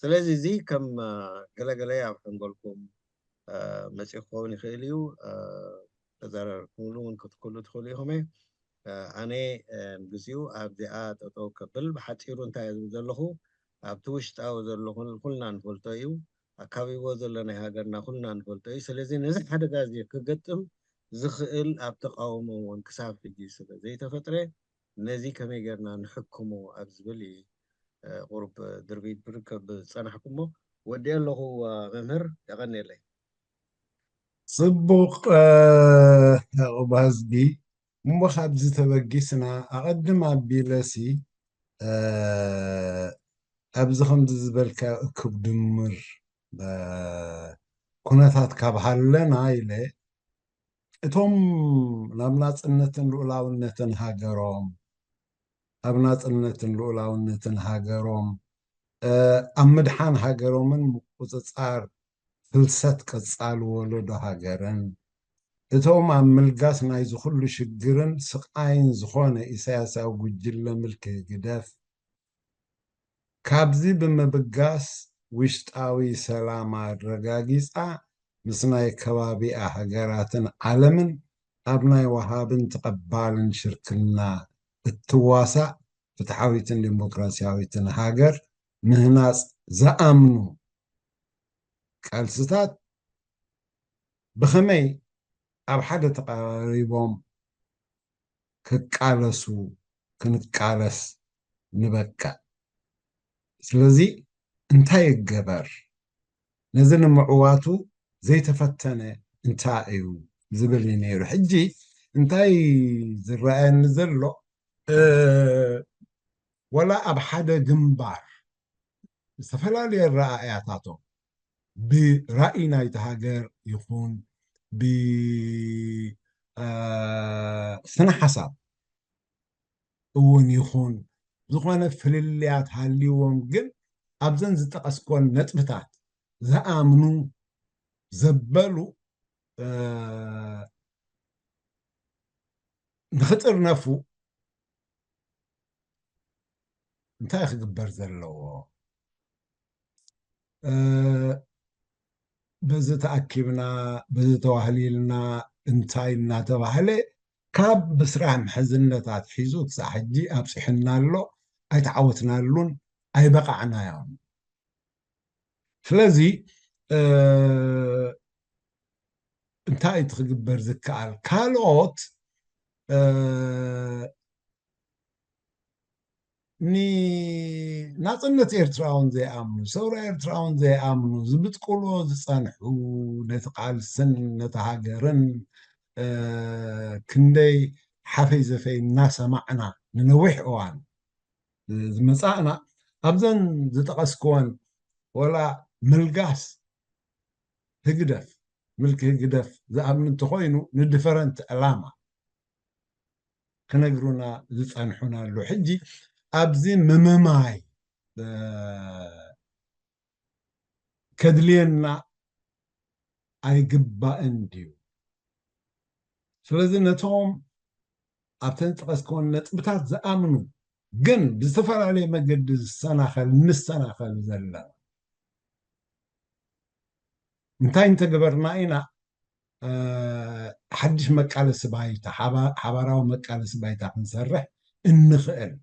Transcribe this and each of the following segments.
ስለዚ እዚ ከም ገለገለ ኣብ ሕንጎልኩም መፂኡ ክኸውን ይኽእል እዩ። ተዛረርኩምሉ እውን ክትክሉ ትኽእሉ ኢኹም። ኣነ ግዜኡ ኣብዚኣ ጠጠው ከብል ብሓፂሩ እንታይ ዝብል ዘለኹ ኣብቲ ውሽጣዊ ዘሎ ኩልና ንፈልጦ እዩ። ኣካቢቦ ዘሎ ናይ ሃገርና ኩልና ንፈልጦ እዩ። ስለዚ ነዚ ሓደጋ እዚ ክገጥም ዝኽእል ኣብ ተቃውሞ እውን ክሳብ ሕጂ ስለ ዘይተፈጥረ ነዚ ከመይ ጌርና ንሕክሞ ኣብ ዝብል እዩ ቁሩብ ድርቢት ብርከብ ዝፀናሕኩሞ። ወዲኦ ኣለኹ መምህር፣ የቐንየለይ። ፅቡቕ። ዕቑባዝጊ እሞ ካብዚ ተበጊስና ኣቐድም ኣቢለሲ ኣብዚ ከምዚ ዝበልካ እክብ ድምር ኩነታት ካብ ሃለና ኢለ እቶም ናብ ናፅነትን ልኡላውነትን ሃገሮም ኣብ ናፅነትን ልኡላውነትን ሃገሮም ኣብ ምድሓን ሃገሮምን ምቁፅፃር ፍልሰት ቀፃሊ ወለዶ ሃገርን እቶም ኣብ ምልጋስ ናይዚ ኩሉ ሽግርን ስቃይን ዝኾነ ኢሳያሳዊ ጉጅለ ምልኪ ህግደፍ ካብዚ ብምብጋስ ውሽጣዊ ሰላም ኣረጋጊፃ ምስ ናይ ከባቢኣ ሃገራትን ዓለምን ኣብ ናይ ወሃብን ተቐባልን ሽርክና እትዋሳእ ፍትሓዊትን ዲሞክራሲያዊትን ሃገር ምህናፅ ዝኣምኑ ቃልስታት ብኸመይ ኣብ ሓደ ተቐራሪቦም ክቃለሱ ክንቃለስ ንበቅዕ። ስለዚ እንታይ ይገበር? ነዚ ንምዕዋቱ ዘይተፈተነ እንታይ እዩ ዝብል እዩ ነይሩ። ሕጂ እንታይ ዝረኣየኒ ዘሎ ወላ ኣብ ሓደ ግንባር ዝተፈላለዩ ኣረኣእያታቶም ብራእይ ናይቲ ሃገር ይኹን ብስነ ሓሳብ እውን ይኹን ዝኾነ ፍልልያት ሃልይዎም ግን ኣብዘን ዝጠቐስኮን ነጥብታት ዝኣምኑ ዘበሉ ንኽጥርነፉ እንታይ ክግበር ዘለዎ? በዚ ተኣኪብና በዚ ተዋህሊልና እንታይ እናተባህለ ካብ ብስራሕ ምሕዝነት ኣትሒዙ ክሳዕ ሕጂ ኣብፂሑና ኣሎ። ኣይተዓወትናሉን፣ ኣይበቃዕናዮን። ስለዚ እንታይ እቲ ክግበር ዝከኣል? ካልኦት ንናፅነት ኤርትራውን ዘይኣምኑ ሰውራ ኤርትራውን ዘይኣምኑ ዝብጥቁሎ ዝፀንሑ ነቲ ቃልስን ነቲ ሃገርን ክንደይ ሓፈይ ዘፈይ እናሰማዕና ንነዊሕ እዋን ዝመፃእና ኣብዘን ዝጠቐስክወን ወላ ምልጋስ ህግደፍ ምልኪ ህግደፍ ዝኣምን እንተኮይኑ ንዲፈረንት ዕላማ ክነግሩና ዝፀንሑና ኣሎ። ሕጂ ኣብዚ ምምማይ ከድልየና ኣይግባእን ድዩ? ስለዚ ነቶም ኣብተን ዝጠቐስክወን ነጥብታት ዝኣምኑ ግን ብዝተፈላለየ መገዲ ዝሰናኸል ንሰናኸል ዘለና እንታይ እንተገበርና ኢና ሓድሽ መቃለሲ ባይታ ሓባራዊ መቃለሲ ባይታ ክንሰርሕ እንኽእል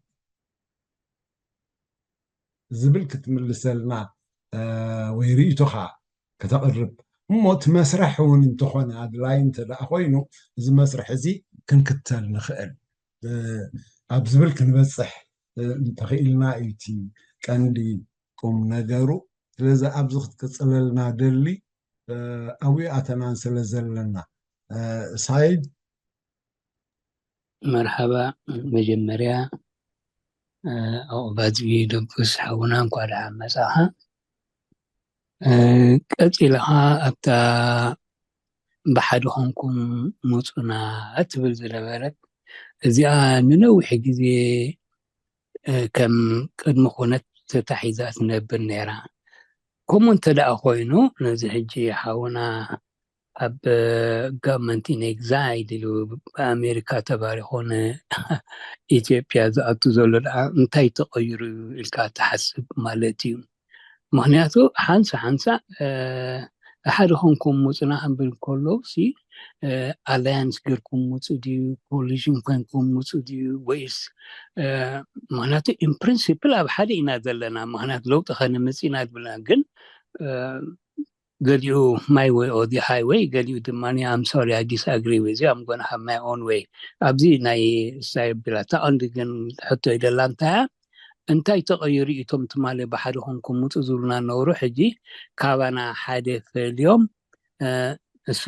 ዝብል ክትምልሰልና ወይ ርእይቶኻ ከተቕርብ እሞ እቲ መስርሕ እውን እንተኾነ ኣድላይ እንተ ደኣ ኮይኑ እዚ መስርሕ እዚ ክንክተል ንኽእል ኣብ ዝብል ክንበፅሕ እንተኽኢልና እዩ እቲ ቀንዲ ቁም ነገሩ። ስለዚ ኣብዚ ክትቅፅለልና ደሊ ኣብኡ ኣተናን ስለ ዘለና ሳይድ መርሓባ መጀመርያ ኣቑባዝጊ ደቡስ ሓውና እንኳ ደሓን መጻኻ። ቀጺልኻ ኣብታ ብሓደ ኮንኩም ሙጹና እትብል ዝነበረት እዚኣ ንነዊሕ ግዜ ከም ቅድሚ ኩነት ተታሒዛ ትነብር ነይራ። ከምኡ እንተ ደኣ ኮይኑ ነዚ ሕጂ ሓውና ኣብ government in exile ኢሉ ብኣሜሪካ ተባሪኾ ንኢትዮጵያ ዝኣቱ ዘሎ ደኣ እንታይ ተቐይሩ ኢልካ ትሓስብ ማለት እዩ? ምክንያቱ ሓንሳ ሓንሳ ሓደ ኮንኩም ሙፁና ክብል ከለዉ ሲ ኣላያንስ ገርኩም ሙፁ ድዩ፣ ኮሊዥን ኮንኩም ሙፁ ድዩ፣ ወይስ ምክንያቱ ኢን ፕሪንሲፕል ኣብ ሓደ ኢና ዘለና። ምክንያቱ ለውጢ ከነምፅ ኢና ዝብልና ግን ገሊኡ my way or the highway፣ ገሊኡ ድማ I'm sorry, I disagree with you, I'm gonna have my own way። ኣብዚ ናይ ሳይ ቢላታ ቀንዲ ግን ሕቶ ይደላ እንታይ እንታይ ተቐይሩ እቶም ትማሊ ብሓደ ኮንኩም ምፁ ዝብሉና ነበሩ፣ ሕጂ ካባና ሓደ ፈልዮም እሱ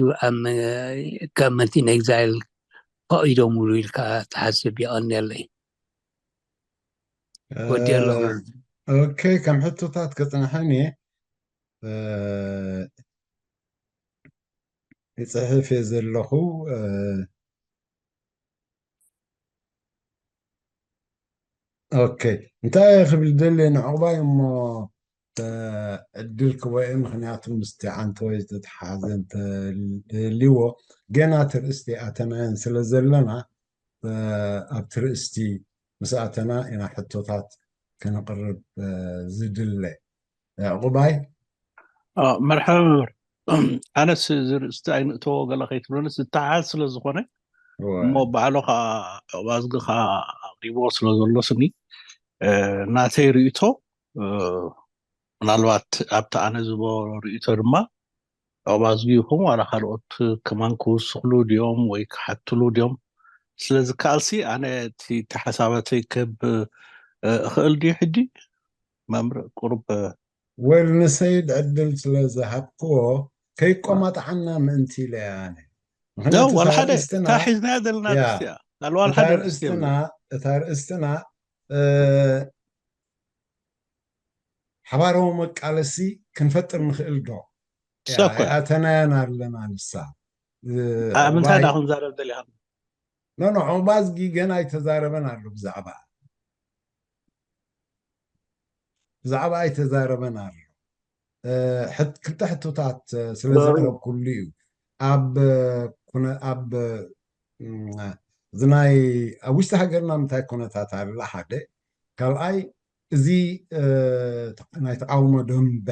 ከም መልቲን ኤግዛይል ፈቒዶምሉ ኢልካ ትሓስብ? የቐንየለይ። ወዲ ኣለኹ። ኦኬ፣ ከም ሕቶታት ከፅንሐን እየ ይፅሕፍ እየ ዘለኹ። ኦኬ፣ እንታይ ክብል ደልየ ንዕቑባይ እሞ ዕድል ክበኤ፣ ምክንያቱ ምስቲ ዓንተወይ ዝተተሓዘ እንተልዎ ገና ትርእስቲ ኣተናየን ስለ ዘለና ኣብቲ ርእስቲ ምስ ኣተና ኢና ሕቶታት ከነቕርብ ዝድለ። ዕቑባይ መርሓባ መምህር። ኣነስ ዝርእስቲ ኣይንእተዎ ገለ ከይትብለንስ ዝተሓዝ ስለ ዝኾነ እሞ ባዕሉ ከዓ ዕቑባዝጊ ከዓ ኣቕሪቦ ስለ ዘሎ ስኒ ናተይ ርእቶ ምናልባት ኣብቲ ኣነ ዝቦ ርእቶ ድማ ዕቑባዝጊ ይኹን ዋላ ካልኦት ከማን ክውስኽሉ ድዮም ወይ ክሓትሉ ድዮም ስለ ዝከኣልሲ ኣነ እቲ ተሓሳባተይ ክህብ እኽእል ድዩ ሕጂ? መምር ቁሩብ ወል ንሰይድ ዕድል ስለ ዝሃብክዎ ከይቆማጣዓና ምእንቲ ኢለ ኣነ። ወላ ሓደ እታ ሒዝናያ ዘለና ርእስቲ እያ። ካልእ ዋላ ሓደ ርእስቲ እታ ርእስትና ሓባራዊ መቃለሲ ክንፈጥር ንኽእል ዶ? ኣተናያን ኣለና ንሳ ምንታይ ዳ ክንዛረብ ደሊኻ? ኖ ኖ፣ ዑቕባዝጊ ገና ኣይተዛረበን ኣሎ ብዛዕባ ብዛዕባ ኣይተዛረበን ኣሎ። ክልተ ሕቶታት ስለ ዘቕረብኩሉ እዩ። ኣብ ኣብ እዚ ናይ ኣብ ውሽጢ ሃገርና ምንታይ ኩነታት ኣላ ሓደ፣ ካልኣይ እዚ ናይ ተቃውሞ ደንበ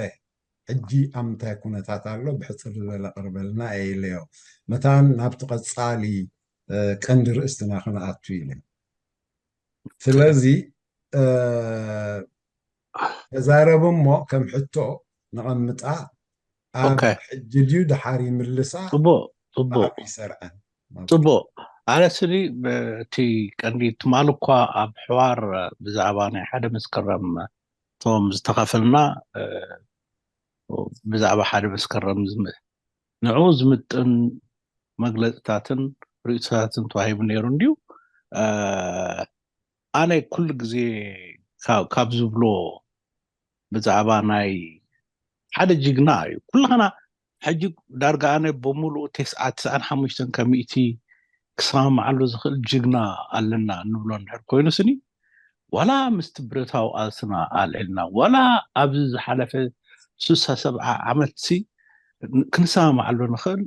ሕጂ ኣብ ምንታይ ኩነታት ኣሎ ብሕፅር ዝበለ ቅርበልና እየ ኢለዮ። መታን ናብቲ ቀፃሊ ቀንዲ ርእስትና ክንኣቱ ኢለ። ስለዚ ተዛረብ እሞ ከም ሕቶ ነቐምጣ። ኣብ ሕጂ ድዩ ደሓር ይምልሳ? ፅቡቅ ፅቡቅ ይሰርዐን። ፅቡቅ። ኣነ ስኒ እቲ ቀንዲ ትማል እኳ ኣብ ሕዋር ብዛዕባ ናይ ሓደ መስከረም እቶም ዝተኸፈልና ብዛዕባ ሓደ መስከረም ንዑ ዝምጥን መግለፅታትን ርእቶታትን ተዋሂቡ ነይሩ እንድዩ። ኣነ ኩሉ ግዜ ካብ ዝብሎ ብዛዕባ ናይ ሓደ ጅግና እዩ። ኩልኸና ሕጂ ዳርጋ ኣነ ብምሉኡ ተስዓ ተስዓን ሓሙሽተን ከሚእቲ ክሰማማዓሉ ዝኽእል ጅግና ኣለና እንብሎ እንድሕር ኮይኑ ስኒ ዋላ ምስቲ ብረታዊ ቃልስና ኣልዒልና ዋላ ኣብዚ ዝሓለፈ ስሳ ሰብዓ ዓመት ሲ ክንሰማማዓሉ ንኽእል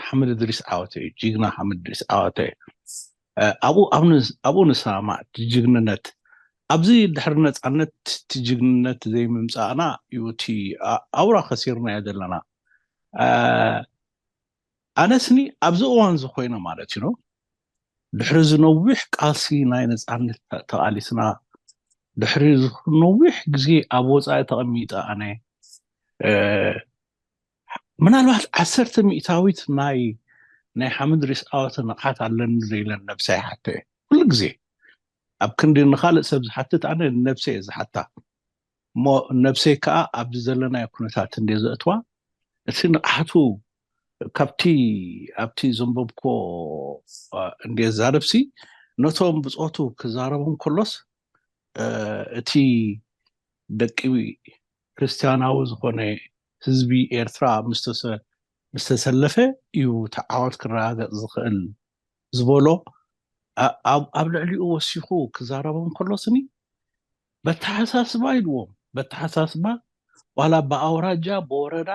ሓምድ ድሪስ ዓወተ እዩ። ጅግና ሓምድ ድሪስ ዓወተ እዩ። ኣብኡ ኣብኡ ንሰማማዕ። እቲ ጅግንነት ኣብዚ ድሕሪ ነፃነት እቲ ጅግንነት ዘይምምፃእና እዩ እቲ ኣውራ ከሲርናዮ ዘለና። ኣነስኒ ኣብዚ እዋን እዚ ኮይነ ማለት እዩ ድሕሪ ዝነዊሕ ቃልሲ ናይ ነፃነት ተቃሊስና ድሕሪ ነዊሕ ግዜ ኣብ ወፃኢ ተቐሚጠ ኣነ ምናልባት ዓሰርተ ሚእታዊት ናይ ናይ ሓምድ ሪስ ኣወተ ንቕሓት ኣለኒ ዘይለን ነብሰይ ሓተ ኩሉ ግዜ ኣብ ክንዲ ንኻልእ ሰብ ዝሓትት ኣነ ነብሰይ እየ ዝሓታ እሞ ነብሰይ ከዓ ኣብዚ ዘለናዮ ኩነታት እንደ ዘእትዋ እቲ ንቕሓቱ ካብቲ ኣብቲ ዘንበብኮ እንደ ዛረብሲ ነቶም ብፆቱ ክዛረቦም ከሎስ እቲ ደቂ ክርስትያናዊ ዝኾነ ህዝቢ ኤርትራ ምስ ተሰለፈ እዩ እቲ ዓወት ክረጋገጽ ዝኽእል ዝበሎ ኣብ ልዕሊኡ ወሲኹ ክዛረቦም ከሎ ስኒ በተሓሳስባ ኢልዎም በተሓሳስባ ዋላ ብኣውራጃ ብወረዳ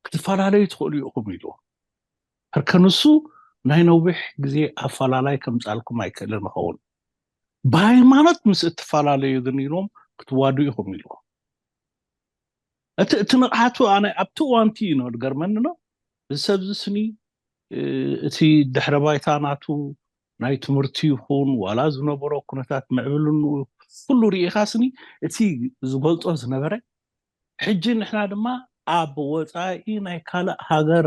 ክትፈላለዩ ትኽእሉ ኢኹም ኢልዎ ሕርከ ንሱ ናይ ነዊሕ ግዜ ኣፈላላይ ከምፃልኩም ኣይክእልን ይኸውን ብሃይማኖት ምስ እትፈላለዩ ግን ኢልዎም ክትዋዱ ኢኹም ኢልዎ እቲ እቲ ንቕሓቱ ኣነ ኣብቲ እዋንቲ እዩ ነው ዝገርመኒ ነው። እዚ ሰብ እዚ ስኒ እቲ ድሕረ ባይታ ናቱ ናይ ትምህርቲ ይኹን ዋላ ዝነበሮ ኩነታት ምዕብልንኡ ኩሉ ርኢኻ ስኒ እቲ ዝገልጾ ዝነበረ። ሕጂ ንሕና ድማ ኣብ ወፃኢ ናይ ካልእ ሃገር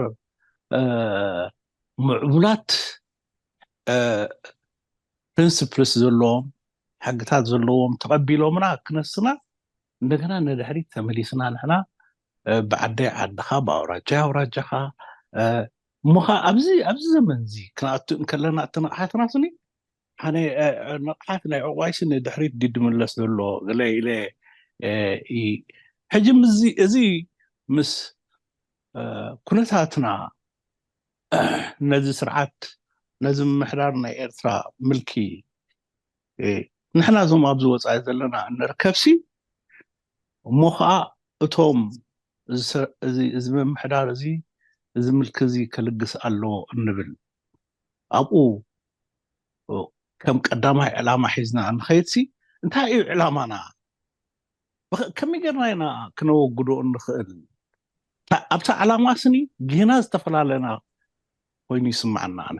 ምዕቡላት ፕሪንስፕልስ ዘለዎም ሕግታት ዘለዎም ተቐቢሎምና ክነስና እንደገና ንድሕሪት ተመሊስና ንሕና ብዓደይ ዓድኻ ብኣውራጃ ኣውራጃኻ እሞ ኸዓ ኣብዚ ኣብዚ ዘመን እዚ ክንኣቱ እንከለና እቲ ንቕሓትና ስኒ ሓነ ንቕሓት ናይ ዕቑባይ ስኒ ድሕሪት ድድምለስ ዘሎ ገለ ኢለ ሕጂ ምስዚ እዚ ምስ ኩነታትና ነዚ ስርዓት ነዚ ምምሕዳር ናይ ኤርትራ ምልኪ ንሕና እዞም ኣብዚ ወፃኢ ዘለና እንርከብሲ እሞ ከዓ እቶም እዚ ምምሕዳር እዚ እዚ ምልኪ እዚ ከልግስ ኣለዎ እንብል ኣብኡ ከም ቀዳማይ ዕላማ ሒዝና እንኸይድሲ እንታይ እዩ ዕላማና? ከመይ ጌርና ኢና ክነወግዶ እንኽእል? ኣብታ ዕላማ ስኒ ጌና ዝተፈላለና ኮይኑ ይስምዓና። ኣነ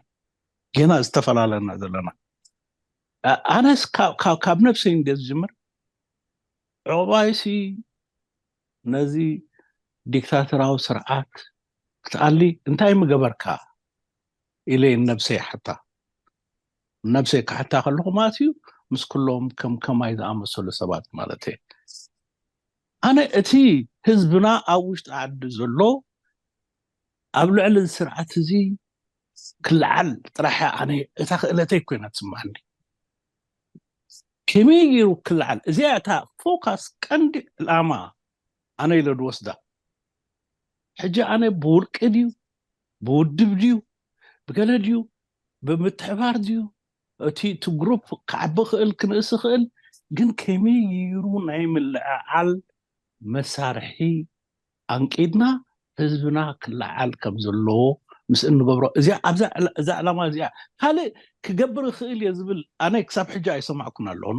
ጌና ዝተፈላለና ዘለና ኣነስ ካብ ነብሰይ እንደ ዝጅምር ዕቑባይሲ ነዚ ዲክታተራዊ ስርዓት ክትኣሊ እንታይ ምገበርካ ኢለ ነብሰይ ሓታ ነብሰይ ክሓታ ከለኹ ማለት እዩ ምስ ኩሎም ከም ከማይ ዝኣመሰሉ ሰባት ማለት እየ ኣነ እቲ ህዝብና ኣብ ውሽጢ ዓዲ ዘሎ ኣብ ልዕሊ ስርዓት እዚ ክልዓል ጥራሕ ኣነ እታ ክእለተይ ኮይና ትስማዕኒ ከመይ ገይሩ ክልዓል እዚኣ እታ ፎካስ ቀንዲ ዕላማ ኣነ ኢለ ዝወስዳ ሕጂ ኣነ ብውልቂ ድዩ ብውድብ ድዩ ብገለ ድዩ ብምትሕባር ድዩ እቲ እቲ ግሩፕ ክዓቢ ክእል ክንእስ ክእል ግን ከመይ ገይሩ ናይ ምልዕዓል መሳርሒ ኣንቂድና ህዝብና ክለዓል ከም ዘለዎ ምስ እንገብሮ እዚኣ ኣብዛ እዛ ዕላማ እዚኣ ካልእ ክገብር ይኽእል እየ ዝብል ኣነ ክሳብ ሕጂ ኣይሰማዕኩን ኣለኹ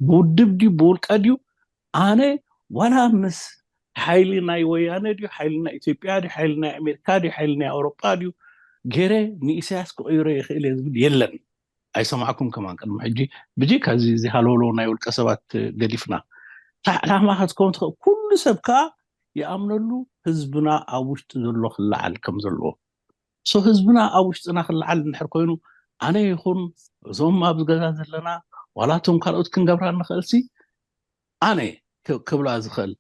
ብውድብ ድዩ ብውልቀ ድዩ ኣነ ዋላ ምስ ሓይሊ ናይ ወያነ ድዩ ሓይሊ ናይ ኢትዮጵያ ድዩ ሓይሊ ናይ ኣሜሪካ ድዩ ሓይሊ ናይ ኣውሮጳ ድዩ ገይረ ንኢሳያስ ክቕይሮ ይኽእል እየ ዝብል የለን ኣይሰማዕኩም ከማን ቅድሚ ሕጂ ብጂ ካዚ እዚ ሃለውለው ናይ ውልቀ ሰባት ገዲፍና እታ ዕላማ ክትከውን ትኽእል ኩሉ ሰብ ከዓ ይኣምነሉ ህዝብና ኣብ ውሽጢ ዘሎ ክለዓል ከም ዘለዎ so ህዝብና ኣብ ውሽጥና ክለዓል እንድሕር ኮይኑ ኣነ ይኹን እዞም ኣብዚ ገዛ ዘለና ዋላ እቶም ካልኦት ክንገብራ ንኽእል ሲ ኣነ ክብላ ዝኽእል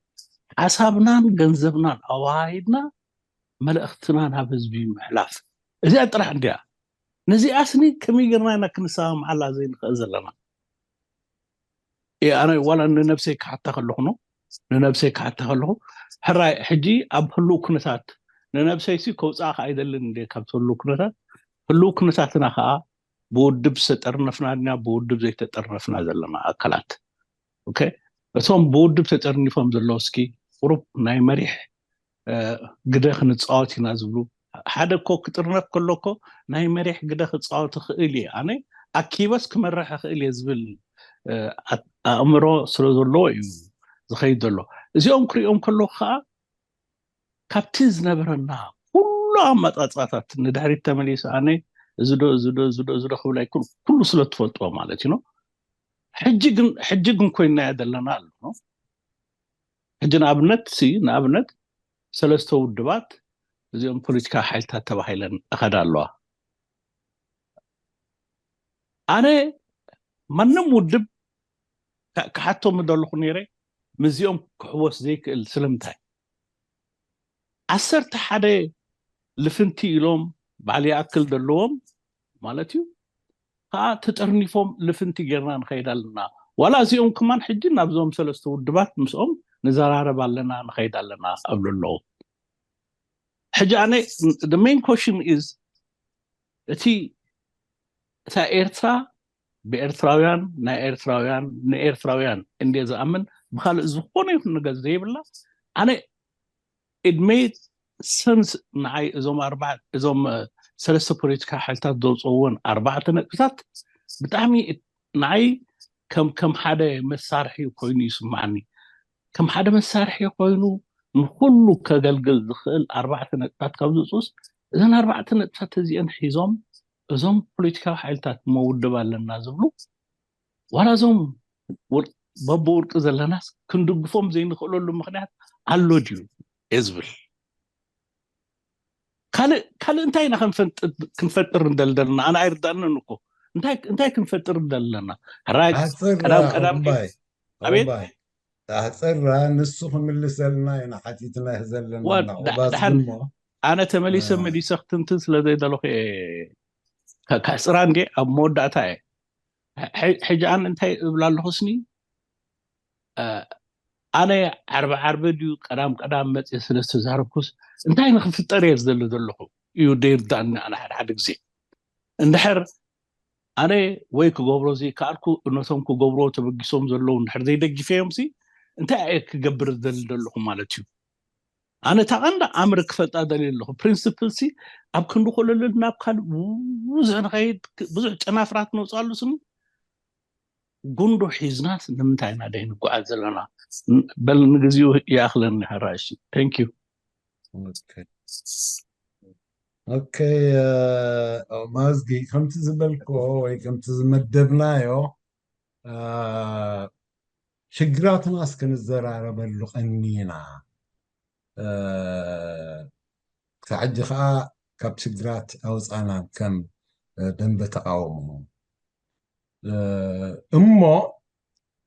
ሓሳብናን ገንዘብናን ኣወሃሂድና መልእኽትና ናብ ህዝቢ ምሕላፍ እዚኣ ጥራሕ እንዲያ ነዚኣ ስኒ ከመይ ጌርና ኢና ክንሰማምዓላ ዘይንኽእል ዘለና ኣነ ዋላ ንነብሰይ ክሓታ ከለኹ ነው ንነብሰይ ክሓታ ከለኹ ሕራይ ሕጂ ኣብ ህልው ኩነታት ንነብሰይሲ ከውፅኣኻ ኣይደልን እንደ ካብ ህልው ኩነታት ህልው ኩነታትና ከዓ ብውድብ ዝተጠርነፍና ድና ብውድብ ዘይተጠርነፍና ዘለና ኣካላት እቶም ብውድብ ተጠርኒፎም ዘለዉ እስኪ ቁሩብ ናይ መሪሕ ግደ ክንፃወት ኢና ዝብሉ ሓደ እኮ ክጥርነፍ ከሎ እኮ ናይ መሪሕ ግደ ክፃወት ይኽእል እየ ኣነ ኣኪበስ ክመርሕ ይኽእል እየ ዝብል ኣእምሮ ስለ ዘለዎ እዩ ዝኸይድ ዘሎ እዚኦም ክሪኦም ከለዉ ከዓ ካብቲ ዝነበረና ኩሉ ኣመፃፅኣታት ንድሕሪት ተመሊሱ ኣነ እዚ ዶ እዚ ዶ እዚ ዶ እዚ ዶ ክብል ኣይክእል ኩሉ ስለ ትፈልጥዎ ማለት እዩ ሕጂ ግን ኮይናዮ ዘለና ኣሎ ሕጂ ንኣብነት ሲ ንኣብነት ሰለስተ ውድባት እዚኦም ፖለቲካ ሓይልታት ተባሂለን እኸዳ ኣለዋ ኣነ ማንም ውድብ ክሓቶ ምደለኹ ነይረ ምስዚኦም ክሕወስ ዘይክእል ስለምንታይ ዓሰርተ ሓደ ልፍንቲ ኢሎም በዓል ይኣክል ዘለዎም ማለት እዩ ከዓ ተጠርኒፎም ልፍንቲ ጌርና ንኸይድ ኣለና ዋላ እዚኦም ከማን ሕጂ ናብዞም ሰለስተ ውድባት ምስኦም ንዘራረብ ኣለና ንኸይድ ኣለና እብሉ ኣለዉ ሕጂ ኣነ the main question is እቲ እታ ኤርትራ ብኤርትራውያን ናይ ኤርትራውያን ንኤርትራውያን እንደ ዝኣምን ብካልእ ዝኾነ ይኹን ነገር ዘይብላ ኣነ it made sense ንዓይ እዞም ኣርባ እዞም ሰለስተ ፖለቲካ ሓይልታት ዘውፅእዎን ኣርባዕተ ነጥብታት ብጣዕሚ ንዓይ ከም ከም ሓደ መሳርሒ ኮይኑ ይስማዓኒ ከም ሓደ መሳርሒ ኮይኑ ንኩሉ ከገልግል ዝኽእል ኣርባዕተ ነጥብታት ካብ ዝውፅኡስ፣ እዘን ኣርባዕተ ነጥብታት እዚአን ሒዞም እዞም ፖለቲካዊ ሓይልታት መውድብ ኣለና ዝብሉ፣ ዋላ እዞም ውል- በብውልቂ ዘለናስ ክንድግፎም ዘይንኽእለሉ ምክንያት ኣሎ ድዩ እየ ዝብል። ካልእ ካልእ እንታይ ኢና ክንፈጥ- ክንፈጥር እንደልደልና ኣነ ኣይርዳእንን እኮ። እንታይ እንታይ ክንፈጥር እንደለና? ሕራይ ኣሕፅራ ቀዳም ቀዳም ኦባይ ኣቤት ኦባይ ኣሕፅራ ንሱ ክምልሰልና ኢና ሓቲትና ዘለና ዋ ኦባስ ደሓን ድሞ ኣነ ተመሊሰ መሊሰ ክትንትን ስለ ዘይደለኹ እየ። ከ- ከሕፅራ እንዴ ኣብ መወዳእታ እየ። ሕ- ሕጂ ኣነ እንታይ እብል ኣለኹ ስኒ፣ ኣነ ዓርቢ ዓርቢ ድዩ ቀዳም ቀዳም መፅየ ስለ ዝተዛረብኩስ እንታይ ንክፍጠር እየ ዝደሊ ዘለኹ እዩ ደይርዳእኒ። ኣነ ሓደ ሓደ ግዜ እንድሕር ኣነ ወይ ክገብሮ ዘይከኣልኩ እነቶም ክገብርዎ ተበጊሶም ዘለዉ እንድሕር ዘይደጊፈዮም ሲ እንታይ እየ ክገብር ዝደሊ ዘለኹ ማለት እዩ። ኣነ እታ ቀንዲ ኣምር ክፈልጣ ደልየ ኣለኹ። ፕሪንስፕል ሲ ኣብ ክንዲ ኮለልን ናብ ካልእ ብዙሕ ንኸይድ ብዙሕ ጨናፍራት ንወፅኣሉ ስኒ ጉንዶ ሒዝናስ ንምንታይ ኢና ደይ ንጓዓዝ ዘለና? በል ንግዚኡ ይኣኽለኒ። ሓራሽ thank you። ኦኬ ማዝጊ ከምቲ ዝበልክዎ ወይ ከምቲ ዝመደብናዮ ሽግራትናስ ክንዘራረበሉ ቀኒና ክሳብ ሕጂ ከዓ ካብ ሽግራት ኣውፃና ከም ደንበ ተቃውሞ እሞ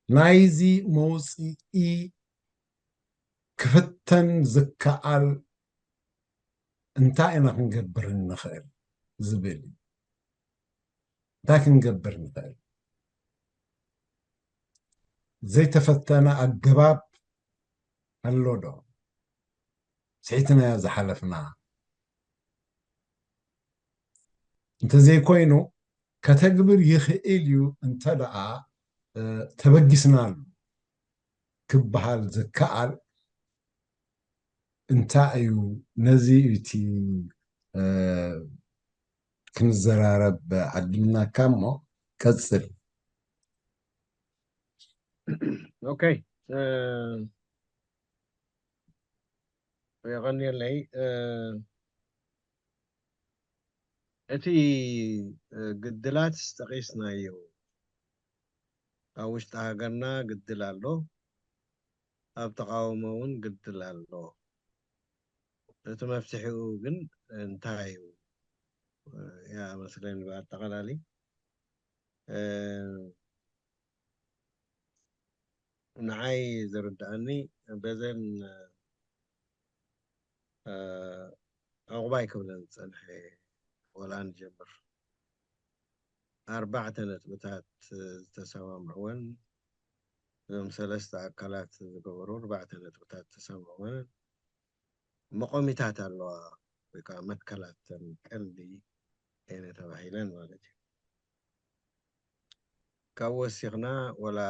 ናይዚ መውፅኢ ክፍተን ዝከኣል እንታይ ኢና ክንገብር እንኽእል ዝብል እዩ። እንታይ ክንገብር ንኽእል? ዘይተፈተነ ኣገባብ ኣሎ ዶ? ስሒትናዮ ዝሓለፍና እንተዘይኮይኑ ከተግብር ይኽእል እዩ እንተ ደኣ ተበጊስናሉ ክበሃል ዝከኣል እንታይ እዩ? ነዚ እቲ ክንዘራረብ ዓዲምናካ እሞ ቀፅል። ኦኬ የቐንየለይ። እቲ ግድላት ጠቒስናዮ ኣብ ውሽጢ ሃገርና ግድል ኣሎ፣ ኣብ ተቃውሞ እውን ግድል ኣሎ። እቲ መፍትሒኡ ግን እንታይ እዩ? ያ መስለኒ ብኣጠቓላሊ ንዓይ ዝርድኣኒ በዘን ዕቑባይ ክብለን ዝፀንሐ ወላ ንጀምር ኣርባዕተ ነጥብታት ዝተሰማምዕወን እዞም ሰለስተ ኣካላት ዝገበሩ ኣርባዕተ ነጥብታት ዝተሰማምዕወን መቆሚታት ኣለዋ ወይ ከዓ መትከላት ተን ቀንዲ እየን ተባሂለን ማለት እዩ። ካብ ወሲኽና ወላ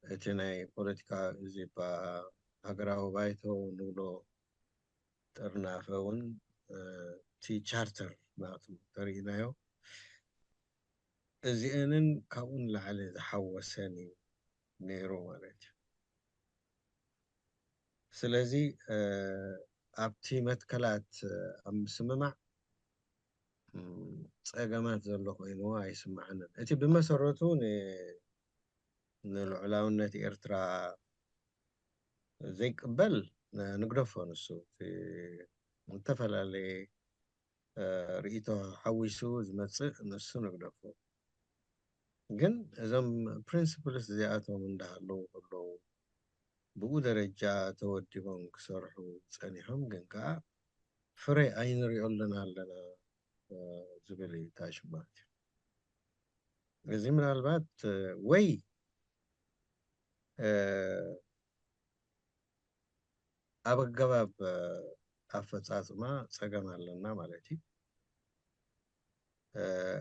እቲ ናይ ፖለቲካ እዚ ሃገራዊ ባይቶ ንብሎ ጥርናፈ እውን እቲ ቻርተር ናቱ ተርእናዮ እዚአንን ካብኡ ንላዕሊ ዝሓወሰን እዩ ነይሩ ማለት እዩ። ስለዚ ኣብቲ መትከላት ኣብ ምስምማዕ ፀገማት ዘሎ ኮይኑ ኣይስምዓንን። እቲ ብመሰረቱ ንልዑላውነት ኤርትራ ዘይቅበል ንግደፎ። ንሱ ዝተፈላለየ ርእይቶ ሓዊሱ ዝመፅእ ንሱ ንግደፎ። ግን እዞም ፕሪንስፕልስ እዚኣቶም እንዳሃለዉ ከለዉ ብኡ ደረጃ ተወዲቦም ክሰርሑ ፀኒሖም ግን ከዓ ፍረ ኣይንሪኦለን ኣለና ዝብል እዩ ታሽማት። እዚ ምናልባት ወይ ኣብ ኣገባብ ኣፈፃፅማ ፀገም ኣለና ማለት እዩ።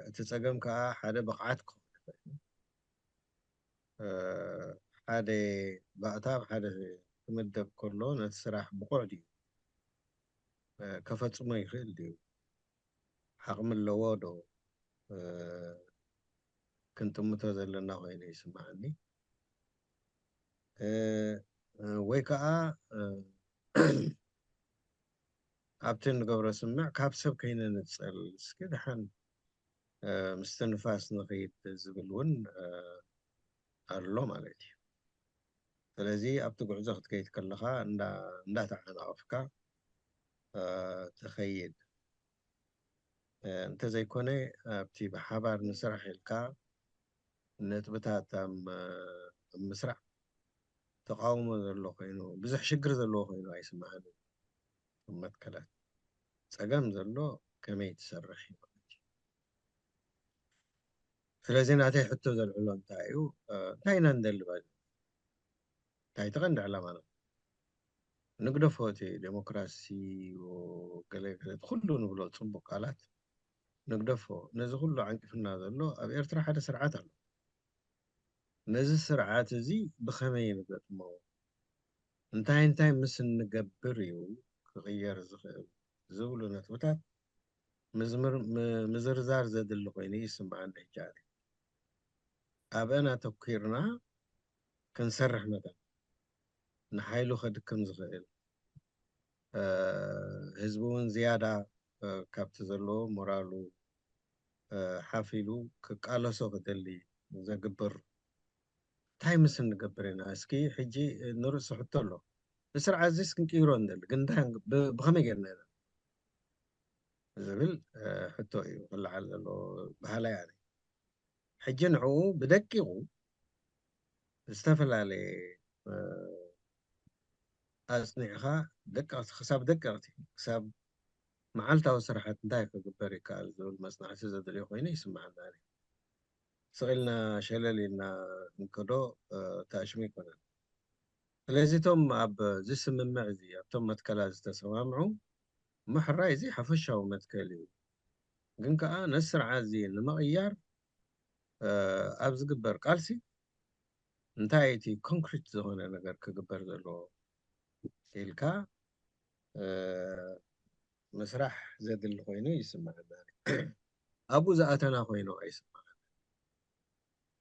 እቲ ፀገም ከዓ ሓደ ብቕዓት ክኸውን ይኽእል፣ ሓደ ባእታ ኣብ ሓደ ክምደብ ከሎ ነቲ ስራሕ ብቑዕ ድዩ ከፈፅሞ ይኽእል ድዩ ዓቕሚ ኣለዎ ዶ ክንጥምቶ ዘለና ኮይኑ ይስምዓኒ። እ፣ ወይ ከዓ፣ እ፣ ኣብቲ እንገብሮ ስምምዕ ካብ ሰብ ከይንንጸል፣ እስኪ ደሓን፣ እ፣ ምስቲ ንፋስ ንኸይድ ዝብል እውን፣ እ፣ ኣሎ ማለት እዩ። ስለዚ ኣብቲ ጉዕዞ ክትከይድ ከለኻ እንዳ-፣ እንዳተዓናቐፍካ፣ እ፣ ትኸይድ። እ፣ እንተዘይኮነ ኣብቲ ብሓባር ንስራሕ ኢልካ ነጥብታት ኣብ፣ ኣብ ምስራዕ ተቃውሞ ዘሎ ኮይኑ፣ ብዙሕ ሽግር ዘለዎ ኮይኑ ኣይስምዓንን። ኣብ መትከላት ጸገም ዘሎ ከመይ ትሰርሕ እዩ ማለት እዩ። ስለዚ ናተይ ሕቶ ዘልዕሎ እንታይ እዩ? እ፣ እንታይ ኢና ንደሊ? ባይ እንታይ እቲ ቀንዲ ዕላማና? ንግደፎ፣ እቲ ዴሞክራሲ፣ ገለ ገለ፣ እቲ ኩሉ ንብሎ ጽቡቅ ቃላት ንግደፎ። ነዚ ኩሉ ዓንቂፍና ዘሎ ኣብ ኤርትራ ሓደ ስርዓት ኣሎ። ነዚ ስርዓት እዚ ብኸመይ ንገጥሞ? እንታይ እንታይ ምስ እንገብር እዩ ክቕየር ዝኽእል ዝብሉ ነጥብታት ምዝምር-፣ ም-፣ ምዝርዛር ዘድሊ ኮይኑ ይስምዓኒ። ሕጂ ኣነ ኣብአን ኣተኲርና ክንሰርሕ መጠን ንሓይሉ ከድክም ዝኽእል፣ እ፣ ህዝቢ እውን ዝያዳ፣ እ፣ ካብቲ ዘለዎ ሞራሉ፣ እ፣ ሓፍ ኢሉ ክቃለሶ ክደሊ ዘግብር እንታይ ምስ እንገብር ኢና? እስኪ ሕጂ ንርእሲ ሕቶ ኣሎ። እዚ ስርዓት እዚስ ክንቅይሮ ንደሊ፣ ግን እንታይ ብ-፣ ብኸመይ ጌርና ኢና ዝብል፣ እ፣ ሕቶ እዩ ክለዓል ዘለዎ በሃላይ ኣነ። ሕጂ ንዕኡ ብደቂቑ ዝተፈላለየ፣ እ፣ ኣጽኒዕኻ ደቀቕቲ፣ ክሳብ ደቀቕቲ፣ ክሳብ መዓልታዊ ስራሓት እንታይ ክግበር ይከኣል ዝብል መጽናዕቲ ዘድልዮ ኮይኑ ይስምዓኒ ኣነ። ስቕ ኢልና ሸለል ኢልና እንከዶ፣ እ፣ ተኣሽሙ ኣይኮነን። ስለዚ እቶም ኣብዚ ስምምዕ እዚ፣ ኣብቶም መትከላት ዝተሰማምዑ ምሕራይ እዚ ሓፈሻዊ መትከል እዩ። ግን ከኣ ነዚ ስርዓት እዚ ንምቕያር፣ እ፣ ኣብ ዝግበር ቃልሲ እንታይ እቲ ኮንክሪት ዝኾነ ነገር ክግበር ዘለዎ ኢልካ፣ እ፣ ምስራሕ ዘድሊ ኮይኑ ይስምዓኒ። ኣብኡ ዝኣተና ኮይኑ ኣይስምዓኒ።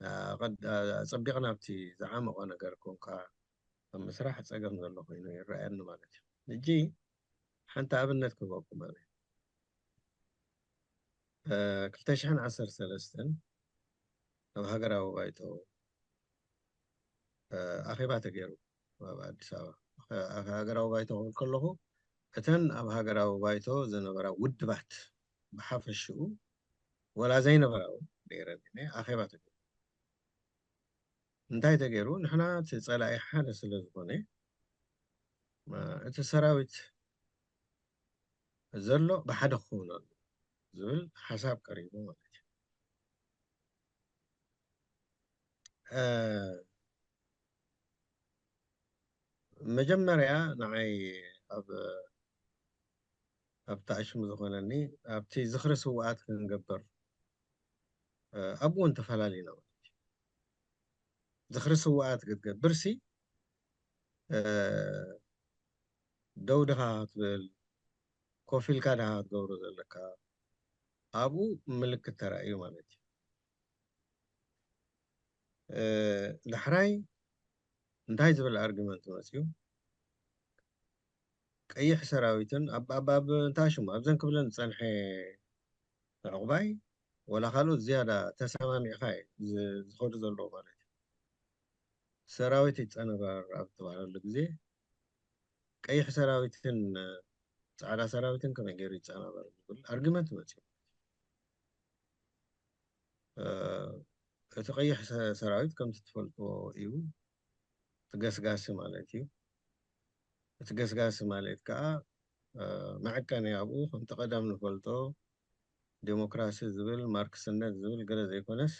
ኣ-፣ ቐድ-፣ ኣ-፣ ኣጸቢቕና ኣብቲ ዝዓመቐ ነገር ኮንካ ኣብ ምስራሕ ጸገም ዘሎ ኮይኑ ይረኣየኒ ማለት እዩ። ሕጂ ሓንቲ ኣብነት ክህበኩም ኣነ። እ፣ ክልተ ሽሕን ዓሰርተ ሰለስተን ኣብ ሃገራዊ ባይቶ፣ እ፣ ኣኼባ ተገይሩ ኣብ ኣዲስ ኣበባ። ኣብ ሃገራዊ ባይቶ ክብል ከለኹ፣ እተን ኣብ ሃገራዊ ባይቶ ዝነበራ ውድባት ብሓፈሽኡ፣ ወላ ዘይነበራ እውን ነይረን እየ፣ ኣኼባ ተገይሩ። እንታይ ተገይሩ? ንሕና እቲ ጸላኢ ሓደ ስለ ዝኾነ፣ እ፣ እቲ ሰራዊት ዘሎ ብሓደ ክኸውን ኣለዎ ዝብል ሓሳብ ቀሪቡ ማለት እዩ። እ፣ መጀመርያ ንዓይ ኣብ፣ ኣብ ተኣሽሙ ዝኾነኒ ኣብቲ ዝኽሪ ስውኣት ክንገብር፣ እ፣ ኣብኡ እውን ተፈላሊና ማለት እዩ። ዝኽሪ ስውኣት ክትገብርሲ፣ እ፣ ደው ድኻ ክትብል፣ ኮፍ ኢልካ ድኻ ክትገብሮ ዘለካ፣ ኣብኡ ምልክት ተራእዩ ማለት እዩ። እ፣ ዳሕራይ እንታይ ዝብል ኣርጊመንት መፅዩ? ቀይሕ ሰራዊትን ኣብ፣ ኣብ፣ ኣብ እንታይ ሽሙ ኣብዘን ክብለን ዝፀንሐ ዕቑባይ፣ ወላ ካልኦት ዝያዳ ተሰማሚዕካ እዩ ዝ-፣ ዝኸዱ ዘለዎ ማለት እዩ። ሰራዊት ይፀነበር ኣብ እተባህለሉ ግዜ፣ ቀይሕ ሰራዊትን ፃዕዳ ሰራዊትን ከመይ ገይሩ ይፀናበር ዝብል ኣርጊመንት መፅዩ። እ፣ እቲ ቀይሕ ሰ-፣ ሰራዊት ከምቲ ትፈልጥዎ እዩ፣ እቲ ገስጋሲ ማለት እዩ። እቲ ገስጋሲ ማለት ከዓ፣ እ፣ መዐቀኒ ኣብኡ ከምቲ ቀደም ንፈልጦ ዴሞክራሲ ዝብል፣ ማርክስነት ዝብል ገለ ዘይኮነስ፣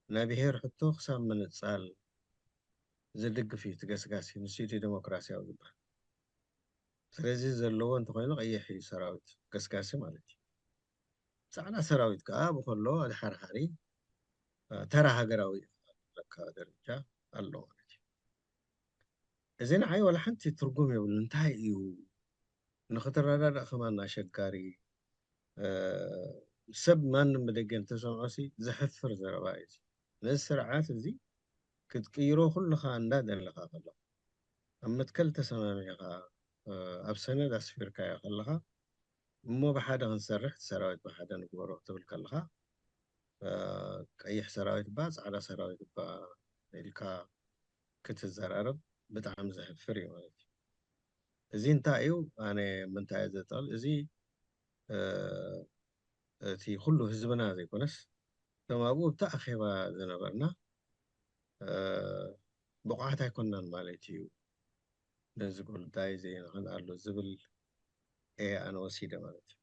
ናይ ብሄር ሕቶ ክሳብ ምንጻል ዝድግፍ እዩ እቲ ገስጋሲ፣ ንሱ እቲ ዴሞክራሲያዊ ዝበሃል። ስለዚ ዘለዎ እንተኾይኑ ቀይሕ እዩ ሰራዊት ገስጋሲ ማለት እዩ። ጻዕዳ ሰራዊት ከዓ ብኸሎ ኣድሓርሓሪ፣ እ፣ ተራ ሃገራዊ እዩ ዘለካ ደረጃ ኣሎ ማለት እዩ። እዚ ንዓይ ዋላ ሓንቲ ትርጉም የብሉ። እንታይ እዩ ንኽትረዳዳእ ከማን ኣሸጋሪ፣ እ፣ ሰብ ማንም ብደገ እንተሰምዖሲ ዘሕፍር ዘረባ እዩ። ነዚ ስርዓት እዚ ክትቅይሮ ኩልኻ እንዳደለኻ ከለኻ፣ ኣብ መትከል ተሰማሚዕኻ ኣብ ሰነድ ኣስፊርካዮ ከለኻ እሞ ብሓደ ክንሰርሕ ሰራዊት ብሓደ ንግበሮ ክትብል ከለኻ ቀይሕ ሰራዊት ባ ፃዕዳ ሰራዊት ባ ኢልካ ክትዘራረብ ብጣዕሚ ዘሕፍር እዩ ማለት እዩ። እዚ እንታይ እዩ? ኣነ ምንታይ እየ ዘጠል እዚ እቲ ኩሉ ህዝብና ዘይኮነስ ከም ኣብኡ ኣብቲ ኣኼባ ዝነበርና ብቑዓት ኣይኮንናን ማለት እዩ። ነዚ ጉዳይ እዚ ንኽንኣሉ ዝብል እየ ኣነ ወሲደ ማለት እዩ።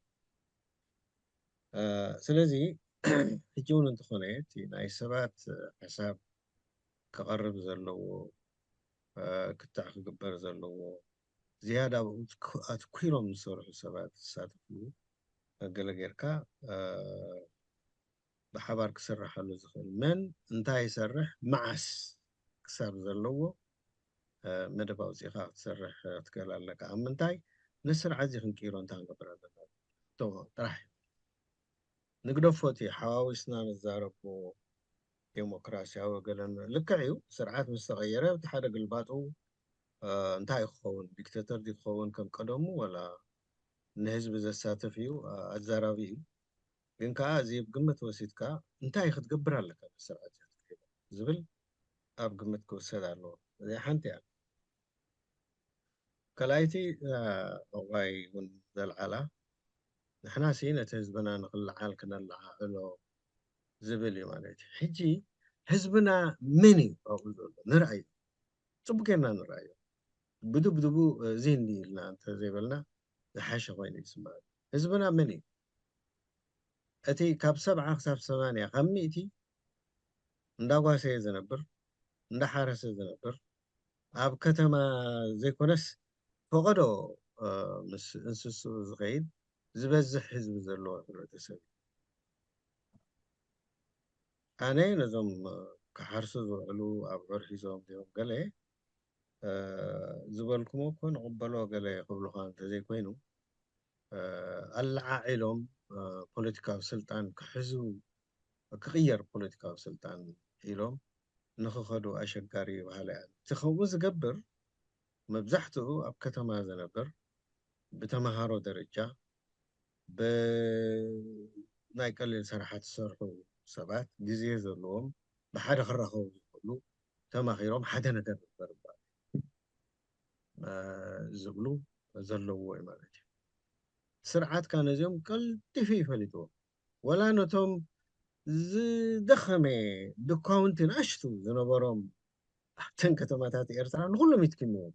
ስለዚ ሕጂ እውን እንተኾነ እቲ ናይ ሰባት ሓሳብ ክቐርብ ዘለዎ ክትዕ ክግበር ዘለዎ ዝያዳ ኣብኡ ኣትኲሮም ዝሰርሑ ሰባት ዝሳተፍሉ ገለ ጌርካ ብሓባር ክስርሓሉ ዝኽእል መን እንታይ ይሰርሕ መዓስ ክሳብ ዘለዎ መደብ ኣውፂእካ ክትሰርሕ ክትክእል ኣለካ። ኣብ ምንታይ ነዚ ስርዓት እዚ ክንቅይሮ እንታይ ክንገብር ኣለና ጥራሕ እዩ። ንግደፎ እቲ ሓዋዊስና ንዛረቦ ዴሞክራሲያዊ ገለን ልክዕ እዩ። ስርዓት ምስ ተቐየረ እቲ ሓደ ግልባጡ እንታይ ክኸውን ዲክተተር ድዩ ክኸውን ከም ቀደሙ ወላ ንህዝቢ ዘሳትፍ እዩ ኣዛራቢ እዩ። ግን ከዓ እዚ ግምት ወሲድካ እንታይ ክትገብር ኣለካ ስርዓት ዝብል ኣብ ግምት ክውሰድ ኣለዎ። እዚ ሓንቲ እያ። ካልኣይቲ እዋይ እውን ዘልዓላ ንሕና ሲ ነቲ ህዝብና ንክልዓል ክነለዓዕሎ ዝብል እዩ ማለት እዩ። ሕጂ ህዝብና መን እዩ ኣብኡ ዘሎ ንርኣዩ፣ ፅቡቅ ጌርና ንርኣዩ። ብድብድቡ እዚ እንዲ ኢልና እንተዘይበልና ዝሓሸ ኮይኑ ይስማዕ። ህዝብና መን እዩ? እቲ ካብ ሰብዓ ክሳብ ሰማንያ ካብ ሚእቲ እንዳጓሰየ ዝነብር እንዳሓረሰ ዝነብር ኣብ ከተማ ዘይኮነስ ፈቐዶ ምስ እንስስኡ ዝኸይድ ዝበዝሕ ህዝቢ ዘለዎ ሕብረተሰብ እዩ። ኣነ ነዞም ክሓርሱ ዝውዕሉ ኣብዑር ሒዞም ድዮም ገለ ዝበልኩሞ እኮ ንቕበሎ ገለ ክብሉኻ እንተዘይኮይኑ ኣለዓዒሎም ፖለቲካዊ ስልጣን ክሕዙ ክቕየር ፖለቲካዊ ስልጣን ኢሎም ንክኸዱ ኣሸጋሪ ባህሊ እያ። እቲ ከምኡ ዝገብር መብዛሕትኡ ኣብ ከተማ ዝነብር ብተምሃሮ ደረጃ ብናይ ቀሊል ስራሓት ዝሰርሑ ሰባት ግዜ ዘለዎም ብሓደ ክራኸቡ ዝኽእሉ ተማኺሮም ሓደ ነገር ንግበር እባ ዝብሉ ዘለዎ እዩ ማለት እዩ። ስርዓትካ ነዚኦም ቀልጢፉ ይፈሊጥዎም። ወላ ነቶም ዝደኸመ ድኳውንቲ ንኣሽቱ ዝነበሮም ኣብተን ከተማታት ኤርትራ ንኩሎም ይትኪምዎም።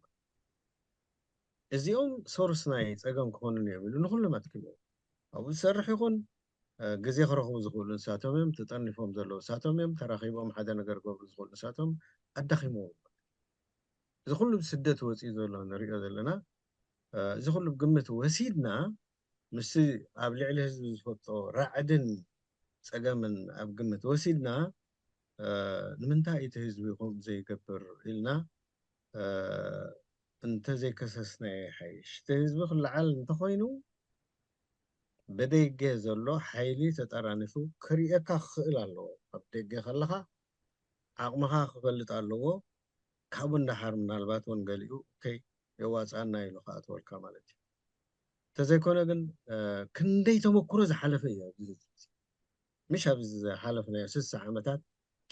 እዚኦም ሶርስ ናይ ፀገም ክኾኑን እዮም ኢሉ ንኩሎም ኣትኪምዎም። ኣብኡ ዝሰርሕ ይኹን ግዜ ክረኽቡ ዝኽእሉ ንሳቶም እዮም። ተጠርኒፎም ዘለዉ ንሳቶም እዮም። ተራኺቦም ሓደ ነገር ክገብሩ ዝኽእሉ ንሳቶም ኣዳኺምዎም። እዚ ኩሉ ብስደት ወፂኡ ዘሎ ንሪኦ ዘለና እዚ ኩሉ ብግምት ወሲድና ምስቲ ኣብ ልዕሊ ህዝቢ ዝፈጥሮ ራዕድን ፀገምን ኣብ ግምት ወሲድና ንምንታይ እቲ ህዝቢ ከምኡ ዘይገብር ኢልና እንተዘይከሰስናዮ ይሓይሽ። እቲ ህዝቢ ክለዓል እንተኾይኑ ብደገ ዘሎ ሓይሊ ተጠራኒፉ ክርእየካ ክኽእል ኣለዎ። ኣብ ደገ ከለኻ ዓቕምኻ ክፈልጥ ኣለዎ። ካብኡ እንዳሓር ምናልባት እውን ገሊኡ ከይ የዋፅኣና ኢሉ ክኣትወልካ ማለት እዩ። እንተዘይኮነ ግን ክንደይ ተመክሮ ዝሓለፈ እዩ። ኣብዚ ምሽ ኣብዚ ዝሓለፍናዮ ስሳ ዓመታት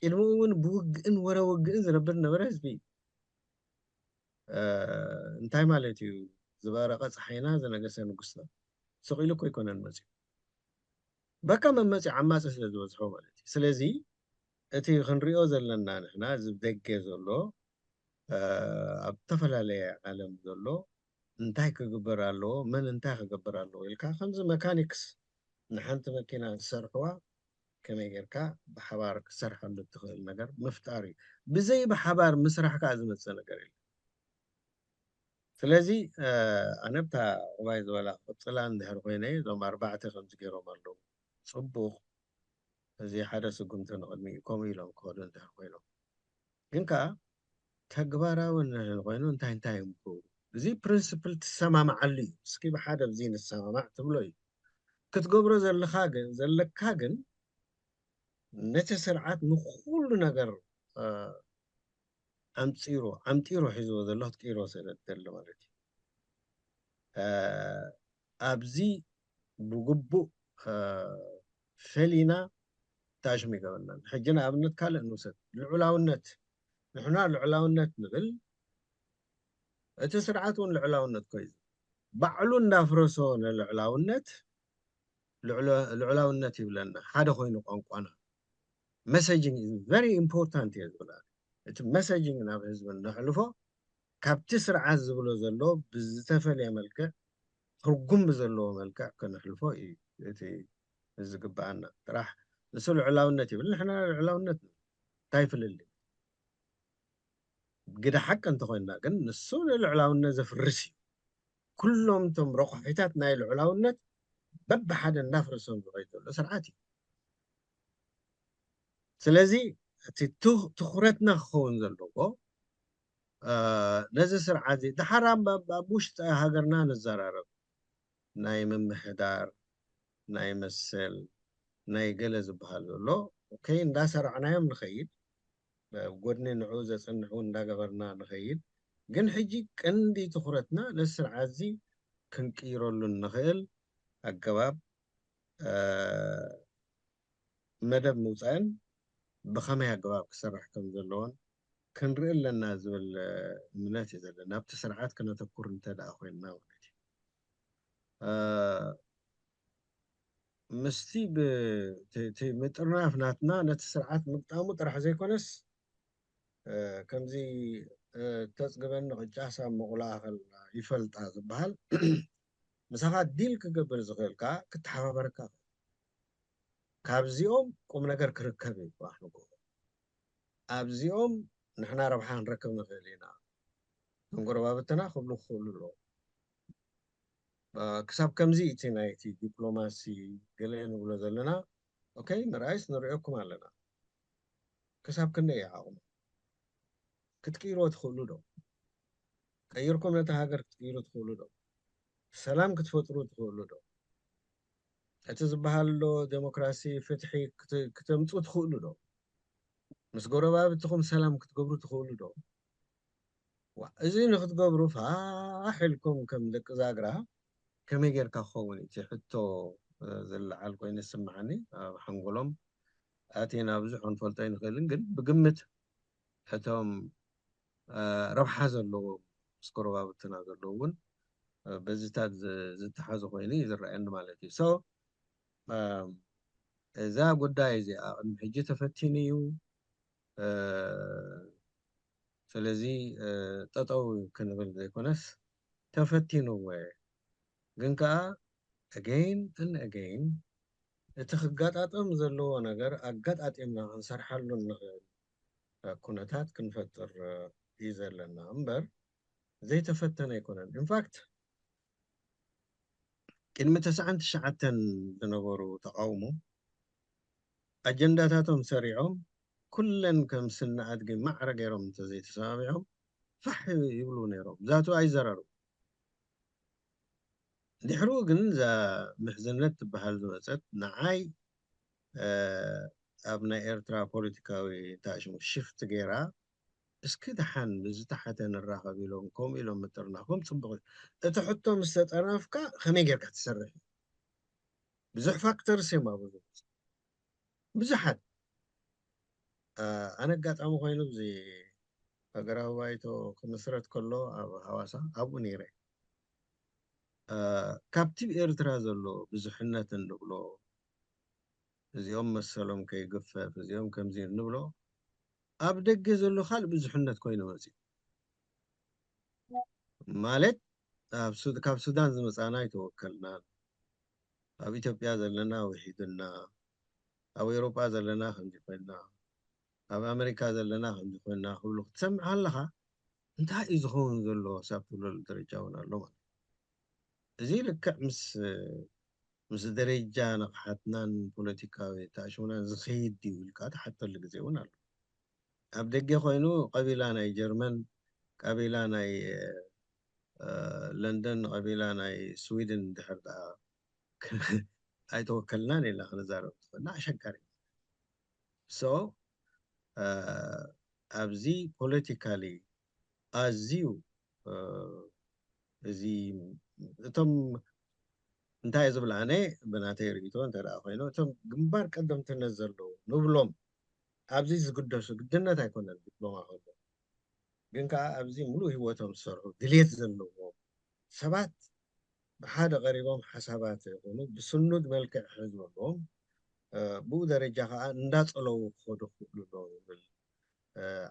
ቅድሚኡ እውን ብውግእን ወረ ውግእን ዝነብር ነበረ ህዝቢ እዩ። እንታይ ማለት እዩ? ዝበረቐ ፀሓይና ዝነገሰ ንጉስና ስቕ ኢሉ እኮ ኣይኮነን መፅዩ። በቃ መመፂ ዓማፂ ስለ ዝበዝሖ ማለት እዩ። ስለዚ እቲ ክንሪኦ ዘለና ንሕና እዚ ደገ ዘሎ ኣብ ዝተፈላለየ ዓለም ዘሎ እንታይ ክግበር ኣለዎ መን እንታይ ክገብር ኣለዎ ኢልካ ከምዚ መካኒክስ ንሓንቲ መኪና ዝሰርሕዋ ከመይ ጌርካ ብሓባር ክትሰርሐሉ እትኽእል ነገር ምፍጣር እዩ። ብዘይ ብሓባር ምስራሕ ከዓ ዝመፅእ ነገር የለን። ስለዚ ኣነ ብታ ዕባይ ዝበላ ክቕፅላ እንድሕር ኮይነ እዞም ኣርባዕተ ከምዚ ገይሮም ኣለዉ ፅቡቕ እዚ ሓደ ስጉምቲ ንቕድሚ ከምኡ ኢሎም ክኸዱ እንድሕር ኮይኖም ግን ከዓ ተግባራዊ እንድሕር ኮይኑ እንታይ እንታይ እዮም ክብሉ እዚ ፕሪንስፕል ትሰማማዓሉ እዩ። እስኪ ብሓደ ብዚ ንሰማማዕ ትብሎ እዩ። ክትገብሮ ዘለካ ግን ዘለካ ግን ነቲ ስርዓት ንኩሉ ነገር ኣምፂሩ፣ ኣምጢሩ ሒዝዎ ዘሎ ክትቅይሮ ስለ ትደሊ ማለት እዩ። እ፣ ኣብዚ ብግቡእ፣ እ፣ ፈሊና ታሽሙ ይገበናል። ሕጂ ንኣብነት ካልእ ንውሰድ፣ ልዑላውነት። ንሕና ልዑላውነት ንብል፣ እቲ ስርዓት እውን ልዑላውነት ኮይኑ ባዕሉ እንዳፍረሶ ንልዑላውነት ልዑለ-፣ ልዑላውነት ይብለና፣ ሓደ ኮይኑ ቋንቋና። Messaging is very important እየ ዝብል ኣነ። እቲ messaging ናብ ህዝቢ ነሕልፎ ካብቲ ስርዓት ዝብሎ ዘሎ ብዝተፈለየ መልክዕ፣ ትርጉም ብዘለዎ መልክዕ ከነሕልፎ እዩ እቲ ዝግብኣና። ጥራሕ ንሱ ልዑላውነት ይብል፣ ንሕና ልዑላውነት እንታይ ፍልልይ? ግደ ሓቂ እንተኾይንና ግን ንሱ ንልዑላውነት ዘፍርስ እዩ። ኩሎም እቶም ረቋሒታት ናይ ልዑላውነት በብሓደ እንዳፍረሶም ዝኸይድ ዘሎ ስርዓት እዩ። ስለዚ እቲ ትኽ-፣ ትኹረትና ክኸውን ዘለዎ፣ እ፣ ነዚ ስርዓት እዚ ደሓር ኣብ፣ ኣብ፣ ኣብ ውሽጢ ሃገርና ንዘራረብ፣ ናይ ምምሕዳር፣ ናይ መሰል፣ ናይ ገለ ዝበሃል ዘሎ፣ ኦኬ፣ እንዳሰራዕናዮም ንኸይድ፣ ኣብ ጎድኒ ንዕኡ ዘጽንሑ እንዳገበርና ንኸይድ። ግን ሕጂ ቀንዲ ትኹረትና ነዚ ስርዓት እዚ ክንቅይረሉ እንኽእል ኣገባብ፣ እ፣ መደብ ምውጻእን ብኸመይ ኣገባብ ክሰርሕ ከም ዘለዎን ክንርኢ ኣለና ዝብል፣ እ፣ እምነት እዩ ዘለና። ኣብቲ ስርዓት ክነተኩር እንተ ደኣ ኮይንና ማለት እዩ። እ፣ ምስቲ ብ-፣ እቲ፣ እቲ ምጥርናፍ ናትና ነቲ ስርዓት ምግጣሙ ጥራሕ ዘይኮነስ፣ እ፣ ከምዚ፣ እ፣ ተጽግበኒ ቅጫ ሳብ መቑላኣ ከላ ይፈልጣ ዝበሃል፣ ምሳኻ ዲል ክገብር ዝኽእል ከኣ ክተሓባበረካ ይኽእል። ካብዚኦም ቁም ነገር ክርከብ እዩ ዝግባእ ንግሆ። ኣብዚኦም ንሕና ረብሓ ክንረክብ ንኽእል ኢና። ከም ጎረባብትና ክብሉ ክኽእሉ ኣለዎም። እ፣ ክሳብ ከምዚ እቲ ናይቲ ዲፕሎማሲ ገለ ንብሎ ዘለና፣ ኦኬ፣ ምርኣይስ ንርእየኩም ኣለና። ክሳብ ክንደይ እዩ ዓቕሙ? ክትቅይርዎ ትኽእሉ ዶ? ቀይርኩም ነታ ሃገር ክትቅይሩ ትኽእሉ ዶ? ሰላም ክትፈጥሩ ትኽእሉ ዶ? እቲ ዝበሃል ዶ ዴሞክራሲ፣ ፍትሒ ክት-፣ ክተምጹ ትኽእሉ ዶ? ምስ ጎረባብትኹም ሰላም ክትገብሩ ትኽእሉ ዶ? ዋ፣ እዚ ንክትገብሩ ፋሕ ኢልኩም ከም ደቂ ዛግራ ከመይ ጌርካ ክኸውን እዩ? እቲ ሕቶ፣ እ፣ ዝለዓል ኮይኑ ይስምዓኒ። ኣብ ሓንጎሎም ኣቲና ብዙሕ ክንፈልጦ ኣይንኽእልን፣ ግን ብግምት እቶም፣ እ፣ ረብሓ ዘለዎም ምስ ጎረባብትና ዘለዉ እውን፣ እ፣ በዚታት ዝ-፣ ዝተሓዙ ኮይኑ እዩ ዝረኣየኒ ማለት እዩ። So፣ እ፣ እዛ ጉዳይ እዚኣ ቅድሚ ሕጂ ተፈቲኑ እዩ። እ፣ ስለዚ፣ እ፣ ጠጠው ክንብል ዘይኮነስ ተፈቲኑ እወ። ግን ከኣ again and again እቲ ክጋጣጠም ዘለዎ ነገር ኣጋጣጢምና ክንሰርሓሉ እንኽእል ኩነታት ክንፈጥር እዩ ዘለና እምበር ዘይተፈተነ ኣይኮነን። In fact፣ ቅድሚ ተስዓን ትሽዓተን ዝነበሩ ተቓውሞ ኣጀንዳታቶም ሰሪዖም ኩለን ከም ስነ ኣድጊ ማዕረ ገይሮም እንተዘይተሰማሚዖም ፋሕ ይብሉ ነይሮም። ዛቱ ኣይዘራረቡ። ድሕሩ ግን እዛ ምሕዝነት ትበሃል ዝመጸት ንዓይ፣ እ፣ ኣብ ናይ ኤርትራ ፖለቲካዊ ታሽሙ ሽፍት ገይራ፣ እስኪ ደሓን ብዝተሓተ ንራኸብ ኢሎም፣ ከምኡ ኢሎም ምጥርናፎም ጽቡቕ እዩ። እቲ ሕቶ ምስ ተጠርነፍካ ከመይ ጌርካ ትሰርሕ እዩ? ብዙሕ ፋክተርስ እዮም ኣብኡ ዝመጹ። ብዙሓት። እ፣ ኣነ ኣጋጣሚ ኮይኑ እዚ ሃገራዊ ባይቶ ክምስረት ከሎ ኣብ ሃዋሳ ኣብኡ ነይረ። እ፣ ካብቲ ኤርትራ ዘሎ ብዙሕነት እንብሎ፣ እዚኦም መሰሎም ከይግፈፍ፣ እዚኦም ከምዚ እንብሎ፣ ኣብ ደገ ዘሎ ካልእ ብዙሕነት ኮይኑ መጺኡ። ማለት ኣብ ሱድ-፣ ካብ ሱዳን ዝመጻና ኣይተወከልናን። ኣብ ኢትዮጵያ ዘለና ውሒዱና፣ ኣብ ኤውሮጳ ዘለና ከምዚ ኮይንና፣ ኣብ ኣመሪካ ዘለና ከምዚ ኮይንና ክብሉ ክትሰምዕ ኣለኻ። እንታይ እዩ ዝኸውን ዘሎ ክሳብ ትብለሉ ደረጃ እውን ኣሎ ማለት እዩ። እዚ ልክዕ ምስ፣ ምስ ደረጃ ንቕሓትናን ፖለቲካዊ ኣተኣሽሙናን ዝኸይድ ድዩ ኢልካ ትሓተሉ ግዜ እውን ኣሎ። ኣብ ደገ ኮይኑ ቀቢላ ናይ ጀርመን፣ ቀቢላ ናይ፣ እ፣ ለንደን፣ ቀቢላ ናይ ስዊድን እንድሕር ደኣ ኣይተወከልናን ኢልና ክንዛረብ ትኽእልና ኣሸጋሪ። So፣ እ፣ ኣብዚ ፖለቲካሊ ኣዝዩ እዚ እቶም እንታይ ዝብል ኣነ ብናተይ ርእቶ እንተ ደኣ ኮይኑ እቶም ግንባር ቀደምትነት ዘለዉ ንብሎም ኣብዚ ዝግደሱ ግድነት ኣይኮነን ዲፕሎማ ከሎ ግን ከዓ ኣብዚ ሙሉእ ህይወቶም ዝሰርሑ ድሌት ዘለዎም ሰባት ብሓደ ቀሪቦም ሓሳባት ይኹኑ ብስኑድ መልክዕ ክሕዝበሎም ብኡ ደረጃ ከዓ እንዳፀለዉ ክኸዱ ክኽእሉ ኣለዎ ዝብል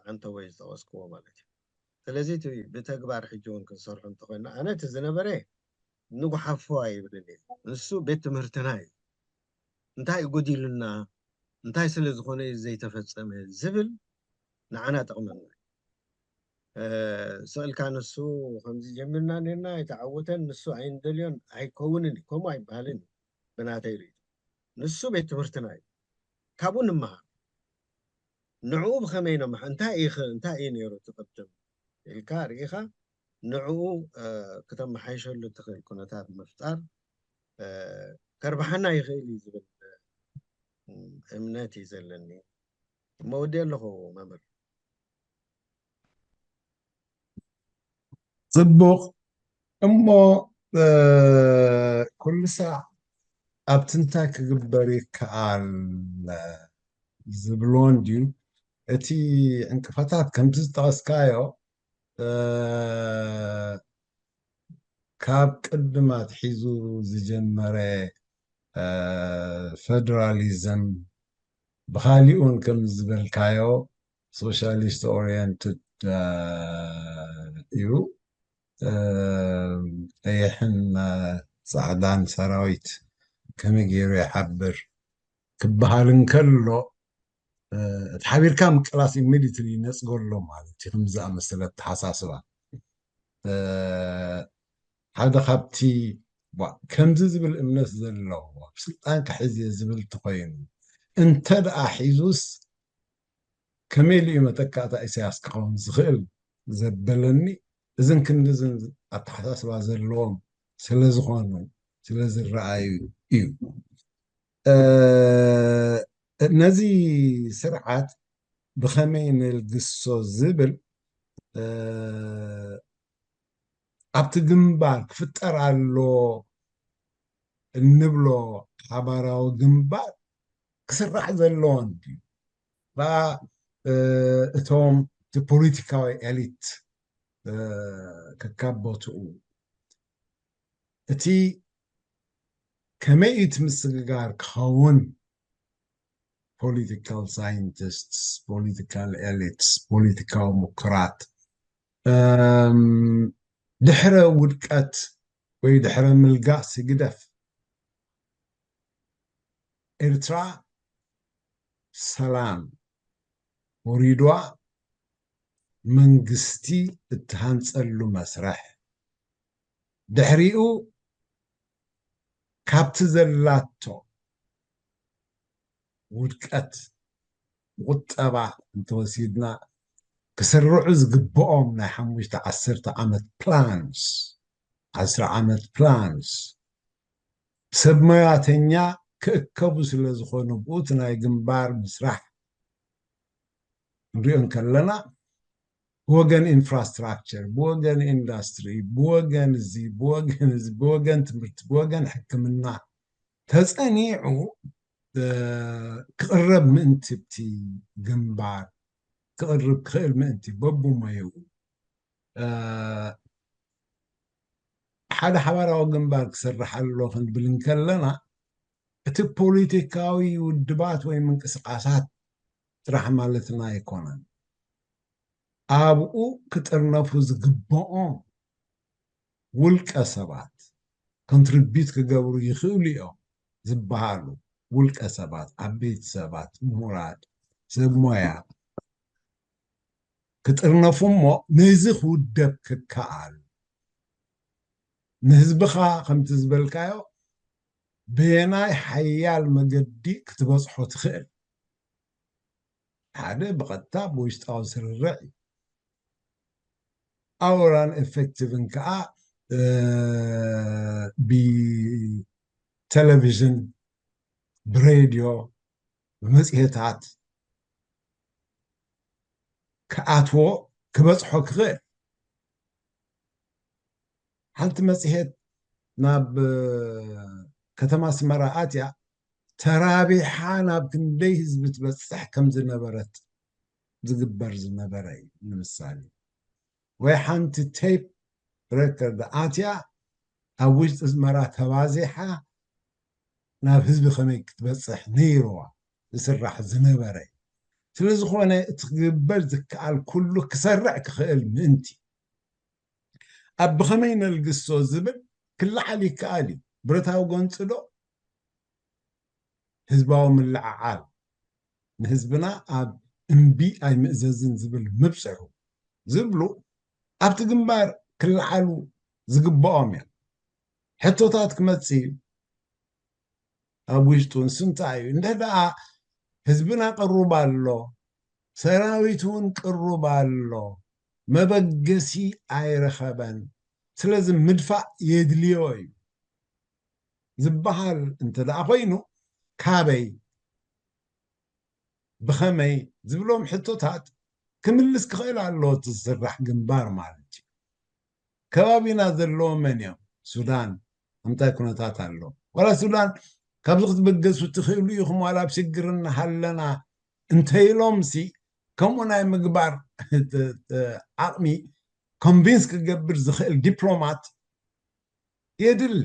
ዓንተወይ ዝጠቐስክዎ ማለት እዩ። ስለዚ እቲ ብተግባር ሕጂ እውን ክንሰርሑ እንተኮይና ኣነ እቲ ዝነበረ ንጉሓፎ ኣይብልን እየ። ንሱ ቤት ትምህርትና እዩ። እንታይ ጎዲሉና እንታይ ስለ ዝኾነ እዩ ዘይተፈጸመ ዝብል ንዓና ጠቕመና። ስእልካ ንሱ ከምዚ ጀሚርና ነርና ኣይተዓወተን ንሱ ኣይንደልዮን ኣይከውንን እዩ ከምኡ ኣይበሃልን እዩ ብናተይ ርእዩ ንሱ ቤት ትምህርትና እዩ ካብኡ ንምሃር ንዕኡ ብኸመይ ነምሓ እንታይ እዩ እንታይ እዩ ነይሩ እቲ ቅድም ኢልካ ርኢኻ ንዕኡ ክተመሓይሸሉ እትኽእል ኩነታት ምፍጣር ከርብሓና ይኽእል እዩ ዝብል እምነት እዩ ዘለኒ። መወዲ ኣለኹ መምህር። ጽቡቕ እሞ ኩሉ ሳዕ ኣብቲ እንታይ ክግበር ይከኣል ዝብሎ እንድዩ እቲ ዕንቅፋታት ከምቲ ዝጠቐስካዮ ካብ ቅድም ኣትሒዙ ዝጀመረ ፈደራሊዝም ብኻሊኡን ከም ዝበልካዮ socialist oriented እዩ። ቀይሕን ፃዕዳን ሰራዊት ከመይ ገይሩ ይሓብር ክበሃል እንከሎ እቲ ሓቢርካ ምቅላስ immediately ይነፅጎ ኣሎ ማለት እዩ። ከምዚ ዝኣመሰለ ኣተሓሳስባ ሓደ ካብቲ ከምዚ ዝብል እምነት ዘለዎ ስልጣን ክሕዝ እየ ዝብል እንተኮይኑ እንተ ደኣ ሒዙስ ከመይ ኢሉ እዩ መተካእታ ኢሳያስ ክኸውን ዝኽእል ዘበለኒ እዝን ክንድዝን ኣተሓሳስባ ዘለዎም ስለ ዝኾኑ ስለ ዝረኣዩ እዩ። ነዚ ስርዓት ብኸመይ ነልግሶ ዝብል ኣብቲ ግንባር ክፍጠር ኣሎ እንብሎ ሓባራዊ ግንባር ክስራሕ ዘለዎን ድዩ? እቶም እቲ ፖለቲካዊ ኤሊት ከካብ ቦትኡ እቲ ከመይ እቲ ምስግጋር ክኸውን political scientists፣ political elites፣ ፖለቲካዊ ምኩራት ድሕረ ውድቀት ወይ ድሕረ ምልጋስ ይግደፍ ኤርትራ ሰላም ወሪድዋ መንግስቲ እትሃንፀሉ መስርሕ ድሕሪኡ ካብቲ ዘላቶ ውድቀት ቁጠባ እንተወሲድና ክስርዑ ዝግብኦም ናይ ሓሙሽተ ዓሰርተ ዓመት plans ዓስር ዓመት plans ሰብ ሞያተኛ ክእከቡ ስለ ዝኾኑ ብኡት ናይ ግንባር ምስራሕ ንሪኦ እንከለና ብወገን infrastructure ብወገን industry ብወገን እዚ ብወገን እዚ ብወገን ትምህርቲ ብወገን ሕክምና ተፀኒዑ ክቕረብ ምእንቲ ብቲ ግንባር ክቕርብ ክኽእል ምእንቲ በቡሞይኡ ሓደ ሓባራዊ ግንባር ክሰርሕ ኣሎ ክንብል እንከለና እቲ ፖለቲካዊ ውድባት ወይ ምንቅስቃሳት ጥራሕ ማለትና ኣይኮነን። ኣብኡ ክጥርነፉ ዝግብኦም ውልቀ ሰባት contribute ክገብሩ ይኽእሉ እዮም ዝበሃሉ ውልቀ ሰባት፣ ዓበይቲ ሰባት፣ ምሁራት፣ ሰብ ሞያ ክጥርነፉ እሞ ነዚ ክውደብ ክከኣል ንህዝብኻ ከምቲ ዝበልካዮ በየናይ ሓያል መገዲ ክትበፅሖ ትኽእል ሓደ ብቐጥታ ብውሽጣዊ ስርርዕ እዩ። ኣውራን effectiveን ከዓ ብቴሌቪዥን ብሬድዮ ብመፅሄታት ኣትዎ ክበፅሖ ክኽእል። ሓንቲ መፅሄት ናብ ከተማ ኣስመራ ኣትያ ተራቢሓ ናብ ክንደይ ህዝቢ ትበፅሕ ከም ዝነበረት ዝግበር ዝነበረ እዩ። ንምሳሌ ወይ ሓንቲ ቴፕ ሬከርድ ኣትያ ኣብ ውሽጢ ኣስመራ ተባዚሓ ናብ ህዝቢ ከመይ ክትበፅሕ ነይርዋ ዝስራሕ ዝነበረ እዩ። ስለዝኾነ እቲ ክግበር ዝከኣል ኩሉ ክሰርዕ ክኽእል ምእንቲ ኣብ ብኸመይ ነልግሶ ዝብል ክለዓል ይከኣል እዩ። ብረታዊ ጎንፂ ዶ ህዝባዊ ምልዕዓል ንህዝብና ኣብ እምቢ ኣይምእዘዝን ዝብል ምብፅሑ ዝብሉ ኣብቲ ግንባር ክለዓሉ ዝግብኦም እዮም። ሕቶታት ክመፅእ እዩ ኣብ ውሽጡ። ንሱ እንታይ እዩ? እንደ ደኣ ህዝብና ቅሩብ ኣሎ፣ ሰራዊት እውን ቅሩብ ኣሎ፣ መበገሲ ኣይረኸበን፣ ስለዚ ምድፋእ የድልዮ እዩ ዝበሃል እንተ ደኣ ኮይኑ ካበይ ብኸመይ ዝብሎም ሕቶታት ክምልስ ክኽእል ኣለዎ እቲ ዝስራሕ ግንባር ማለት እዩ። ከባቢና ዘለዉ መን እዮም? ሱዳን እንታይ ኩነታት ኣሎ? ዋላ ሱዳን ካብዚ ክትበገሱ ትኽእሉ ኢኹም ዋላ ኣብ ሽግር እናሃለና እንተኢሎም ሲ ከምኡ ናይ ምግባር ዓቕሚ ኮንቪንስ ክገብር ዝኽእል ዲፕሎማት የድሊ።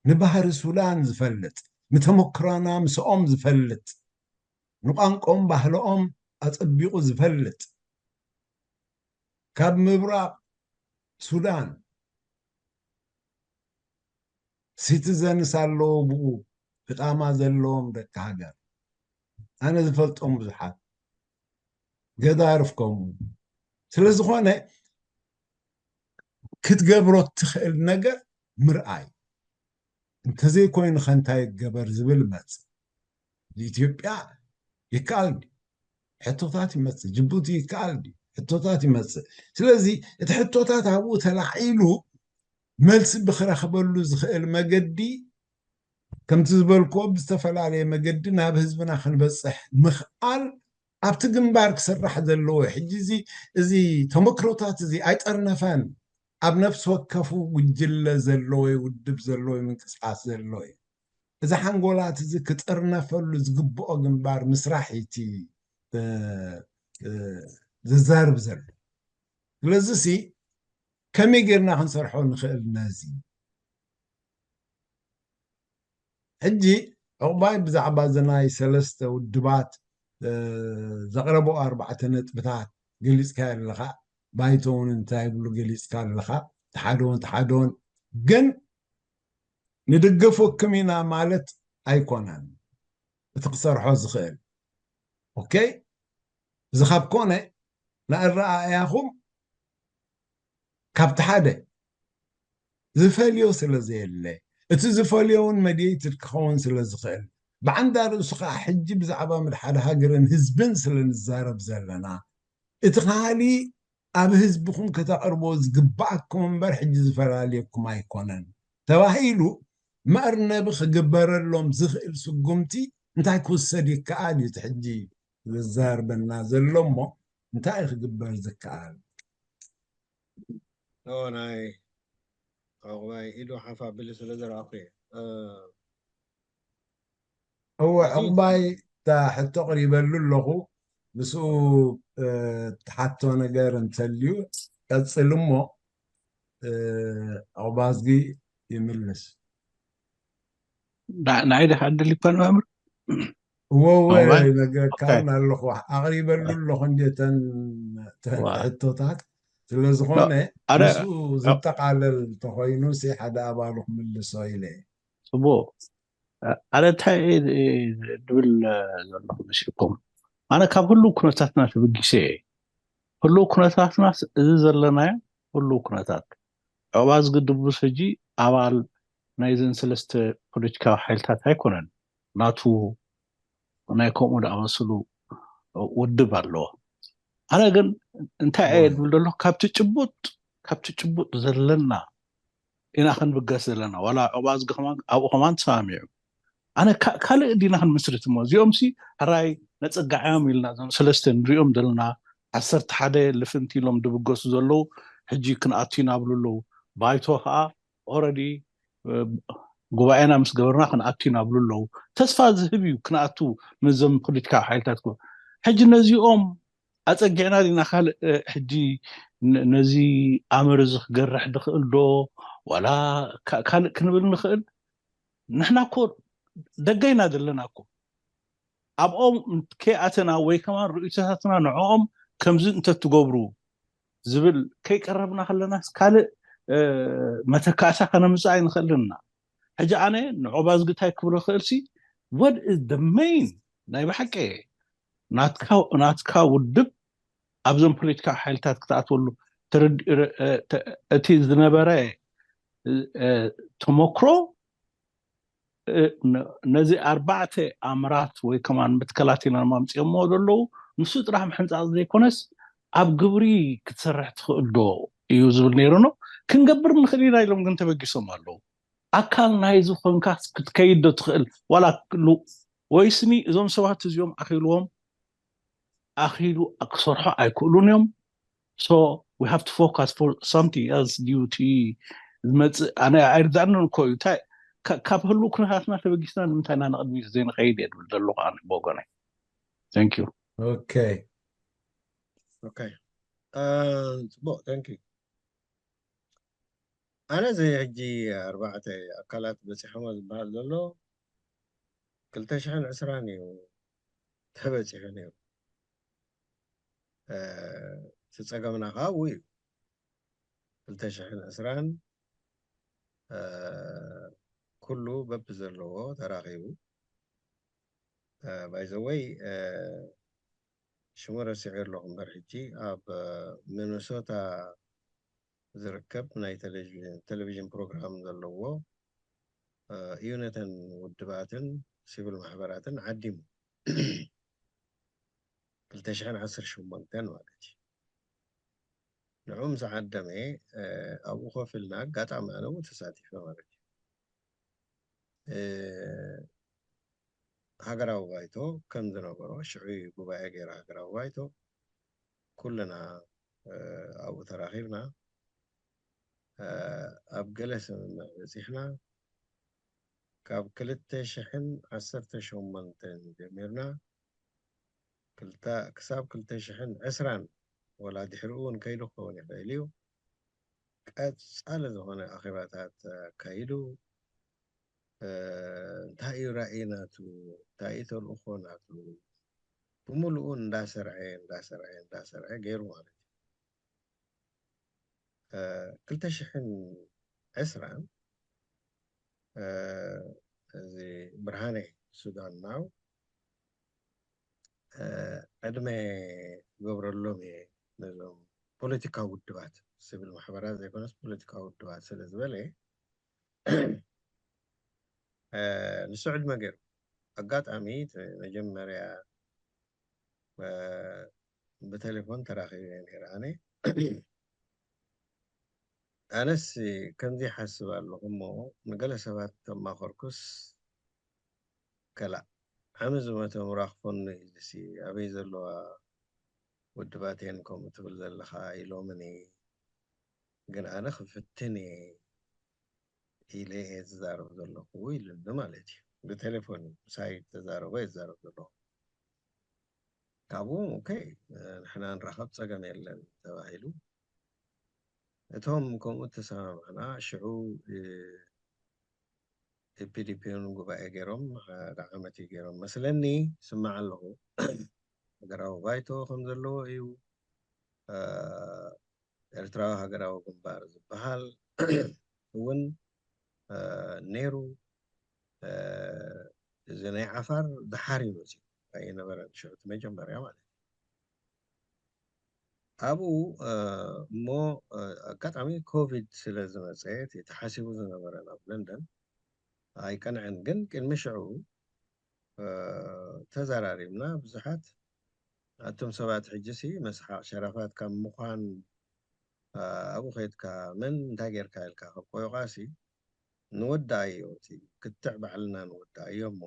ንባህሪ ሱዳን ዝፈልጥ፣ ንተመክሮና ምስኦም ዝፈልጥ፣ ንቋንቆም ባህልኦም ኣጸቢቑ ዝፈልጥ፣ ካብ ምብራቕ ሱዳን ሲቲዘንስ ኣለዉ ብኡ ዕጣማ ዘለዎም ደቂ ሃገር ኣነ ዝፈልጦም ብዙሓት ገዳርፍ ከምኡ ስለ ዝኾነ ክትገብሮ ትኽእል ነገር ምርኣይ እንተዘይኮይኑ ከ እንታይ ይገበር ዝብል መጽእ ኢትዮጵያ ይከኣል ድዩ ሕቶታት ይመጽእ ጅቡቲ ይከኣል ድዩ ሕቶታት ይመጽእ ስለዚ እቲ ሕቶታት ኣብኡ ተላዒሉ መልሲ ብክረኽበሉ ዝኽእል መገዲ ከምቲ ዝበልክዎ ብዝተፈላለየ መገዲ ናብ ህዝብና ክንበፅሕ ምኽኣል ኣብቲ ግንባር ክስራሕ ዘለዎ ሕጂ እዚ እዚ ተመክሮታት እዚ ኣይጠርነፈን ኣብ ነፍሲ ወከፉ ጉጅለ ዘሎ ወይ ውድብ ዘሎ ወይ ምንቅስቃስ ዘሎ እዩ እዚ ሓንጎላት እዚ ክጥርነፈሉ ዝግብኦ ግንባር ምስራሕ እቲ ዝዛርብ ዘሎ ስለዚ ሲ ከመይ ጌርና ክንሰርሖ ንኽእል ነዚ ሕጂ ዕቑባይ ብዛዕባ እዚ ናይ ሰለስተ ውድባት ዘቕረቦ ኣርባዕተ ነጥብታት ገሊፅካ ኣለኻ ባይቶ እውን እንታይ ይብሉ ገሊፅካ ኣለኻ ተሓደውን ተሓደውን ግን ንድገፈኩም ኢና ማለት ኣይኮነን እቲ ክሰርሖ ዝኽእል ኦኬ እዚ ካብ ኮነ ንኣረኣእያኹም ካብቲ ሓደ ዝፈልዮ ስለ ዘየለ እቲ ዝፈልዮ እውን መድየትድ ክኸውን ስለ ዝኽእል ብዓንዳ ርእሱ ከዓ ሕጂ ብዛዕባ ምድሓድ ሃገርን ህዝብን ስለ ንዛረብ ዘለና እቲ ካሊ ኣብ ህዝብኹም ከተቕርቦ ዝግባኣኩም እምበር ሕጂ ዝፈላልየኩም ኣይኮነን ተባሂሉ መእርነቢ ክግበረሎም ዝኽእል ስጉምቲ እንታይ ክውሰድ ይከኣል እዩ እቲ ሕጂ ዘዛርበና ዘሎ እሞ እንታይ እዩ ክግበር ዝከኣል ናይ ዕቑባይ ኢዱ ሓፍ ኣቢሉ ስለ ዝረኣኹ እየ እወ ዕቑባይ እታ ሕቶ ኣቕሪበሉ ኣለኹ ምስኡ ትሓቶ ነገር እንተልዩ ቀፅል እሞ ዕቑባዝጊ ይምልስ ንዓይ ድኻ ዕድል ይኳን መምህር እወወ ነገረካን ኣለኹ ኣቕሪበሉ ኣለኹ እንዴተን ሕቶታት ስለዝኾነ ምስኡ ዝጠቃለል እንተኾይኑ ሲ ሓደ ኣባሉ ክምልሶ ኢለ ፅቡቅ ኣነ እንታይ ድብል ዘለኹ መሲልኩም ኣነ ካብ ህልው ኩነታትና ተበጊሰ እየ ህልው ኩነታትና እዚ ዘለናዮ ህልው ኩነታት ዕቑባ ዝግድቡ ሕጂ ኣባል ናይዘን ሰለስተ ፖለቲካዊ ሓይልታት ኣይኮነን ናቱ ናይ ከምኡ ዝኣመሰሉ ውድብ ኣለዎ ኣነ ግን እንታይ እየ ድብል ዘሎ ካብቲ ጭቡጥ ካብቲ ጭቡጥ ዘለና ኢና ክንብገስ ዘለና ዋላ ዕቑባ ዝገ ኣብኡ ከማን ተሰማሚዑ ኣነ ካልእ ዲና ክንምስርት እሞ እዚኦም ሲ ሕራይ ነፀጋዕዮም ኢልና እዞም ሰለስተ ንሪኦም ዘለና ዓሰርተ ሓደ ልፍንቲ ኢሎም ድብገሱ ዘለዉ ሕጂ ክንኣቱ ኢና ብሉ ኣለዉ። ባይቶ ከዓ ኦረዲ ጉባኤና ምስ ገበርና ክንኣቱ ኢና ብሉ ኣለዉ። ተስፋ ዝህብ እዩ ክንኣቱ ምስዞም ፖለቲካዊ ሓይልታት። ሕጂ ነዚኦም ኣፀጊዕና ዲና ካልእ ሕጂ ነዚ ኣመር እዚ ክገርሕ ድኽእል ዶ ዋላ ካልእ ክንብል ንኽእል? ንሕና እኮ ደገይና ዘለና እኮ ኣብኦም ከይኣተና ወይ ከማን ርእይቶታትና ንዕኦም ከምዚ እንተትገብሩ ዝብል ከይቀረብና ከለናስ ካልእ መተካእታ ከነምፅእ ኣይንኽእልን ኢና። ሕጂ ኣነ ንዖባዝግታይ ክብሎ ክእል ሲ what is the main ናይ ብሓቂ ናትካ ውድብ ኣብዞም ፖለቲካዊ ሓይልታት ክትኣትወሉ እቲ ዝነበረ ተመክሮ ነዚ ኣርባዕተ ኣምራት ወይ ከማን መትከላት ኢና ማምፅኦሞ ዘለዉ። ንሱ ጥራሕ ምሕንፃፅ ዘይኮነስ ኣብ ግብሪ ክትሰርሕ ትኽእል ዶ እዩ ዝብል ነይሩ ነው። ክንገብር ንኽእል ኢና ኢሎም ግን ተበጊሶም ኣለዉ። ኣካል ናይዚ ኮንካ ክትከይድ ዶ ትኽእል ዋላ ወይስኒ እዞም ሰባት እዚኦም ኣኺልዎም ኣኺሉ ክሰርሖ ኣይክእሉን እዮም። So we have to focus for something else due to ዝመፅእ ኣነ ኣይርዳእንን እኮ እዩ። ካብ ህሉ ኩነታትና ተበጊስና ንምንታይ ኢና ንቕድሚት ዘይንኸይድ እየ ድብል ዘለኹ ኣነ ብወገነይ። Thank you። Okay። Okay። ፅቡቅ። Thank you። ኣነ እዚ ሕጂ ኣርባዕተ ኣካላት በፂሖሞ ዝበሃል ዘሎ ክልተ ሽሕን ዕስራን እዩ ተበፂሑ ነይሩ። እቲ ፀገምና ከዓ ኣብኡ እዩ። ክልተ ሽሕን ዕስራን ኩሉ በቢ ዘለዎ ተራኺቡ። ባይዘወይ ሽሙ ረሲዐ ኣለኹ እምበር ሕጂ ኣብ ሚኒሶታ ዝርከብ ናይ ቴሌቪዥን ፕሮግራም ዘለዎ እዩ ነተን ውድባትን ሲቪል ማሕበራትን ዓዲሙ ክልተ ሽሕን ዓሰርተ ሸሞንተን ማለት እዩ። ንዑ ምስ ዓደመ ኣብኡ ኮፍ ኢልና ኣጋጣሚ ኣነ እውን ተሳቲፈ ማለት እዩ። ሃገራዊ ባይቶ ከም ዝነበሮ ሽዑ ጉባኤ ገይሩ ሃገራዊ ባይቶ ኩልና ኣብኡ ተራኺብና ኣብ ገለ ስምምዕ በፂሕና ካብ ክልተ ሽሕን ዓሰርተ ሸሞንተን ጀሚርና ክሳብ ክልተ ሽሕን ዕስራን ወላ ድሕሪኡ እውን ከይዱ ክኸውን ይኽእል እዩ ቀፃሊ ዝኾነ ኣኼባታት ኣካይዱ እንታይ እዩ ራእይ ናቱ እንታይ እዩ ተልእኾ ናቱ ብምሉኡ እንዳሰርዐ እንዳሰርዐ እንዳሰርዐ ገይሩ ማለት እዩ። ክልተ ሽሕን ዕስራን እዚ ብርሃነ ሱዳን ናው ዕድመ ክገብረሎም እየ ነዞም ፖለቲካዊ ውድባት ስብል ማሕበራት ዘይኮነስ ፖለቲካዊ ውድባት ስለ ዝበለ ንሱ ዕድመ ገይሩ ኣጋጣሚ መጀመርያ ብቴሌፎን ተራኺበ ነይረ ኣነ ኣነስ ከምዚ ይሓስብ ኣለኹ እሞ ንገለ ሰባት ተማኸርኩስ ከላእ ዓሚ ዝመተ ምራኽፎኒ ኢልሲ ኣበይ ዘለዋ ውድባቴን ከምኡ ትብል ዘለኻ ኢሎምኒ ግን ኣነ ክፍትን እየ ኢለ እየ ዝዛረብ ዘለኹ ኢሉኒ ማለት እዩ ብቴሌፎን ምሳይ ተዛረቦ እየ ዝዛረብ ዘለኹ ካብኡ ኦኬ ንሕና ንራኸብ ፀገም የለን ተባሂሉ እቶም ከምኡ ተሰማምዕና ሽዑ ኢፒዲፒን ጉባኤ ገይሮም ሓደ ዓመት እዩ ገይሮም መስለኒ ስማዕ ኣለኹ ሃገራዊ ባይቶ ከም ዘለዎ እዩ ኤርትራዊ ሃገራዊ ግንባር ዝበሃል እውን ነይሩ እዚ ናይ ዓፋር ደሓር እዩ መፅኡ ኣይነበረን ሽዑ እቲ መጀመርያ ማለት እዩ ኣብኡ እሞ ኣጋጣሚ ኮቪድ ስለ ዝመፀ እቲ ተሓሲቡ ዝነበረ ናብ ለንደን ኣይቀንዐን ግን ቅድሚ ሽዑ ተዘራሪብና ብዙሓት ኣቱም ሰባት ሕጂ ሲ መስሓቕ ሸራፋት ካብ ምዃን ኣብኡ ከድካ መን እንታይ ጌርካ ኢልካ ካብ ቆይቋ ሲ ንወዳኣዮ እቲ ክትዕ ባዕልና ንወዳኣዮ እሞ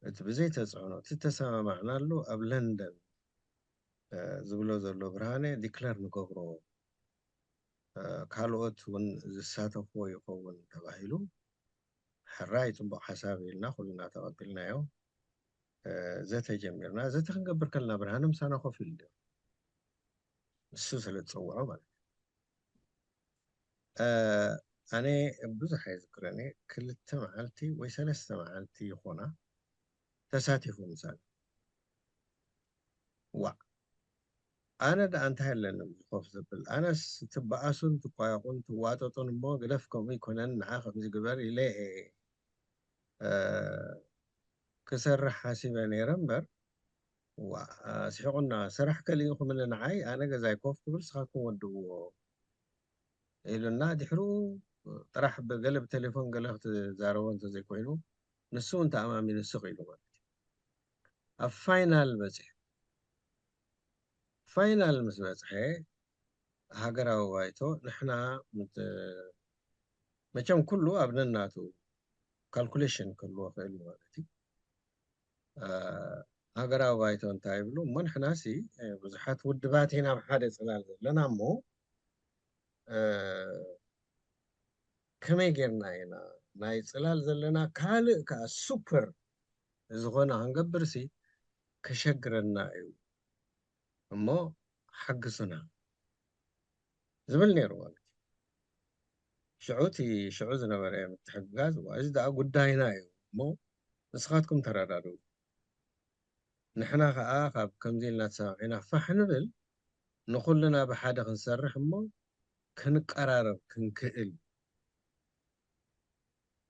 እቲ ብዘይ ተፅዕኖ እቲ ተሰማማዕናሉ ኣብ ለንደን ዝብሎ ዘሎ ብርሃነ ዲክለር ንገብሮ፣ ካልኦት እውን ዝሳተፍዎ ይኸውን ተባሂሉ። ሕራይ፣ ፅቡቕ ሓሳብ ኢልና ኩልና ተቐቢልናዮ። ዘተ ጀሚርና። ዘተ ክንገብር ከለና ብርሃነ ምሳና ኮፍ ኢሉ ነይሩ፣ ንሱ ስለ ዝፀውዖ ማለት እዩ። ኣነ ብዙሕ ኣይዝክረን እየ፣ ክልተ መዓልቲ ወይ ሰለስተ መዓልቲ ይኾና ተሳቲፉ ምሳና። ዋእ፣ ኣነ ደኣ እንታይ ኣለኒ ኣብዚ ኮፍ ዝብል? ኣነስ ትበኣሱን ትቋየቑን ትዋጠጡን እሞ ግደፍ፣ ከምኡ ይኮነን፣ ንዓ ከምዚ ግበር ኢለ እየ ክሰርሕ ሓሲበ ነይረ እምበር፣ ዋ፣ ስሒቑና። ስራሕ ከሊእኹምኒ ንዓይ፣ ኣነ ገዛይ ኮፍ ክብል፣ ስኻትኩም ወድእዎ ኢሉና። ድሕሩ ጥራሕ ብገለ ብቴሌፎን ገለ ክትዛረቦ እንተዘይኮይኑ፣ ንሱ እውን ተኣማሚኑ ስቕ ኢሉ ማለት እዩ። ኣብ ፋይናል በፂሑ። ፋይናል ምስ በፅሐ፣ ሃገራዊ ባይቶ ንሕና ምት-፣ መቸም ኩሉ ኣብ ነናቱ ካልኩሌሽን ክህልዎ ክእል ማለት እዩ። ሃገራዊ ባይቶ እንታይ ይብሉ እሞ፣ ንሕናሲ ብዙሓት ውድባት ኢና ኣብ ሓደ ፅላል ዘለና እሞ፣ ከመይ ጌርና ኢና ናይ ፅላል ዘለና ካልእ ከዓ ሱፐር ዝኾነ ክንገብርሲ ከሸግረና እዩ እሞ ሓግዙና ዝብል ነይሩ ማለት እዩ። ሽዑ እቲ ሽዑ ዝነበረ ምትሕግጋዝ፣ "እዋ፣ እዚ ደኣ ጉዳይና እዩ እሞ ንስኻትኩም ተረዳድኡ፣ ንሕና ኸኣ ካብ ከምዚ ኢልና ተሰማሚዕና ፋሕ ንብል፣ ንኹልና ብሓደ ክንሰርሕ እሞ ክንቀራረብ ክንክእል፣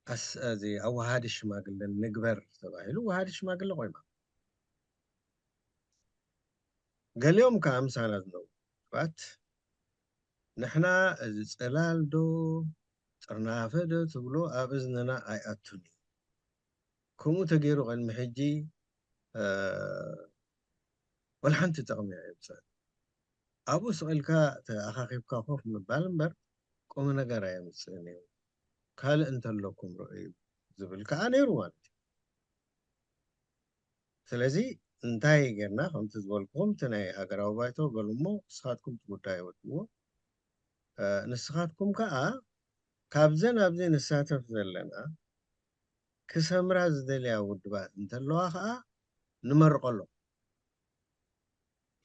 ኣስ-፣ እዚ ኣወሃዲ ሽማግለ ንግበር" ተባሂሉ፣ ኣወሃዲ ሽማግለ ቆይማ። ገሊኦም ከኣ ምሳና ዝነበሩ ሰባት፣ "ንሕና እዚ ጽላል ዶ ጥርናፈ ዶ ትብሎ ኣብ እዝንና ኣይኣቱን እዩ። ከምኡ ተገይሩ ቅድሚ ሕጂ፣ እ፣ ወላ ሓንቲ ጥቕሚ ኣየምጽእን። ኣብኡ ስቕ ኢልካ ተኣኻኺብካ ኮፍ ምባል እምበር ቁም ነገር ኣየምጽእን እዩ። ካልእ እንተለኩም ርእዩ" ዝብል ከኣ ነይሩ ማለት እዩ። ስለዚ እንታይ ጌርና? ከምቲ ዝበልኩኹም፣ እቲ ናይ ሃገራዊ ባይቶ በሉ እሞ ንስኻትኩም እቲ ጉዳይ ወድእዎ። እ፣ ንስኻትኩም ከኣ ካብዘን ኣብዚ ንሳተፍ ዘለና ክሰምራ ዝደልያ ውድባት እንተለዋ ከኣ ንመርቐሎም።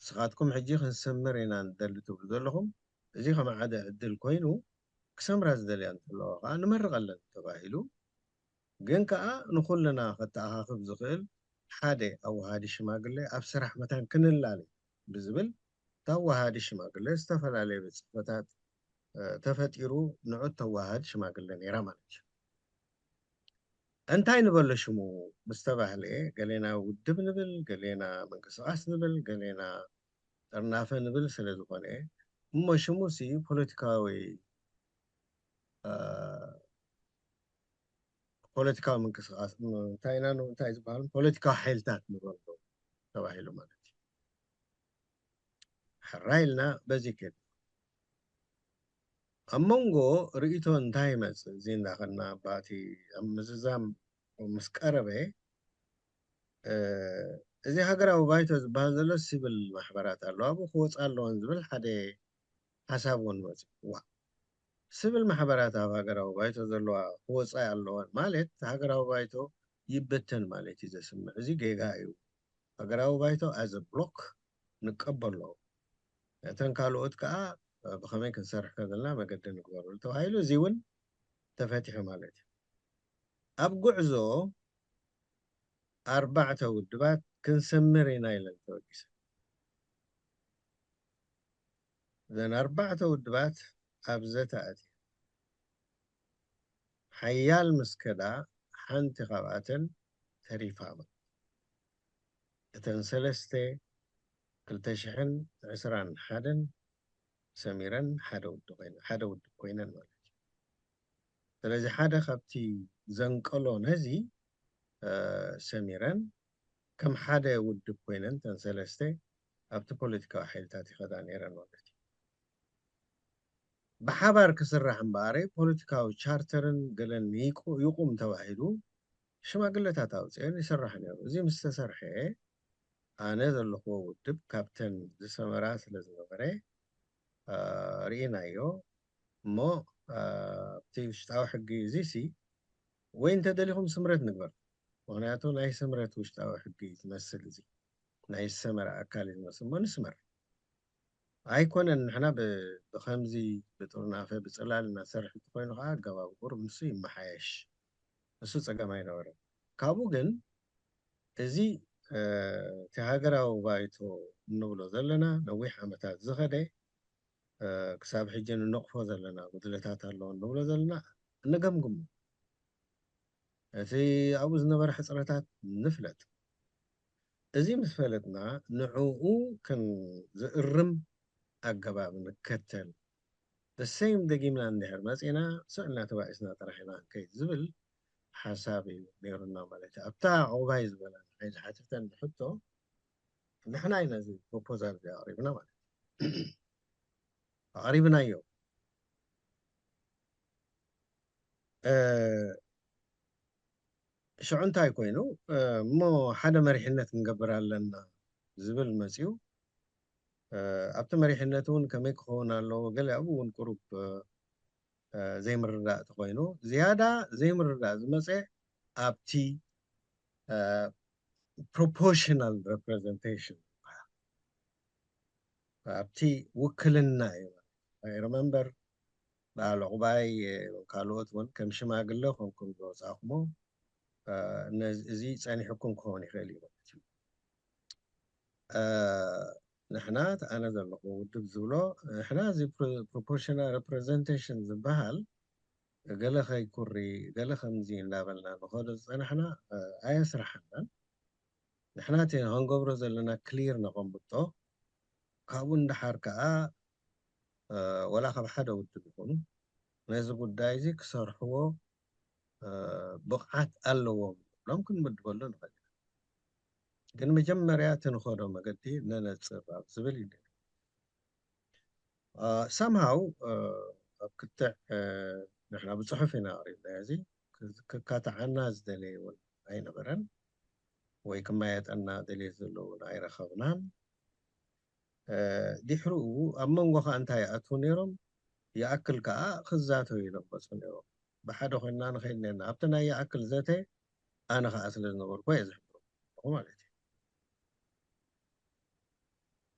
ንስኻትኩም ሕጂ ክንሰምር ኢና ንደሊ ትብሉ ዘለኹም፣ እዚ ከም ሓደ ዕድል ኮይኑ ክሰምራ ዝደልያ እንተለዋ ከኣ ንመርቐለን ተባሂሉ። ግን ከኣ ንኹልና ከተኣኻኽብ ዝኽእል ሓደ ኣወሃዲ ሽማግለ ኣብ ስራሕ መታን ክንላለ ብዝብል፣ እቲ ኣወሃዲ ሽማግለ ዝተፈላለየ ቤት ጽሕፈታት፣ እ፣ ተፈጢሩ፣ ንዑ ተወሃሃዲ ሽማግለ ነይራ ማለት እዩ። እንታይ ንበሎ ሽሙ ምስ ተባህለ፣ ገሌና ውድብ ንብል፣ ገሌና ምንቅስቓስ ንብል፣ ገሌና ጥርናፈ ንብል ስለ ዝኾነ፣ እሞ ሽሙሲ ፖለቲካዊ፣ እ፣ ፖለቲካዊ ምንቅስቓስ፣ እንታይ ኢና ን-፣ እንታይ ዝበሃል፣ ፖለቲካዊ ሓይልታት ንበሎ ተባሂሉ ማለት እዩ። ሕራይ ኢልና በዚ ከድ ኣብ መንጎ ርእይቶ እንታይ ይመጽእ? እዚ እንዳኸድና ባቲ ኣብ ምዝዛም ምስ ቀረበ፣ እ፣ እዚ ሃገራዊ ባይቶ ዝበሃል ዘሎ ሲቪል ማሕበራት ኣለዋ፣ ኣብኡ ክወጻ ኣለወን ዝብል ሓደ ሓሳብ እውን መጽእ። ዋ፣ ስብል ማሕበራት ኣብ ሃገራዊ ባይቶ ዘለዋ ክወጻ ኣለወን ማለት ሃገራዊ ባይቶ ይበተን ማለት እዩ ዘስምዕ። እዚ ጌጋ እዩ። ሃገራዊ ባይቶ ኣዘ ብሎክ ንቀበሎ። እተን ካልኦት ከኣ ብኸመይ ክንሰርሕ ከዘልና መገዲ ንግበረሉ ተባሂሉ፣ እዚ እውን ተፈቲሑ ማለት እዩ። ኣብ ጉዕዞ ኣርባዕተ ውድባት ክንሰምር ኢና ኢለን ተበጊሰን። እዘን ኣርባዕተ ውድባት ኣብ ዘተ ኣትየን። ሓያል ምስ ከዳ ሓንቲ ካብኣተን ተሪፋ። እተን ሰለስተ ክልተ ሽሕን ዕስራን ሓደን ሰሚረን ሓደ ውድብ ኮይነ-፣ ሓደ ውድብ ኮይነን ማለት እዩ። ስለዚ ሓደ ካብቲ ዘንቀሎ ነዚ፣ እ፣ ሰሚረን ከም ሓደ ውድብ ኮይነን እተን ሰለስተ ኣብቲ ፖለቲካዊ ሓይልታት ይኸዳ ነይረን ማለት እዩ። ብሓባር ክስራሕ እምበኣረይ ፖለቲካዊ ቻርተርን ገለን ይቁ-፣ ይቁም ተባሂሉ ሽማግለታት ኣውፅአን ይስራሕ ነይሩ። እዚ ምስ ተሰርሐ ኣነ ዘለኹዎ ውድብ ካብተን ዝሰመራ ስለ ዝነበረ፣ አ፣ ርኢናዮ እሞ፣ አ፣ ኣብቲ ውሽጣዊ ሕጊ እዚሲ ወይ እንተደሊኹም ስምረት ንግበር። ምኽንያቱ ናይ ስምረት ውሽጣዊ ሕጊ እዩ ዝመስል፣ እዚ ናይ ዝሰመረ ኣካል እዩ ዝመስል እሞ ንስመር። ኣይኮነን ንሕና ብ-፣ ብኸምዚ ብጥርናፈ ብጽላል እናሰርሕ እንተኾይኑ ከዓ ኣገባብ ቁሩብ ንሱ ይመሓየሽ። እሱ ጸገም ኣይነበረን። ካብኡ ግን እዚ፣ እ፣ እቲ ሃገራዊ ባይቶ እንብሎ ዘለና ነዊሕ ዓመታት ዝኸደ፣ እ፣ ክሳብ ሕጂ ንነቕፎ ዘለና ጉድለታት ኣለዎ እንብሎ ዘለና ንገምግሞ። እቲ ኣብኡ ዝነበረ ሕጽረታት ንፍለጥ። እዚ ምስ ፈለጥና ንዕኡ ከም ዝእርም ኣገባብ ንከተል። The same ደጊምና እንድሕር መጺና ስዕልና ተባኢስና ጥራሕ ኢና ክንከይድ ዝብል ሓሳብ እዩ ነይሩና ማለት እዩ። ኣብታ ዕቑባይ ዝበላ ንዓይ ዝሓተተኒ ሕቶ ንሕና ኢና እዚ ፕሮፖዛል እዚ ኣቕሪብና ማለት እዩ። ኣቕሪብናዮ። እ፣ ሽዑ እንታይ ኮይኑ፣ እ፣ እሞ ሓደ መሪሕነት ክንገብር ኣለና ዝብል መጺኡ። እ፣ ኣብቲ መሪሕነት እውን ከመይ ክኸውን ኣለዎ፣ ገለ ኣብኡ እውን ቁሩብ፣ እ፣ እ፣ ዘይምርዳእ ተኾይኑ፣ ዝያዳ ዘይምርዳእ ዝመጸ ኣብቲ፣ እ፣ ፕሮፖርሽናል ሬፕሬዘንቴሽን ይበሃል። ኣብቲ ውክልና እዩ። I remember በዓል ዕቑባይ፣ እ፣ ካልኦት እውን ከም ሽማግለ ኮንኩም ዝወጻእኩሞ፣ እ፣ ነዚ፣ እዚ ጸኒሑኩም ክኸውን ይኽእል እዩ ማለት እዩ። እ፣ ንሕና እቲ ኣነ ዘለኹ ውድብ ዝብሎ፣ ንሕና እዚ ፕሮ-፣ ፕሮፖርሽናል ሬፕሬዘንቴሽን ዝበሃል ገለ ከይኩሪ፣ ገለ ከምዚ እንዳበልና ንኸዶ ዝጸናሕና፣ እ፣ ኣየስርሓናን። ንሕና እቲ ክንገብሮ ዘለና ክሊር ነቐምጦ፣ ካብኡ ንደሓር ከኣ፣ እ፣ ወላ ካብ ሓደ ውድብ ይኹኑ ነዚ ጉዳይ እዚ ክሰርሕዎ፣ እ፣ ብቕዓት ኣለዎም ብሎም ክንምድበሉ ንኽእል ኢና። ግን መጀመርያ እቲ ንኸዶ መገዲ ነነጽር ኣብ ዝብል እዩ ነይሩ። እ፣ somehow፣ እ፣ ኣብ ክትዕ፣ እ፣ ንሕና ብጽሑፍ ኢና ኣቕሪብናዮ። እዚ ክ-፣ ክካትዓና ዝደለየ እውን ኣይነበረን፣ ወይ ክመያየጠና ድሌት ዘለዎ እውን ኣይረኸብናን። እ፣ ድሕሪኡ ኣብ መንጎ ኸኣ እንታይ ይኣትዉ ነይሮም? ይኣክል ከኣ ክዛተዩ ኢሎም መጹ ነይሮም። ብሓደ ኮይንና ንኸይድ ነርና። ኣብቲ ናይ ይኣክል ዘተ ኣነ ኸኣ ስለ ዝነበርኩ እየ ዝሕብሮ ኣለኹ ማለት እዩ።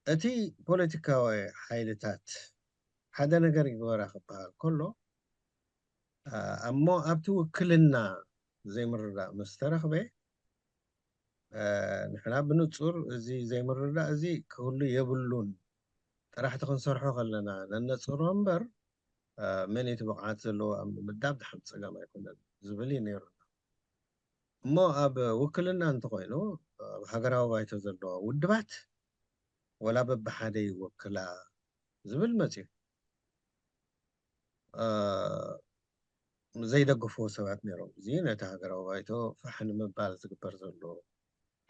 እቲ ፖለቲካዊ ሓይልታት ሓደ ነገር ይግበራ ክበሃል ከሎ፣ እ፣ እሞ ኣብቲ ውክልና ዘይምርዳእ ምስ ተረኽበ፣ እ፣ ንሕና ብንጹር እዚ ዘይምርዳእ እዚ ክህሉ የብሉን፣ ጥራሕቲ ክንሰርሖ ከለና ነነጽሮ እምበር፣ እ፣ መን እቲ ብቕዓት ዘለዎ ኣብ ምምዳብ ድሓን ጸገም ኣይኮነን ዝብል እዩ ነይሩና። እሞ ኣብ ውክልና እንተኾይኑ፣ ኣብ ሃገራዊ ባይቶ ዘለዋ ውድባት ወላ በብሓደ ይወክላ ዝብል መጺኡ። እ፣ ዘይደግፍዎ ሰባት ነይሮም። እዚ ነቲ ሃገራዊ ባይቶ ፋሕ ንምባል ዝግበር ዘሎ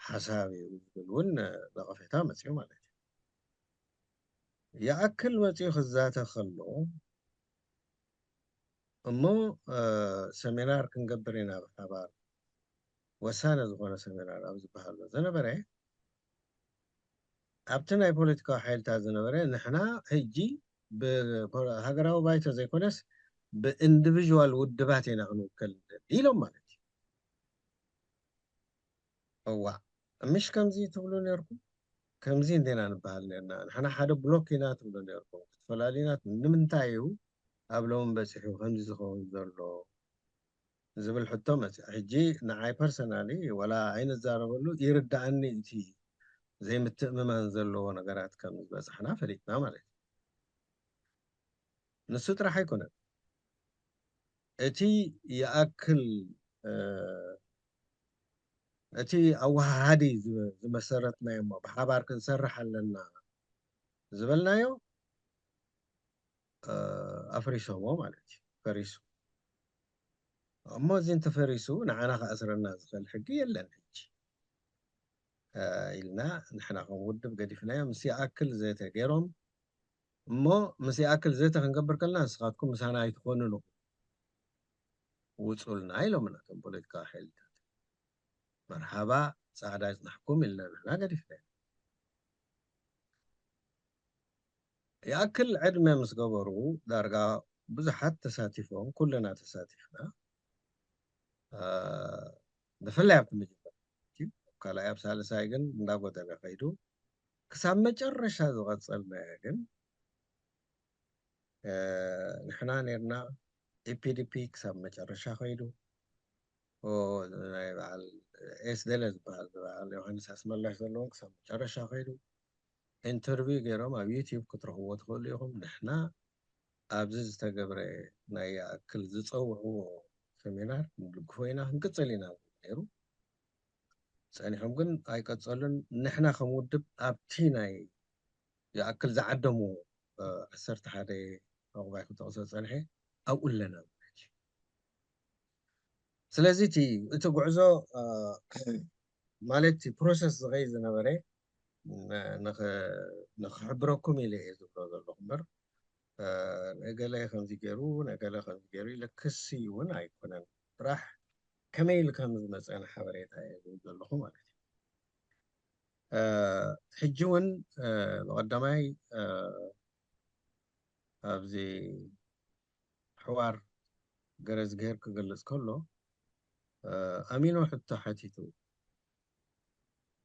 ሓሳብ እዩ ዝብል እውን ነቐፌታ መጺኡ ማለት እዩ። ይኣክል መጺኡ ክዛተ ከሎ፣ እሞ፣ እ፣ ሰሚናር ክንገብር ኢና ብሓባር፣ ወሳነ ዝኾነ ሰሚናር ኣብ ዝበሃሎ ዝነበረ፣ ኣብቲ ናይ ፖለቲካዊ ሓይልታት ዝነበረ፣ ንሕና ሕጂ ብ-፣ ሃገራዊ ባይቶ ዘይኮነስ ብኢንዲቪዥዋል ውድባት ኢና ክንውከል ንደሊ ኢሎም ማለት እዩ። እዋእ፣ ምሽ ከምዚ ትብሉ ነርኩም? ከምዚ እንዴና ንበሃል ነርና? ንሕና ሓደ ብሎክ ኢና ትብሉ ነርኩም። ክትፈላልዩና ንምንታይ እዩ ኣብ ሎሚ በጺሑ ከምዚ ዝኸውን ዘሎ? ዝብል ሕቶ መጺኣ። ሕጂ ንዓይ ፐርሰናሊ ወላ ኣይንዛረበሉ፣ ይርድኣኒ እቲ ዘይምትእምማን ዘለዎ ነገራት ከም ዝበጻሕና ፈሊጥና ማለት እዩ። ንሱ ጥራሕ ኣይኮነን። እቲ ይኣክል፣ እ፣ እቲ ኣወሃሃዲ ዝ-፣ ዝመሰረትናዮ እሞ ብሓባር ክንሰርሕ ኣለና ዝበልናዮ፣ እ፣ ኣፍሪሶሞ ማለት እዩ። ፈሪሱ። እሞ እዚ እንተፈሪሱ ንዓና ክኣስረና ዝኽእል ሕጊ የለን ሕጂ፣ እ፣ ኢልና ንሕና ከም ውድብ ገዲፍናዮ። ምስ ይኣክል ዘተ ገይሮም፣ እሞ ምስ ይኣክል ዘተ ክንገብር ከለና ንስኻትኩም ምሳና ኣይትኾኑን ኢኹም፣ ውጹልና ኢሎምና እቶም ፖለቲካዊ ሓይልታት። መርሓባ፣ ጻዕዳ ይጽናሕኩም ኢልና ንሕና ገዲፍናዮ። ይኣክል ዕድመ ምስ ገበሩ ዳርጋ ብዙሓት ተሳቲፎም፣ ኩልና ተሳቲፍና። ብፍላይ ኣብቲ መጀመርያ፣ ካልኣይ ኣብ ሳልሳይ ግን እንዳጎደለ ከይዱ። ክሳብ መጨረሻ ዝቐጸልናዮ ግን ንሕና ነርና። ኢፒዲፒ ክሳብ መጨረሻ ከይዱ። ናይ በዓል ኤስደለ ዝበሃል በዓል ዮሃንስ ኣስመላሽ ዘለዎም ክሳብ መጨረሻ ከይዱ። ኢንተርቪው ገይሮም ኣብ ዩቲዩብ ክትረኽብዎ ትኽእሉ ኢኹም። ንሕና ኣብዚ ዝተገብረ ናይ ይኣክል ዝፀውዕዎ ሰሚናር ንድግፎ ኢና፣ ክንቅፅል ኢና ነይሩ። ፀኒሖም ግን ኣይቀፀሉን። ንሕና ከም ውድብ ኣብቲ ናይ ይኣክል ዝዓደሙ ዓሰርተ ሓደ ዕቑባይ ክጠቕሶ ፀንሐ ኣብኡ ኣለና ማለት እዩ። ስለዚ እቲ እቲ ጉዕዞ ማለት እቲ ፕሮሰስ ዝኸይድ ዝነበረ ንኽሕብረኩም ኢለ እየ ዝብሎ ዘለኹ እምበር ነገለ ከምዚ ገይሩ ነገለ ከምዚ ገይሩ ኢለ ክሲ እውን ኣይኮነን። ጥራሕ ከመይ ኢሉ ከም ዝመፀና ሓበሬታ እየ ዝብል ዘለኹ ማለት እዩ። ሕጂ እውን ብቐዳማይ ኣብዚ ሕዋር ገረዝግሄር ክገልፅ ከሎ ኣሚኖ ሕቶ ሓቲቱ፣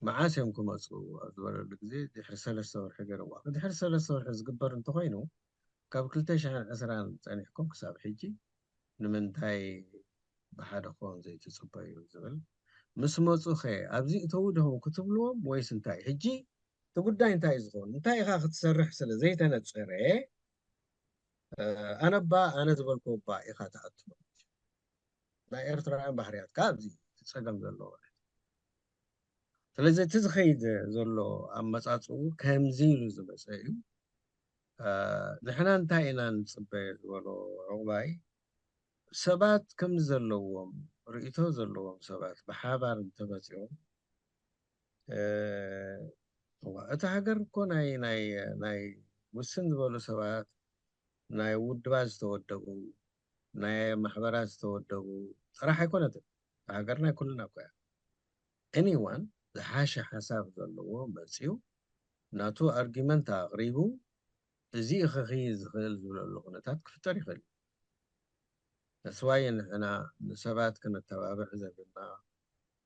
መዓስ እዮም ክመፁ ኣብ ዝበለሉ ግዜ ድሕሪ ሰለስተ ወርሒ ገይርዋ። ድሕሪ ሰለስተ ወርሒ ዝግበር እንተኮይኑ ካብ ክልተ ሽሕን ዕስራን ፀኒሕኩም ክሳብ ሕጂ ንምንታይ ብሓደ ክኸውን ዘይትፅበዩ ዝብል፣ ምስ መፁ ኸ ኣብዚ እተው ድኹም ክትብልዎም ወይስ እንታይ? ሕጂ እቲ ጉዳይ እንታይ እዩ ዝኸውን? እንታይ ኢኻ ክትሰርሕ ስለ ዘይተነፀረ ኣነ እባ ኣነ ዝበልኩ እባ ኢኻ ትኣቱ። ናይ ኤርትራውያን ባህርያት ከ ኣብዚ እቲ ጸገም ዘለዎ ማለት እዩ። ስለዚ እቲ ዝኸይድ ዘሎ ኣመጻጽኡ ከምዚ ኢሉ ዝመጸ እዩ። ንሕና እንታይ ኢና ንጽበ ዝበሎ ዕቑባይ ሰባት ከም ዘለዎም ርእይቶ ዘለዎም ሰባት ብሓባር እንተመጺኦም እዋ፣ እታ ሃገር እኮ ናይ ናይ ናይ ውስን ዝበሉ ሰባት ናይ ውድባት ዝተወደቡ ናይ ማሕበራት ዝተወደቡ ጥራሕ ኣይኮነትን። እታ ሃገር ናይ ኩልና እኮ እያ። ኤኒዋን ዝሓሸ ሓሳብ ዘለዎ መፅዩ ናቱ ኣርጊመንት ኣቕሪቡ እዚ ክኽይድ ዝኽእል ዝብለሉ ኩነታት ክፍጠር ይኽእል እዩ። ተስዋይ ንሕና ንሰባት ክነተባብዕ ዘለና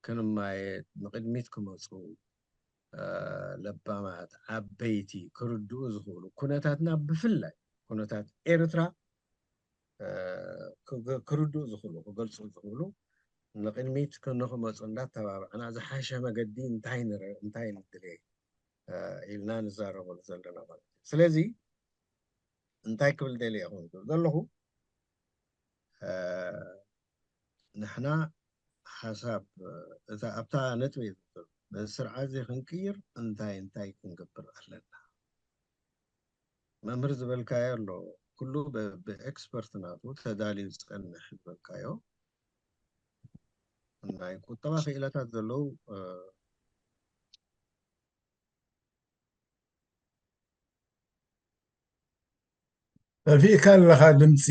ክንማየጥ ንቕድሚት ክመፁ ለባማት ዓበይቲ ክርድኡ ዝኽእሉ ኩነታትና ብፍላይ ኩነታት ኤርትራ ክርድኡ ዝኽእሉ ክገልፁ ዝኽእሉ ንቕድሚት ንኽመፁ እንዳተባባዕና ዝሓሸ መገዲ እንታይ ንረ እንታይ ንድልየ ኢልና ንዛረበሉ ዘለና ማለት እዩ። ስለዚ እንታይ ክብል ደልየ ይኸውን ዝብል ዘለኹ ንሕና ሓሳብ እታ ኣብታ ነጥቢ ነዚ ስርዓት እዚ ክንቅይር እንታይ እንታይ ክንገብር ኣለና? መምህር ዝበልካዮ ኣሎ ኩሉ ብኤክስፐርት ናቱ ተዳልዩ ዝፀንሕ ዝበልካዮ ናይ ቁጠባ ክኢላታት ዘለዉ ጠፊእካ ኣለኻ ድምፂ።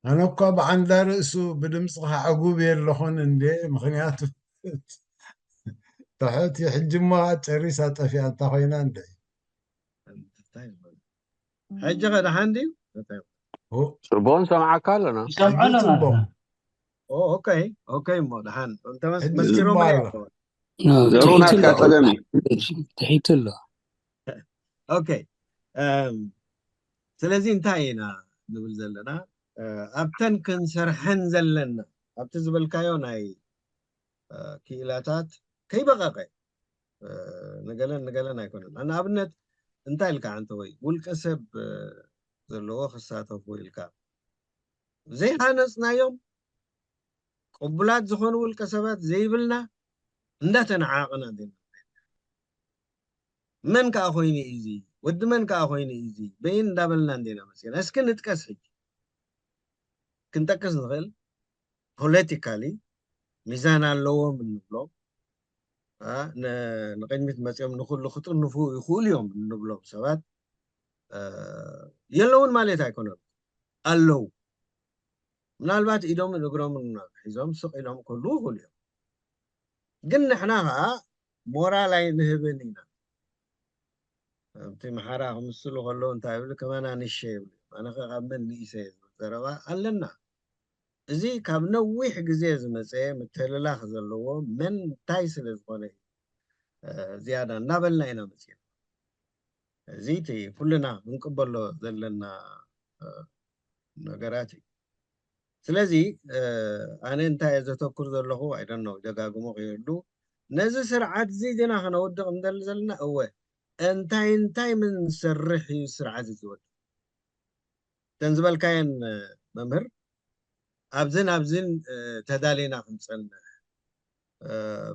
ኣነ እኳ ብዓንዳ ርእሱ ብድምፅኻ ዕጉብ የለኹን እንዴ፣ ምኽንያቱ ትሕቲ ሕጂ እሞ ጨሪሳ ጠፊኣ እንታ ኮይና እንደ ሕጂ ኸ ደሓን ድዩ? ጽቡቕ ንሰምዓካ ኣለና። ይሰምዑ ኣለና። ኦኬ ኦኬ እሞ ደሓን እንተመስኪሮም ዘሩ ናትካ ጸገም እዩ። ትሒቱ ኣሎ። ኦኬ ስለዚ እንታይ ኢና ንብል ዘለና ኣብተን ክንሰርሐን ዘለና ኣብቲ ዝበልካዮ ናይ ክኢላታት ከይበቐቐ ንገለን ንገለን ኣይኮነን። ንኣብነት እንታይ ኢልካ ኣንተ ወይ ውልቀ ሰብ ዘለዎ ክሳተፉ ኢልካ ዘይሃነፅናዮም ቅቡላት ዝኾኑ ውልቀ ሰባት ዘይብልና እንዳተነዓቕና ዲና መን ከዓ ኮይኑ እዩ እዚ ወዲ መን ከዓ ኮይኑ እዩ እዚ በይን እንዳበልና እንዲና መፅና። እስኪ ንጥቀስ ሕጂ ክንጠቅስ ንኽእል ፖለቲካሊ ሚዛን ኣለዎም እንብሎም ንቅድሚት መፅኦም ንኩሉ ክጥንፉ ይኽእሉ እዮም እንብሎም ሰባት የለውን ማለት ኣይኮነን፣ ኣለዉ። ምናልባት ኢዶምን እግሮምን ሒዞም ስቕ ኢሎም ክህልዉ ይኽእሉ እዮም። ግን ንሕና ከዓ ሞራል ኣይንህብን ኢና። ኣብቲ መሓራ ክምስሉ ከለዉ እንታይ ይብሉ? ከማና ንሸ ይብሉ። ኣነ ኸ ካብ መን ንእሰ እዩ ዝብል ዘረባ ኣለና። እዚ ካብ ነዊሕ ግዜ ዝመጸ ምትህልላኽ ዘለዎ መን እንታይ ስለ ዝኾነ እዩ፣ እ፣ ዝያዳ እናበልና ኢና መጺና። እዚ እቲ ኩልና ክንቅበሎ ዘለና፣ እ፣ ነገራት እዩ። ስለዚ፣ እ፣ ኣነ እንታይ እየ ዘተኩር ዘለኹ? I don't know፣ ይደጋግሞ ከይህሉ፣ ነዚ ስርዓት እዚ ዲና ከነውድቕ እንደሊ ዘለና? እወ፣ እንታይ እንታይ ምን ሰርሕ እዩ ስርዓት እዚ ዝወድቕ? እተን ዝበልካየን፣ እ፣ መምህር፣ ኣብዝን ኣብዝን፣ እ፣ ተዳሊና ክንጸንሕ፣ እ፣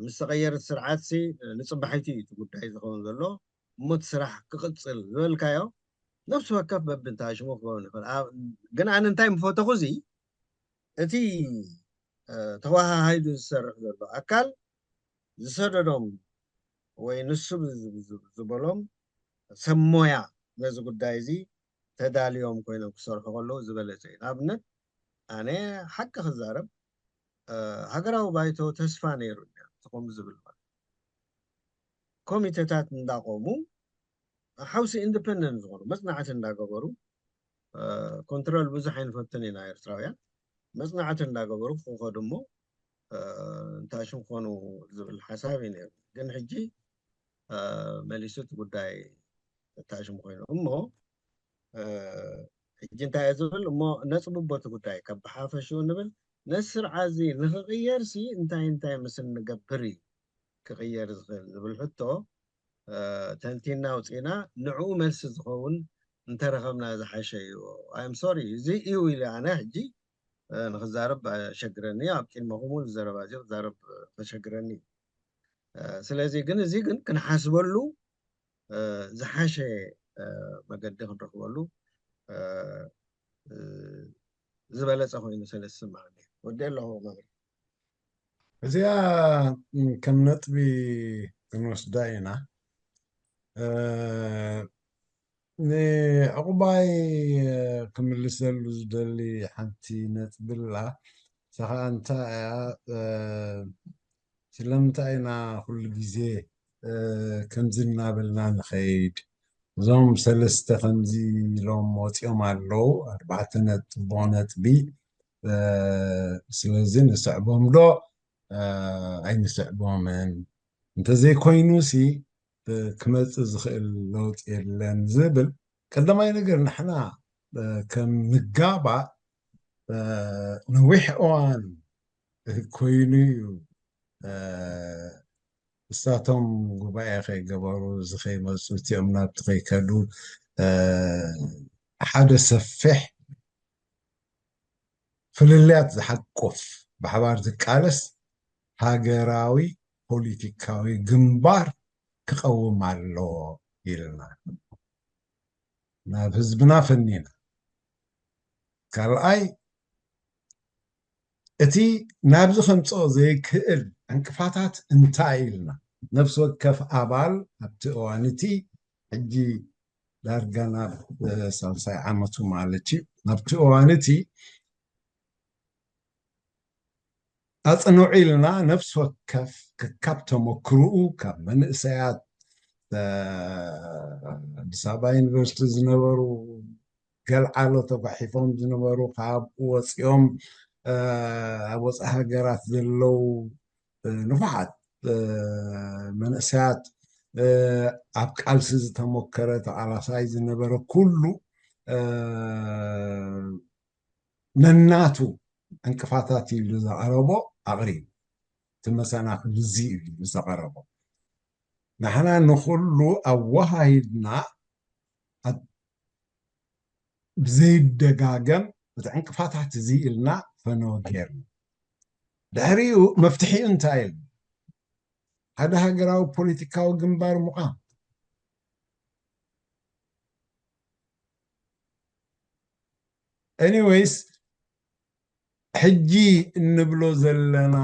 ምስ ተቐየረ ስርዓትሲ፣ እ፣ ንጽባሒቱ እዩ እቲ ጉዳይ ዝኸውን ዘሎ። እሞ እቲ ስራሕ ክቕጽል ዝበልካዮ ነፍሲ ወከፍ በብንታ ሽሙ ክኸውን ይኽእል። ኣብ-፣ ግን ኣነ እንታይ ምፈተኹ፣ እዚ እቲ፣ እ፣ ተወሃሃይዱ ዝሰርሕ ዘሎ ኣካል ዝሰደዶም ወይ ንሱ ብ-፣ ብ-፣ ብ-፣ ዝበሎም ሰብ ሞያ ነዚ ጉዳይ እዚ ተዳልዮም ኮይኖም ክሰርሑ ከለዉ ዝበለጸ እዩ። ንኣብነት ኣነ ሓቂ ክዛረብ፣ እ፣ ሃገራዊ ባይቶ ተስፋ ነይሩኒ፣ ከምኡ ዝብል ማለት ኮሚተታት እንዳቆሙ ሓውሲ ኢንዲፐንደንት ዝኾኑ መጽናዕቲ እንዳገበሩ፣ እ፣ ኮንትሮል ብዙሕ ኣይንፈቱን ኢና ኤርትራውያን፣ መጽናዕቲ እንዳገበሩ ክኸዱ እሞ፣ እ፣ እንታይ ሽም ክኾኑ ዝብል ሓሳብ እዩ ነይሩ። ግን ሕጂ፣ እ፣ መሊሱ እቲ ጉዳይ እንታይ ሽም ኮይኑ እሞ፣ እ፣ ሕጂ እንታይ እየ ዝብል እሞ ነጽብቦ እቲ ጉዳይ ካብ ብሓፈሽኡ ንብል፣ ነዚ ስርዓት እዚ ንኽቕየርሲ እንታይ እንታይ ምስ እንገብር እዩ ክቕየር ዝኽእል ዝብል ሕቶ፣ እ፣ ተንቲና ኣውፂእና ንዕኡ መልሲ ዝኸውን እንተረኸብና ዝሓሸ እዩ። I'm sorry፣ እዚ እዩ ኢለ ኣነ ሕጂ፣ እ፣ ንክዛረብ ኣሸግረኒ፣ ኣብ ቅድመኹም እውን ዘረባ እዚ ክዛረብ ከሸግረኒ እዩ። እ፣ ስለዚ ግን እዚ ግን ክንሓስበሉ፣ እ፣ ዝሓሸ፣ እ፣ መገዲ ክንረኽበሉ፣ እ፣ እ፣ ዝበለጸ ኮይኑ ስለ ዝስምዓኒ። ወዲ ኣለኹ መምህር። እዚኣ፣ ም፣ ከም ነጥቢ ክንወስዳ ኢና። እ፣ ንዕቑባይ፣ እ፣ ክምልሰሉ ዝደሊ ሓንቲ ነጥቢ ኣላ። እሳ ኸኣ እንታይ እያ? እ፣ ስለምንታይ ኢና ኩሉ ግዜ፣ እ፣ ከምዚ እናበልና ንኸይድ? እዞም ሰለስተ ከምዚ ኢሎም ወፂኦም ኣለዉ፣ ኣርባዕተ ነጥቦ ነጥቢ። እ፣ ስለዚ ንስዕቦም ዶ፣ እ፣ ኣይንስዕቦምን? እንተዘይኮይኑሲ፣ እ፣ ክመጽእ ዝኽእል ለውጢ የለን ዝብል ቀዳማይ ነገር። ንሕና፣ እ፣ ከም ንጋባእ፣ እ፣ ነዊሕ እዋን ኮይኑ እዩ። እ፣ እሳቶም ጉባኤ ከይገበሩ፣ እዚ ከይመጹ፣ እቲኦም ናብቲ ከይከዱ፣ እ፣ ሓደ ሰፊሕ ፍልልያት ዝሓቁፍ፣ ብሓባር ዝቃለስ ሃገራዊ ፖለቲካዊ ግንባር ክቐውም ኣለዎ ኢልና ናብ ህዝብና ፈኒና። ካልኣይ፣ እቲ ናብዚ ከምጽኦ ዘይክእል ዕንቅፋታት እንታይ ኢልና፣ ነፍሲ ወከፍ ኣባል ኣብቲ እዋን እቲ፣ ሕጂ ዳርጋ ናብ፣ እ፣ ሳልሳይ ዓመቱ ማለት እዩ፣ ናብቲ እዋን እቲ ኣጽንዑ ኢልና፣ ነፍሲ ወከፍ ከካብ ተመክርኡ፣ ካብ መንእሰያት፣ እ፣ ኣዲስ ኣበባ ዩኒቨርሲቲ ዝነበሩ፣ ገልዓሎ ተጓሒፎም ዝነበሩ፣ ካብኡ ወጺኦም፣ እ፣ ኣብ ወጻኢ ሃገራት ዘለዉ፣ እ፣ ንፉዓት፣ እ፣ መንእሰያት፣ እ፣ ኣብ ቃልሲ ዝተሞከረ፣ ተቓላሳይ ዝነበረ ኩሉ፣ እ፣ ነናቱ ዕንቅፋታት ኢሉ ዘቕረቦ ኣቕሪቡ። እቲ መሰናኽል እዚ እዩ ኢሉ ዘቐረቦ። ንሕና ንኹሉ ኣወሃሂድና፣ ኣብ-፣ ብዘይደጋገም እቲ ዕንቅፋታት እዚ ኢልና ፈነወ ጌርና። ድሕሪኡ መፍትሒኡ እንታይ ኢልና? ሓደ ሃገራዊ ፖለቲካዊ ግንባር ምዃን። ኤኒዌይስ፣ ሕጂ እንብሎ ዘለና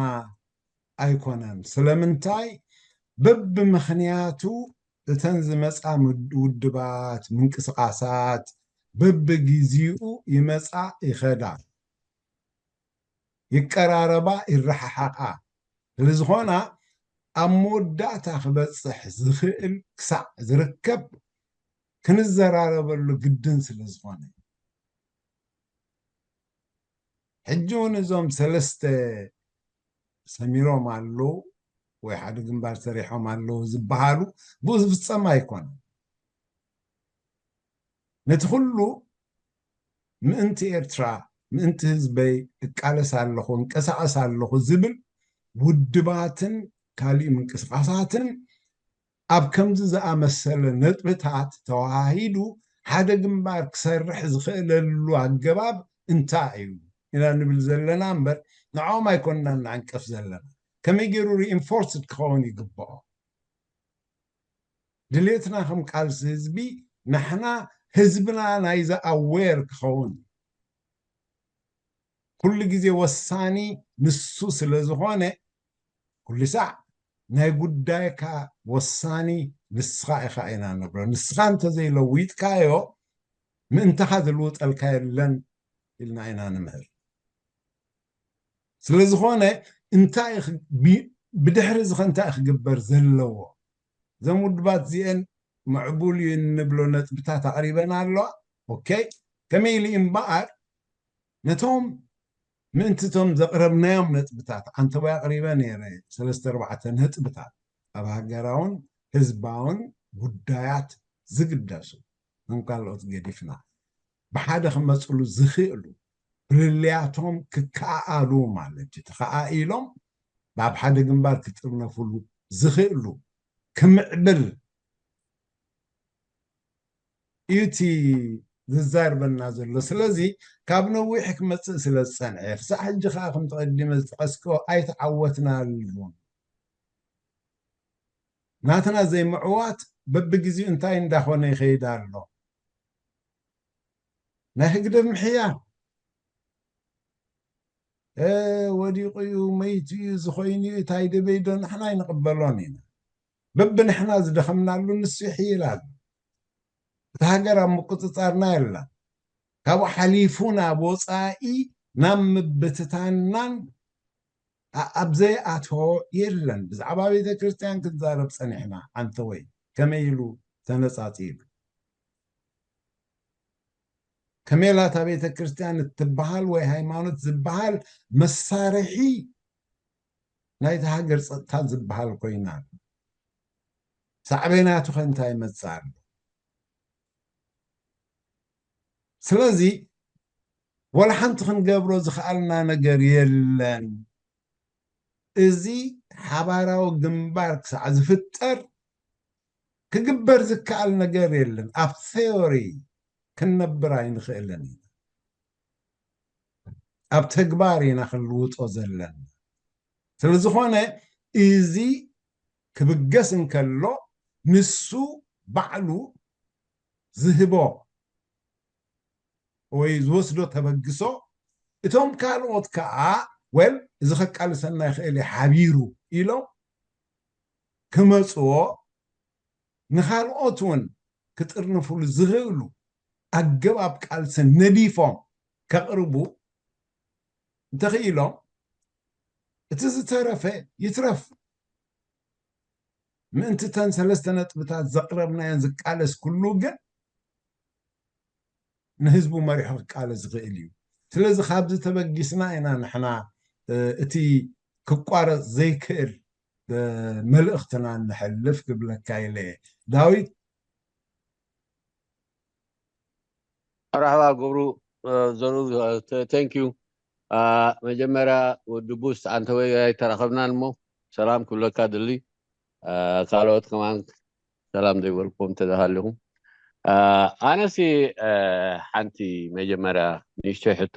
ኣይኮነን። ስለምንታይ? በብምኽንያቱ እተን ዝመጻ ምድ-፣ ውድባት፣ ምንቅስቓሳት በብግዜኡ ይመጻ ይኸዳ፣ ይቀራረባ፣ ይረሓሓቓ። ስለ ዝኾና ኣብ መወዳእታ ክበጽሕ ዝኽእል ክሳዕ ዝርከብ ክንዘራረበሉ ግድን ስለ ዝኾነ። ሕጂ እውን እዞም ሰለስተ ሰሚሮም ኣለዉ ወይ ሓደ ግንባር ሰሪሖም ኣለዉ ዝበሃሉ ብኡ ዝፍጸም ኣይኮነን። ነቲ ኩሉ ምእንቲ ኤርትራ፣ ምእንቲ ህዝበይ እቃለስ ኣለኹ፣ እንቀሳቐስ ኣለኹ ዝብል ውድባትን ካልእ ምንቅስቓሳትን ኣብ ከምዚ ዝኣመሰለ ነጥብታት ተዋሃሂዱ ሓደ ግንባር ክሰርሕ ዝኽእለሉ ኣገባብ እንታይ እዩ ኢና ንብል ዘለና እምበር፣ ንዕኦም ኣይኮንናን ንዕንቀፍ ዘለና። ከመይ ገይሩ ሪኢንፎርስድ ክኸውን ይግብኦ? ድሌትና ከም ቃልሲ ህዝቢ፣ ንሕና ህዝብና ናይዚ ኣዌር ክኸውን፣ ኩሉ ግዜ ወሳኒ ንሱ ስለ ዝኾነ፣ ኩሉ ሳዕ ናይ ጉዳይካ ወሳኒ ንስኻ ኢኻ ኢና ንብሎ። ንስኻ እንተዘይለዊጥካዮ፣ ምእንታኻ ዝልውጠልካ የለን ኢልና ኢና ንምህር። ስለ ዝኾነ፣ እንታይ ክ-፣ ቢ-፣ ብድሕሪ እዚ ኸ እንታይ ክግበር ዘለዎ? እዘን ውድባት እዚአን ምዕቡል እዩ እንብሎ ነጥብታት ኣቕሪበን ኣለዋ። ኦኬ፣ ከመይ ኢሉ እምበኣር፣ ነቶም ምእንቲ እቶም ዘቕረብናዮም ነጥብታት፣ ኣንተወይ ኣቕሪበ ነይረ፣ ሰለስተ ኣርባዕተ ነጥብታት ኣብ ሃገራውን ህዝባውን ጉዳያት ዝግደሱ፣ ከም ካልኦት ገዲፍና፣ ብሓደ ክመፅሉ ዝኽእሉ፣ ፍልልያቶም ክከኣኣሉ ማለት እዩ። ተኸኣኢሎም ናብ ሓደ ግንባር ክጥርነፍሉ ዝኽእሉ፣ ክምዕብል እዩ እቲ ዝዛርበና ዘሎ። ስለዚ ካብ ነዊሕ ክመጽእ ስለ ዝጸንሐ፣ ክሳዕ ሕጂ ከኣ ከምቲ ቀዲመ ዝጠቐስክዎ ኣይተዓወትናሉን። ናትና ዘይምዕዋት በብግዜኡ እንታይ እንዳኾነ ይኸይድ ኣሎ? ናይ ህግደፍ ምሕያል፣ እ፣ ወዲቑ እዩ፣ መይቱ እዩ፣ ዝኾይኑ እዩ፣ እንታይ ደበይ ዶ ንሕና ኣይንቕበሎን ኢና። በብንሕና ዝደኸምናሉ ንሱ ይሕይል ኣሎ። እታ ሃገር ኣብ ምቁጽጻርና የላን። ካብኡ ሓሊፉ ናብ ወጻኢ ናብ ምብትታንናን ኣ-፣ ኣብ ዘይኣትዎ የለን። ብዛዕባ ቤተ ክርስቲያን ክንዛረብ ጸኒሕና፣ ኣንተ ወይ ከመይ ኢሉ ተነጻጺሉ? ከመይ ኢላ እታ ቤተ ክርስቲያን እትበሃል ወይ ሃይማኖት ዝበሃል መሳርሒ ናይታ ሃገር ጸጥታ ዝበሃል ኮይና? ሳዕቤናቱ ከ እንታይ ይመጽእ ኣሎ? ስለዚ ወላ ሓንቲ ክንገብሮ ዝኸኣልና ነገር የለን። እዚ ሓባራዊ ግንባር ክሳዕ ዝፍጠር ክግበር ዝከኣል ነገር የለን። ኣብ ቴዎሪ ክንነብር ኣይንኽእልን ኢና። ኣብ ተግባር ኢና ክንልውጦ ዘለና። ስለ ዝኾነ እዚ ክብገስ እንከሎ ንሱ ባዕሉ ዝህቦ ወይ ዝወስዶ ተበግሶ፣ እቶም ካልኦት ከኣ፣ ወል፣ እዚ ከቃልሰና ይኽእል እዩ ሓቢሩ ኢሎም ክመጽዎ፣ ንኻልኦት እውን ክጥርንፍሉ ዝኽእሉ ኣገባብ ቃልሲ ነዲፎም ከቕርቡ እንተኽኢሎም፣ እቲ ዝተረፈ ይትረፍ። ምእንቲ እተን ሰለስተ ነጥብታት ዘቕረብናየን ዝቃለስ ኩሉ ግን ንህዝቡ መሪሑ ክቃለስ ዝኽእል እዩ። ስለዚ ካብዚ ተበጊስና ኢና ንሕና፣ እ፣ እቲ ክቋረጽ ዘይክእል፣ እ፣ መልእኽትና ነሕልፍ ክብለካ ኢለ እየ። ዳዊት? መርሓባ ገብሩ፣ እ፣ ዘሩ፣ ተ-፣ thank you። አ፣ መጀመርያ ወዲ ቡስ፣ ኣንተ ወይ ኣይተራኸብናን እሞ ሰላም ክብለካ ድሊ። አ፣ ካልኦት ከማን ሰላም ዘይበልኩም እንተ ሃሊኹም። አ፣ ኣነሲ፣ አ፣ ሓንቲ መጀመርያ ንእሽተይ ሕቶ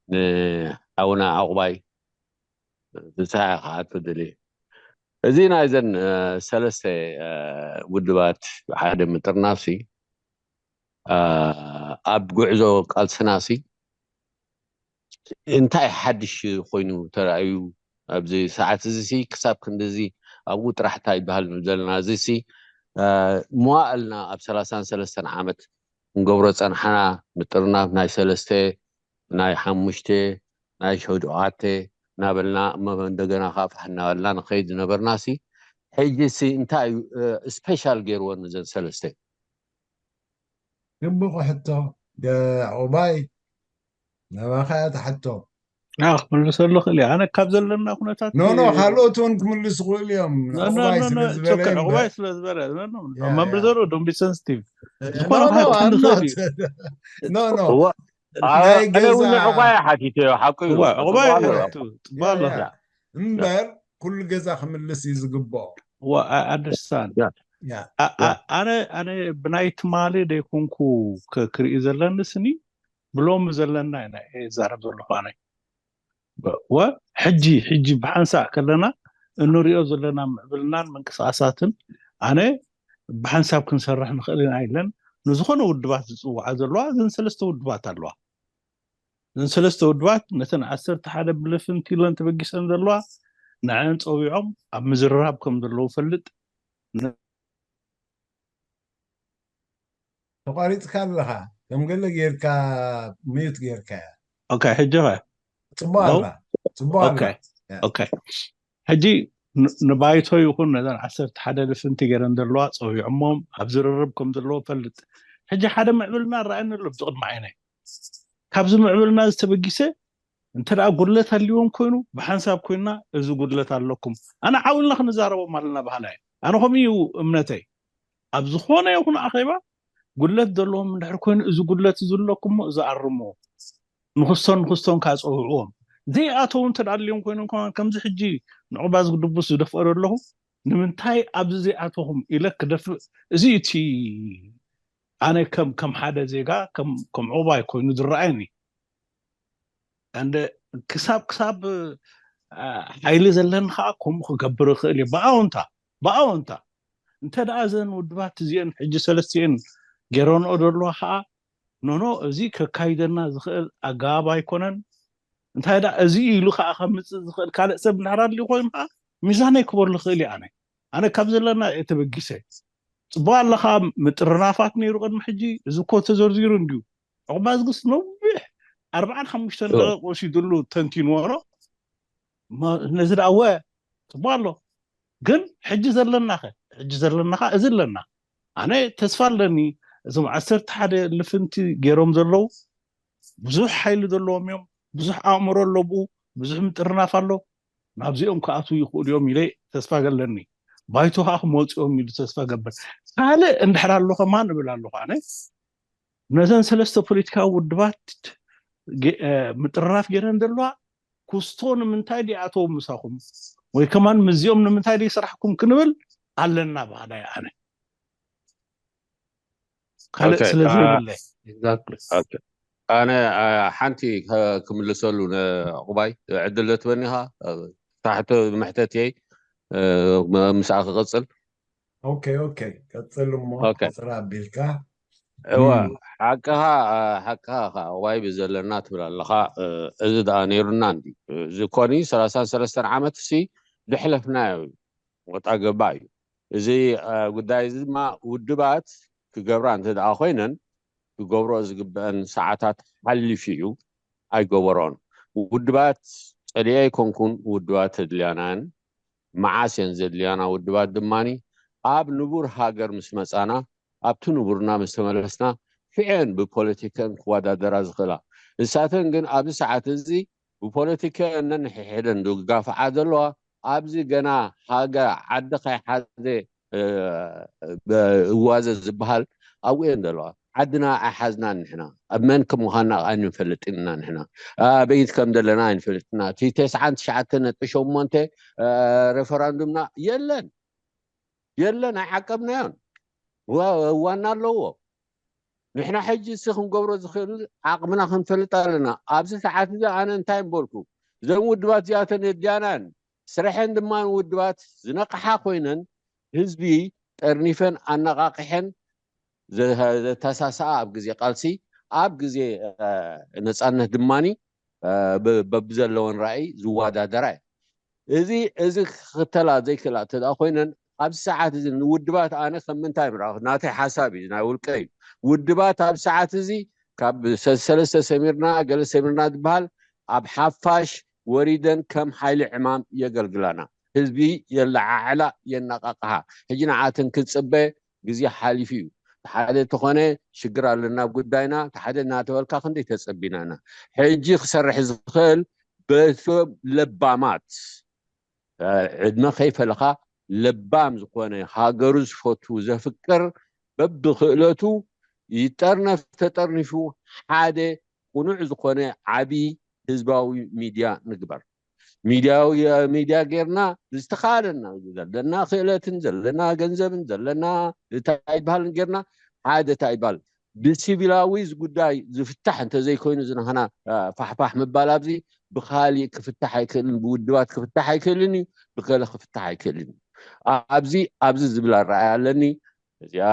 ንሓውና ዕቑባይ ፍስሓ ክሓቶ ደልየ። እዚ ናይዘን፣ አ፣ ሰለስተ፣ አ፣ ውድባት ብሓደ ምጥርናፍሲ፣ አ፣ ኣብ ጉዕዞ ቃልስናሲ እንታይ ሓድሽ ኮይኑ ተራእዩ? ኣብዚ ሰዓት እዚ ሲ ክሳብ ክንድዚ ኣብኡ ጥራሕ እንታይ ይበሃል ንብል ዘለና? እዚ ሲ፣ አ፣ መዋእልና ኣብ ሰላሳን ሰለስተን ዓመት ክንገብሮ ጸንሓና ምጥርናፍ ናይ ሰለስተ፣ ናይ ሓሙሽተ፣ ናይ ሸውዓተ እናበልና እሞ እንደገና ከዓ ፋሕ እናበልና ንኸይድ ዝነበርና ሲ፣ ሕጂ ሲ እንታይ እዩ፣ እ፣ ስፔሻል ገይርዎ ነዘን ሰለስተ? ግቡእ ሕቶ። ደ-፣ ዑባይ፣ ናባኻ እያ እታ ሕቶ። ክምልሰሉ ክእል እየ ኣነ ካብ ዘለና ኩነታት። ኖ ኖ፣ ካልኦት እውን ክምልሱ ክእል እዮም። ዑባይ ስለ ዝበለ እምበር። ዑባይ ስለ ዝበለ። መምህር ዘሩ፣ don't be sensitive። ዝኾነ ክሓትኒ ክእል እዩ። ኖ ኖ። እኔ እውን ዑባይ ሓቲተዮ፣ ሓቁ እዩ። ዑባይ ጽቡቅ ኣለኻ። እምበር ኩሉ ገዛ ክምልስ እዩ ዝግብኦ። ኣደስታን ያ ኣነ ኣነ ብናይ ትማሊ ደይኮንኩ ክርኢ ዘለኒ ስኒ ብሎሚ ዘለና ኢና እየ ዝዛረብ ዘለኹ ኣነ። ወ ሕጂ ሕጂ ብሓንሳእ ከለና እንሪኦ ዘለና ምዕብልናን ምንቅስቃሳትን ኣነ ብሓንሳብ ክንሰርሕ ንኽእል ኢና ኢለን ንዝኾነ ውድባት ዝፅውዓ ዘለዋ እዘን ሰለስተ ውድባት ኣለዋ። እዘን ሰለስተ ውድባት ነተን ዓሰርተ ሓደ ብልፍንቲ ኢለን ተበጊሰን ዘለዋ ንዐን ፀዊዖም ኣብ ምዝርራብ ከም ዘለዉ ፈልጥ። ተቋሪፅካ ኣለኻ፣ ከም ገለ ጌርካ ሚዩት ጌርካ እያ። ኦኬ፣ ሕጂ ኸ? ፅቡቅ ኣላ፣ ፅቡቅ ኣላ። ኦኬ። ሕጂ ንባይቶ ይኹን ነዘን ዓሰርተ ሓደ ልፍንቲ ገይረን ዘለዋ ፀዊዖሞም ኣብ ዝርርብ ከም ዘለዎ ፈልጥ። ሕጂ ሓደ ምዕብልና ረኣየኒ ኣሎ ብዚ ቅድሚ ዓይነይ። ካብዚ ምዕብልና ዝተበጊሰ እንተ ደኣ ጉድለት ኣልዎም ኮይኑ ብሓንሳብ ኮይንና እዚ ጉድለት ኣለኩም ኣነ ዓው ኢልና ክንዛረቦም ኣለና በሃላይ እየ። ኣነ ከምኡ እዩ እምነተይ። ኣብ ዝኾነ ይኹን ኣኼባ ጉድለት ዘለዎም እንድሕር ኮይኑ እዚ ጉድለት እዚ ኣለኩም እሞ እዚ ኣርምዎ። ንክስቶን ንክስቶን ከዓ ፀውዕዎም። ዘይኣተው እንተ ደኣ ኣልዮም ኮይኖም ከማን ከምዚ ሕጂ ንዑባዝ ድቡስ ዝደፍኦ ዘለኹ ንምንታይ ኣብዚ ዘይኣተኹም ኢለ ክደፍእ እዚ እቲ ኣነ ከም ከም ሓደ ዜጋ ከም ከም ዑባይ ኮይኑ ዝረኣየኒ። እንደ ክሳብ ክሳብ ሓይሊ ዘለኒ ከዓ ከምኡ ክገብር ይኽእል እየ ብኣወንታ ብኣወንታ። እንተ ደኣ እዘን ውድባት እዚአን ሕጂ ሰለስቲአን ገይረንኦ ዘለዋ ከዓ ኖኖ እዚ ከካይደና ዝኽእል ኣገባብ ኣይኮነን። እንታይ ደኣ እዚ ኢሉ ከዓ ከምፅእ ዝኽእል ካልእ ሰብ እንድሕር ኣድልዩ ኮይኑ ከዓ ሚዛነይ ክበሉ ይኽእል እየ ኣነ። ኣነ ካብ ዘለና እየ ተበጊሰ። ፅቡቅ ኣለኻ ምጥርናፋት ነይሩ ቅድሚ ሕጂ እዚ እኮ ተዘርዚሩ እንድዩ። ዕቁባ ዝግስ ነዊሕ ኣርባዓን ሓሙሽተን ደቂቅ ወሲድሉ ተንቲንዎ ሮ ነዚ ደኣ ወ ፅቡቅ ኣሎ። ግን ሕጂ ዘለናኸ ሕጂ ዘለናኻ እዚ ኣለና። ኣነ ተስፋ ኣለኒ እዞም ዓሰርተ ሓደ ልፍንቲ ገይሮም ዘለዉ ብዙሕ ሓይሊ ዘለዎም እዮም። ብዙሕ ኣእምሮ ኣለብኡ ብዙሕ ምጥርናፍ ኣሎ። ናብዚኦም ክኣትዉ ይኽእሉ እዮም ኢለ ተስፋ ገለኒ። ባይቶ ከዓ ክመፅኦም ኢሉ ተስፋ ገብር። ካልእ እንድሕር ኣሎ ከማን እብል ኣለኹ ኣነ ነዘን ሰለስተ ፖለቲካዊ ውድባት ምጥርናፍ ገይረን ዘለዋ ኩስቶ ንምንታይ ዲኣተው ምሳኹም ወይ ከማን ምዚኦም ንምንታይ ደይስራሕኩም ክንብል ኣለና ባህላይ ኣነ ካልእ ስለ ዘይብለይ። ኣነ ሓንቲ ክምልሰሉ ንዕቁባይ ዕድል ትበኒኻ ታሕቶ መሕተት እየይ ምስኣ ክቕፅል። ኦኬ ኦኬ ቀፅል እሞ ኦኬ። ቁፅር ኣቢልካ እወ ሓቅኻ ሓቅኻ ከዓ ዋይ ብዘለና ትብል ኣለኻ። እዚ ደኣ ነይሩና እንዲ እዚ ኮኒ ሰላሳን ሰለስተን ዓመት ሲ ድሕለፍናዮ እዩ። ወጣ ገባ እዩ። እዚ ጉዳይ እዚ ድማ ውድባት ክገብራ እንተ ደኣ ኮይነን ክገብሮ ዝግበአን ሰዓታት ሓሊፉ እዩ። ኣይገበሮን። ውድባት ፀሊኤ ኣይኮንኩን። ውድባት ተድልያናን መዓስ እየን ዘድልያና ውድባት ድማኒ ኣብ ንቡር ሃገር ምስ መጻና ኣብቲ ንቡርና ምስ ተመለስና ሽዐን ብፖለቲከን ክወዳደራ ዝኽእላ። ንሳተን ግን ኣብዚ ሰዓት እዚ ብፖለቲከን ነንሕድሕደን ዝጋፍዓ ዘለዋ ኣብዚ ገና ሃገር ዓዲ ከይሓዘ እዋዘ ዝበሃል ኣብኡ እየን ዘለዋ። ዓድና ኣይሓዝናን ንሕና ኣብ መን ከም ምዃንና ኣይንፈልጥን ኢና ንሕና ኣበይት ከም ዘለና ኣይንፈልጥና እቲ ተስዓን ትሽዓተ ነጥቢ ሸሞንተ ረፈራንዱምና የለን የለን ኣይዓቀብናዮን። እዋና ኣለዎ። ንሕና ሕጂ እዚ ክንገብሮ ዝኽእል ዓቕምና ክንፈልጥ ኣለና። ኣብዚ ሰዓት እዚ ኣነ እንታይ እምበልኩ እዘን ውድባት እዚኣተን የድልያናን ስረሐን ድማ ውድባት ዝነቕሓ ኮይነን ህዝቢ ጠርኒፈን ኣነቓቒሐን ዘተሳስኣ ኣብ ግዜ ቃልሲ ኣብ ግዜ ነፃነት ድማኒ በብዘለወን ራእይ ዝወዳደራ እየ። እዚ እዚ ክኽተላ ዘይክእላ እንተ ኮይነን ኣብዚ ሰዓት እዚ ንውድባት ኣነ ከም ምንታይ ምርኣኹ ናተይ ሓሳብ እዩ ናይ ውልቀ እዩ። ውድባት ኣብ ሰዓት እዚ ካብ ሰለስተ ሰሚርና ገለ ሰሚርና ዝበሃል ኣብ ሓፋሽ ወሪደን ከም ሓይሊ ዕማም የገልግላና። ህዝቢ የለዓዕላ የነቃቅሓ። ሕጂ ንዓተን ክፅበ ግዜ ሓሊፉ እዩ። ሓደ ተኾነ ሽግር ኣለና ኣብ ጉዳይና፣ ሓደ እናተበልካ ክንደይ ተጸቢናና። ሕጂ ክሰርሕ ዝኽእል በቶም ለባማት፣ ዕድመ ከይፈለኻ ለባም ዝኾነ ሃገሩ ዝፈቱ ዘፍቅር በብክእለቱ ይጠርነፍ ተጠርኒፉ ሓደ ቅኑዕ ዝኾነ ዓቢ ህዝባዊ ሚድያ ንግበር። ሚድያዊ ሚድያ ጌርና ዝተኻለና ዘለና ክእለትን ዘለና ገንዘብን ዘለና እንታይ ይበሃልን ጌርና ሓደ እንታይ ይበሃል ብሲቪላዊ ጉዳይ ዝፍታሕ እንተዘይኮይኑ ዝናህና ፋሕፋሕ ምባል ኣብዚ ብካሊእ ክፍታሕ ኣይክእልን፣ ብውድባት ክፍታሕ ኣይክእልን እዩ፣ ብገለ ክፍታሕ ኣይክእልን እዩ። ኣብዚ ኣብዚ ዝብል ኣረኣያ ኣለኒ። እዚኣ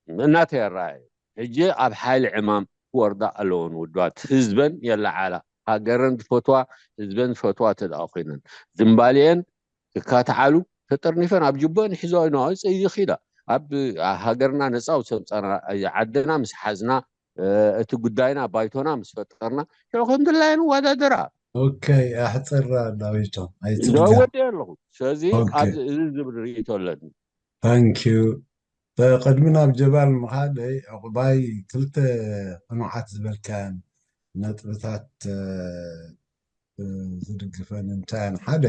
እናተይ ኣረኣየ ሕጂ ኣብ ሓይሊ ዕማም ክወርዳ ኣለዎን ውድባት ህዝበን የለዓላ ሃገረን ዝፈትዋ ህዝበን ዝፈትዋ ተደኣ ኮይነን ዝምባሊአን ክካትዓሉ ተጠርኒፈን ኣብ ጅቦን ይሕዞ ይነ ይኸዳ ኣብ ሃገርና ነፃ ውሰምፃና ዓድና ምስ ሓዝና እቲ ጉዳይና ባይቶና ምስ ፈጠርና ሽዑ ከም ድላየን ወዳደራ ኦኬ ኣሕፅራ ዳዊቶም ወዲ ኣለኹ። ስለዚ ኣብዚ እዚ ዝብል ርእቶ ኣለኒ። ታንኪዩ። ቅድሚ ናብ ጀባል ምኻደይ ዕቑባይ ክልተ ቅኑዓት ዝበልካን ነጥብታት ዝድግፈን እንታያን ሓደ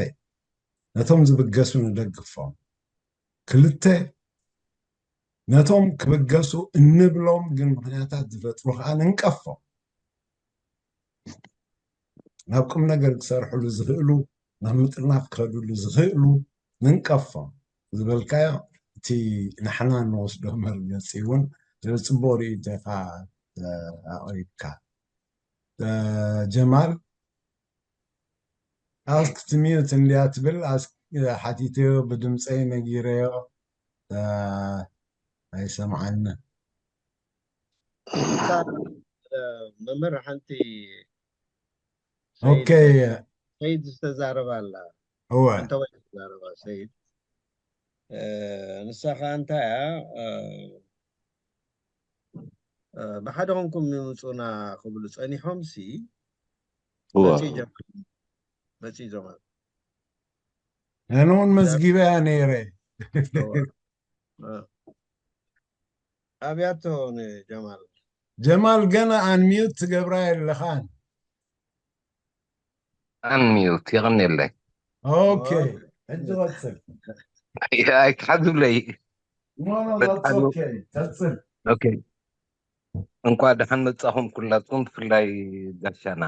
ነቶም ዝብገሱ ንደግፎም፣ ክልተ ነቶም ክብገሱ እንብሎም ግን ምኽንያታት ዝፈጥሩ ከዓ ንንቀፎም። ናብ ቁም ነገር ክሰርሕሉ ዝኽእሉ ናብ ምጥርናፍ ክኸዱሉ ዝኽእሉ ንንቀፎም ዝበልካዮ እቲ ንሕና እንወስዶ መርገፂ እውን ጽቡቅ ርእይቶኻ ኣቕሪብካ። ጀማል ask to mute እንድያ ትብል ሓቲተዮ ብድምፀይ ነጊረዮ ኣይሰምዓንን። መምህር ሓንቲ ኦኬ ሰይድ ዝተዛረባ ኣላ እወ እንተወይ ተዛረባ ሰይድ ንሳ ከዓ እንታይ እያ ብሓደ ኮንኩም ንምፁና ክብሉ ፀኒሖም ሲ መፂ ጀማል ኣነ እውን መዝጊበያ ነይረ ኣብያቶ ንጀማል ጀማል ገና unmute ትገብራ የለኻን unmute የቐንየለይ ኦኬ ሕጂ ቀፅል ኣይትሓዙለይ no no that's okay ቀፅል ኦኬ እንኳ ደሓን መጻኹም ኩላትኩም ብፍላይ ጋሻና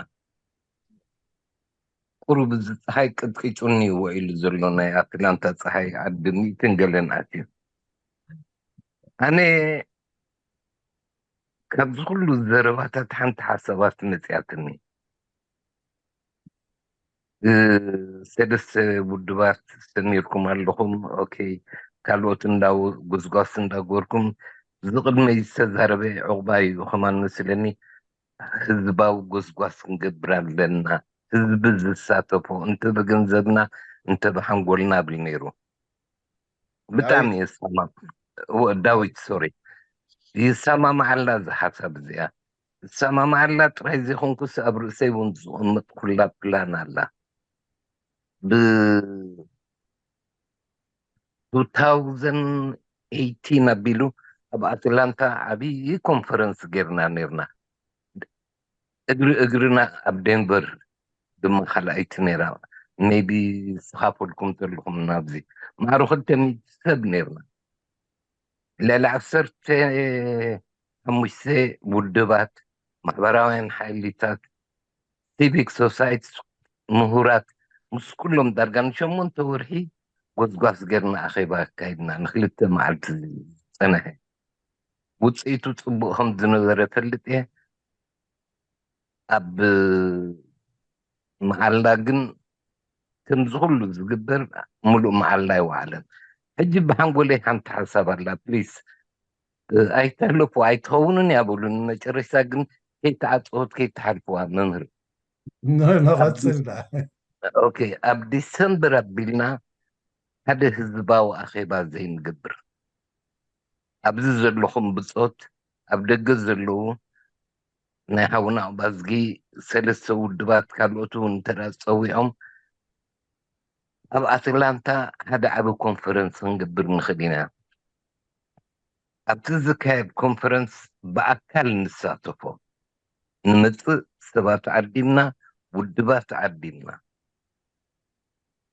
ቁሩብ እዚ ፀሓይ ቅጥቂጩኒ ይዎ ኢሉ ዘሎ ናይ ኣትላንታ ፀሓይ ዓዲ ሚእትን ገለን ኣትዩ ኣነ ካብዚ ኩሉ ዘረባታት ሓንቲ ሓሳባት መፅያትኒ ሰለስተ ውድባት ሰሚርኩም ኣለኹም ኦኬ ካልኦት እንዳ ጎስጓስ እንዳገበርኩም ዝቕድመይ ዝተዛረበ ዕቑባ እዩ ከማን መስለኒ ህዝባዊ ጎስጓስ ክንገብር ኣለና ህዝቢ ዝሳተፎ እንተ ብገንዘብና እንተ ብሓንጎልና ብል ነይሩ ብጣዕሚ የሰማ ዳዊት ሶሪ ይሰማማዓላ እዚ ሓሳብ እዚኣ ዝሰማማዓላ ጥራይ ዘይኮንኩስ ኣብ ርእሰይ እውን ዝቕምጥ ኩላ ፕላን ኣላ ብ 2018 ኣቢሉ ኣብ ኣትላንታ ዓብዪ ኮንፈረንስ ጌርና ነርና እግሪ እግርና ኣብ ዴንቨር ድማ ካልኣይቲ ነይራ maybe ዝተኻፈልኩም ዘለኹም ናብዚ ማዕሮ ክልተ ሚእቲ ሰብ ነርና ልዕሊ ዓሰርተ ሓሙሽተ ውድባት ማሕበራውያን ሓይሊታት civic society ምሁራት ምስ ኩሎም ዳርጋ ንሸሞንተ ወርሒ ጎስጓስ ጌርና ኣኼባ ኣካይድና ንክልተ መዓልቲ ዝፀንሐ ውፅኢቱ ፅቡቅ ከም ዝነበረ ፈልጥ እየ ኣብ መዓላ ግን ከምዚ ኩሉ ዝግበር ሙሉእ መዓላ ኣይወዓለን ሕጂ ብሓንጎለይ ሓንቲ ሓሳብ ኣላ ፕሊስ ኣይተሕልፉ ኣይትኸውንን እያ በሉኒ መጨረሽታ ግን ከይተዓፀወት ከይተሓልፍዋ መምህር ንቐፅል ኦኬ ኣብ ዲሰምበር ኣቢልና ሓደ ህዝባዊ ኣኼባ ዘይንገብር ኣብዚ ዘለኹም ብፆት ኣብ ደገ ዘለዉ ናይ ሓውና ኣባዝጊ ሰለስተ ውድባት ካልኦት እውን እንተ ፀዊዖም ኣብ ኣትላንታ ሓደ ዓቢ ኮንፈረንስ ክንገብር ንኽእል ኢና ኣብቲ ዝካየድ ኮንፈረንስ ብኣካል ንሳተፎ። ንመጽእ ሰባት ዓዲምና፣ ውድባት ዓዲምና።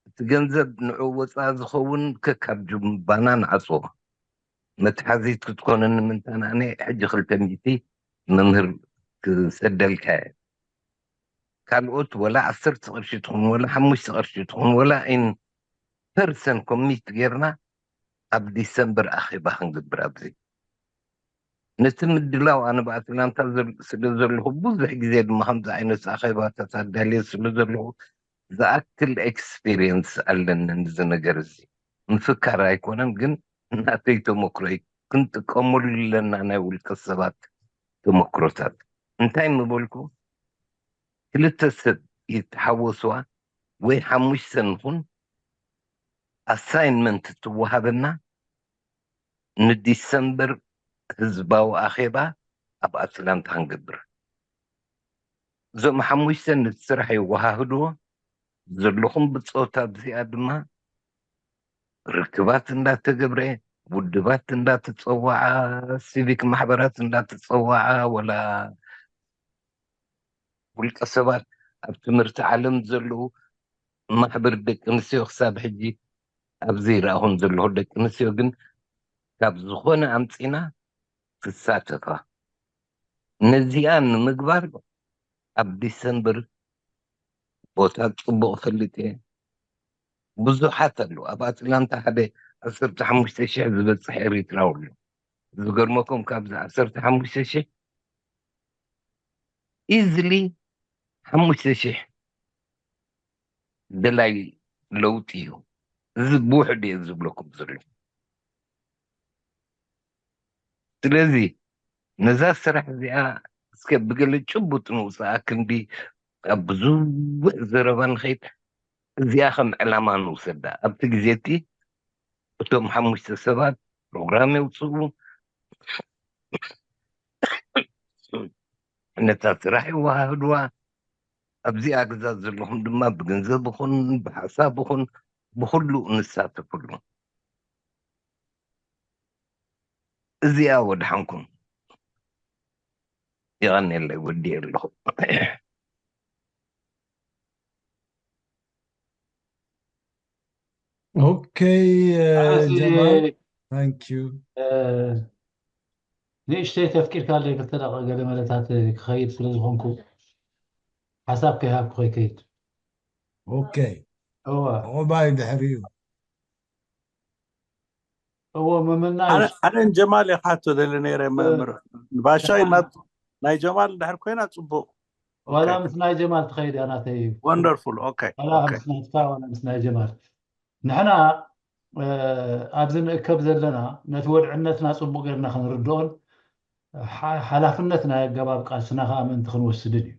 እቲ ገንዘብ ንዑ ወፃ ዝኸውን ከካብ ጁምባና ንዓፅዎ። መትሓዚት ክትኮነኒ ምንታን ኣነ ሕጂ ክልተ ሚእቲ መምህር ክሰደልካ እየ። ካልኦት ወላ ዓሰርተ ቅርሺ ትኹን ወላ ሓሙሽተ ቅርሺ ትኹን ወላ ኢን ፐርሰን ኮሚት ጌርና ኣብ ዲሰምበር ኣኼባ ክንግብር ኣብዚ። ነቲ ምድላው ኣነ ብኣትላንታ ስለ ዘለኹ ብዙሕ ግዜ ድማ ከምዚ ዓይነት ኣኼባታት ኣዳልየ ስለ ዘለኹ ዝኣክል ኤክስፒሪየንስ ኣለኒ። ንዚ ነገር እዚ ምፍካር ኣይኮነን፣ ግን ናተይ ተመክሮ እዩ። ክንጥቀመሉ ኣለና ናይ ውልቀ ሰባት ተመክሮታት። እንታይ ምበልኩ፣ ክልተ ሰብ ይተሓወስዋ ወይ ሓሙሽተ ንኹን፣ ኣሳይንመንት ትወሃበና፣ ንዲሰምበር ህዝባዊ ኣኼባ ኣብ ኣትላንታ ክንገብር። እዞም ሓሙሽተ ነቲ ስራሕ የወሃህድዎ። ዘለኹም ብፆታ ኣብዚኣ ድማ ርክባት እንዳተገብረ፣ ውድባት እንዳተፀዋዓ፣ ሲቪክ ማሕበራት እንዳተፀዋዓ፣ ወላ ውልቀ ሰባት ኣብ ትምህርቲ ዓለም ዘለዉ ማሕበር ደቂ ኣንስትዮ ክሳብ ሕጂ ኣብዚ ይረኣኹም ዘለኹ ደቂ ኣንስትዮ ግን ካብ ዝኾነ ኣምፂና ክሳተፋ። ነዚኣ ንምግባር ኣብ ዲሰምበር ቦታ ፅቡቕ ፈልጥ እየ። ብዙሓት ኣለዉ። ኣብ ኣትላንታ ሓደ ዓሰርተ ሓሙሽተ ሽሕ ዝበፅሕ ኤሪትራዊ ኣሎ። ዝገርመኩም ካብዚ ዓሰርተ ሓሙሽተ ሽሕ ኢዝሊ ሓሙሽተ ሽሕ ደላይ ለውጢ እዩ። እዚ ብውሕድ እየ ዝብለኩም ዘሎ። ስለዚ ነዛ ስራሕ እዚኣ እስከ ብገለ ጭቡጥ ንውፅኣ ክንዲ ኣብ ብዙሕ ዘረባ ንኸይድ፣ እዚኣ ከም ዕላማ ንውሰዳ። ኣብቲ ግዜ እቲ እቶም ሓሙሽተ ሰባት ፕሮግራም የውፅኡ፣ ነታ ስራሕ የወሃህድዋ። ኣብዚኣ ግዛት ዘለኹም ድማ ብገንዘብ ይኹን ብሓሳብ ይኹን ብኹሉ ንሳተፍሉ። እዚኣ ወድሓንኩም። የቐንየለይ፣ ወዲኤ ኣለኹ። ኦኬ። ኣዚ ጀማል፣ ታንክ ዩ። ንእሽተይ ተፍቂድካለይ ክልተ ደቂቕ ገለ መለታት ክኸይድ ስለ ዝኾንኩ ሓሳብ ከይሃብኩ ከይከይድ። ኦኬ። እወ ዑባይ ድሕሪኡ። እወ መመናይ ኣነ ጀማል እየ ክሓቶ ደሊ ነይረ መምህር ባሻይ ናት ናይ ጀማል እንድሕር ኮይና ፅቡቅ ዋላ ኦኬ። ምስ ናይ ጀማል ትኸይድ እያ ናተይ ወንደርፉል ኦኬ ዋላ ኦኬ ምስ ናትካ ዋላ ምስ ናይ ጀማል ንሕና እ፣ ኣብዚ ንእከብ ዘለና ነቲ ወድዕነትና ፅቡቅ ጌርና ክንርድኦን ሓ- ሓላፍነት ናይ ኣገባብ ቃልስና ከዓ ምእንቲ ክንወስድን እዩ።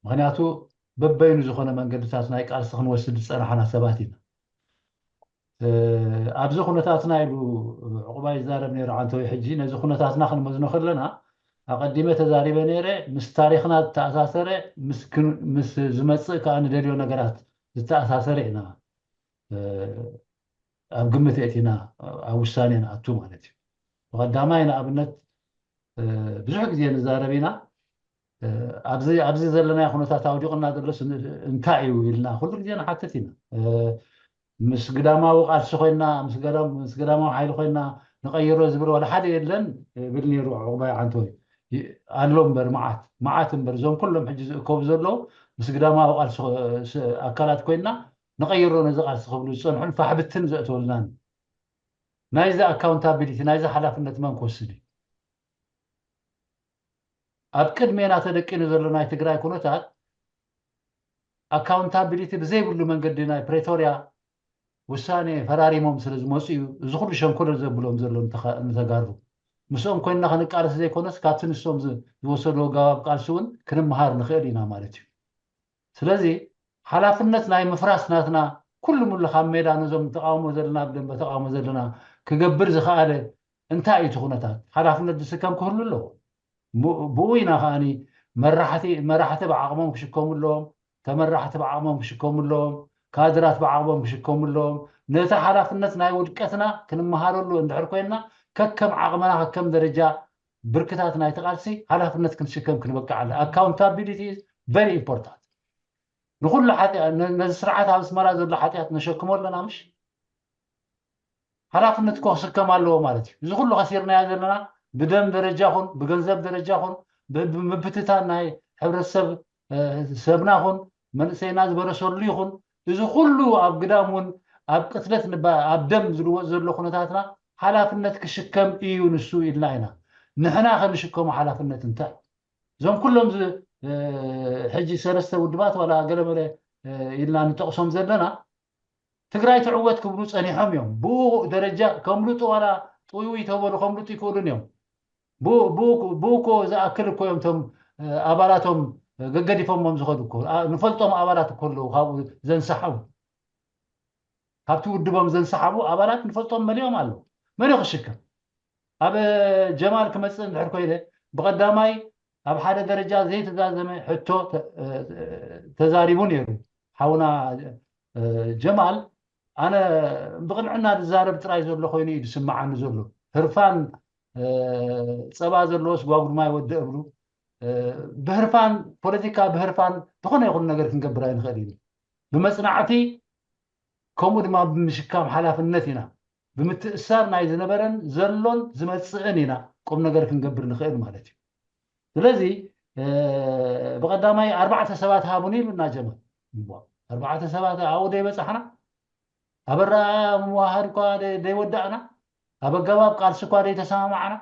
ምክንያቱ በበይኑ ዝኾነ መንገድታት ናይ ቃልሲ ክንወስድ ዝፀናሓና ሰባት ኢና። እ፣ ኣብዚ ኩነታትና ኢሉ ዕቁባይ ይዛረብ ነይሩ ዓንተወይ። ሕጂ ነዚ ኩነታትና ክንመዝኖ ከለና ኣቐዲመ ተዛሪበ ነይረ፣ ምስ ታሪኽና ዝተኣሳሰረ ምስ ክን- ምስ ዝመፅእ ከዓ ንደልዮ ነገራት ዝተኣሳሰረ ኢና እ፣ ኣብ ግምት የእቲና ኣብ ውሳኔ ንኣቱ ማለት እዩ። ብቐዳማይ ንኣብነት እ፣ ብዙሕ ግዜ ንዛረብ ኢና እ፣ ኣብዚ ኣብዚ ዘለናዮ ኩነታት ኣውዲቑና ዘሎስ ን- እንታይ እዩ ኢልና ኩሉ ግዜ ንሓትት ኢና። እ፣ ምስ ግዳማዊ ቃልሲ ኮይና ምስ ገዳም ምስ ገዳማዊ ሓይሊ ኮይና ንቐይሮ ዝብል ዋላ ሓደ የለን ይብል ነይሩ ዕቑባይ ዓንተወይ። ይ- ኣሎ እምበር መዓት መዓት እምበር እዞም ኩሎም ሕጂ ዝእከቡ ዘለዉ ምስ ግዳማዊ ቃልሲ ስ- ኣካላት ኮይና ንቐይሮ ነዚ ቃልሲ ክብሉ ዝፀንሑን ፋሕብትን ዘእተወልናን ናይዚ ኣካውንታቢሊቲ ናይዚ ሓላፍነት መን ክወስድ እዩ? ኣብ ቅድሜና ተደቂኑ ዘሎ ናይ ትግራይ ኩነታት ኣካውንታቢሊቲ ብዘይብሉ መንገዲ ናይ ፕሬቶርያ ውሳኔ ፈራሪሞም ስለ ዝመፁ እዩ እዚ ኩሉ ሸንኮለል ዘብሎም ዘሎ ንተኻ- ንተጋሩ። ምስኦም ኮይንና ክንቃለስ ዘይኮነስ ካብቲ ንሶም ዝ- ዝወሰድዎ ኣገባብ ቃልሲ እውን ክንመሃር ንኽእል ኢና ማለት እዩ። ስለዚ ሓላፍነት ናይ ምፍራስ ናትና ኩሉ ሙሉ ካብ ሜዳ ነዞም ተቃውሞ ዘለና ኣብ ደንበ ተቃውሞ ዘለና ክገብር ዝኸኣለ እንታይ እዩ እቲ ኩነታት ሓላፍነት ዝስከም ክህሉ ኣለዎ። ሙ- ብኡ ኢና ከዓኒ መራሕቲ መራሕቲ ብዓቕሞም ክሽከሙ ኣለዎም፣ ተመራሕቲ ብዓቕሞም ክሽከሙ ኣለዎም፣ ካድራት ብዓቕሞም ክሽከሙ ኣለዎም። ነቲ ሓላፍነት ናይ ውድቀትና ክንመሃረሉ እንድሕር ኮይንና ከከም ዓቕምና ከከም ደረጃ ብርክታት ናይቲ ቃልሲ ሓላፍነት ክንሽከም ክንበቅዕ ኣለ። Accountability is very important። ንኩሉ ሓጢኣት ነዚ ስርዓት ኣብ ኣስመራ ዘሎ ሓጢኣት ነሸክሞ ኣለና ምሽ ሓላፍነት እኮ ክስከም ኣለዎ ማለት እዩ። እዚ ኩሉ ከሲርናዮ ዘለና ብደም ደረጃ ኹን ብገንዘብ ደረጃ ኹን ብምብትታን ናይ ሕብረተሰብ ሰብና ኹን መንእሰይና ዝበረሰሉ ይኹን እዚ ኩሉ ኣብ ግዳም እውን ኣብ ቅትለት ኣብ ደም ዝልወጥ ዘሎ ኩነታትና ሓላፍነት ክሽከም እዩ ንሱ ኢልና ኢና። ንሕና ከንሽከሞ ሓላፍነት እንታይ እዞም ኩሎም ሕጂ ሰለስተ ውድባት ዋላ ገለመለ ኢልና ንጠቕሶም ዘለና ትግራይ ትዕወት ክብሉ ፀኒሖም እዮም። ብኡ ደረጃ ከምልጡ ዋላ ጥውይ ተበሉ ከምልጡ ይክእሉን እዮም። ብኡ እኮ ዝኣክል እኮ እዮም ቶም ኣባላቶም ገገዲፎሞም ዝኸዱ እኮ ንፈልጦም ኣባላት እኮ ኣለዉ ካብኡ ዘንሰሓቡ ካብቲ ውድቦም ዘንሰሓቡ ኣባላት ንፈልጦም መሊኦም ኣለዉ። መን ክሽከም ኣብ ጀማል ክመፅእ እንድሕር ኮይነ ብቐዳማይ ኣብ ሓደ ደረጃ ዘይተዛዘመ ሕቶ ተዛሪቡ ነይሩ ሓውና ጀማል ኣነ ብቕንዕና ዝዛረብ ጥራይ ዘሎ ኮይኑ እዩ ዝስምዓኒ ዘሎ ህርፋን ፀባ ዘለዎስ ጓጉድማ ይወድእ እብሉ ብህርፋን ፖለቲካ ብህርፋን ዝኾነ ይኹን ነገር ክንገብር ኣይንኽእል ኢና ብመፅናዕቲ ከምኡ ድማ ብምሽካም ሓላፍነት ኢና ብምትእሳር ናይ ዝነበረን ዘሎን ዝመፅእን ኢና ቁም ነገር ክንገብር ንኽእል ማለት እዩ ስለዚ ብቐዳማይ ኣርባዕተ ሰባት ሃቡኒ ኢሉና ጀማል ኣርባዕተ ሰባት ኣብኡ ደይበፃሕና ኣብ ኣረኣእያ ምውሃድ እኳ ደይወዳእና ኣብ ኣገባብ ቃልሲ እኳ ደይተሰማማዕና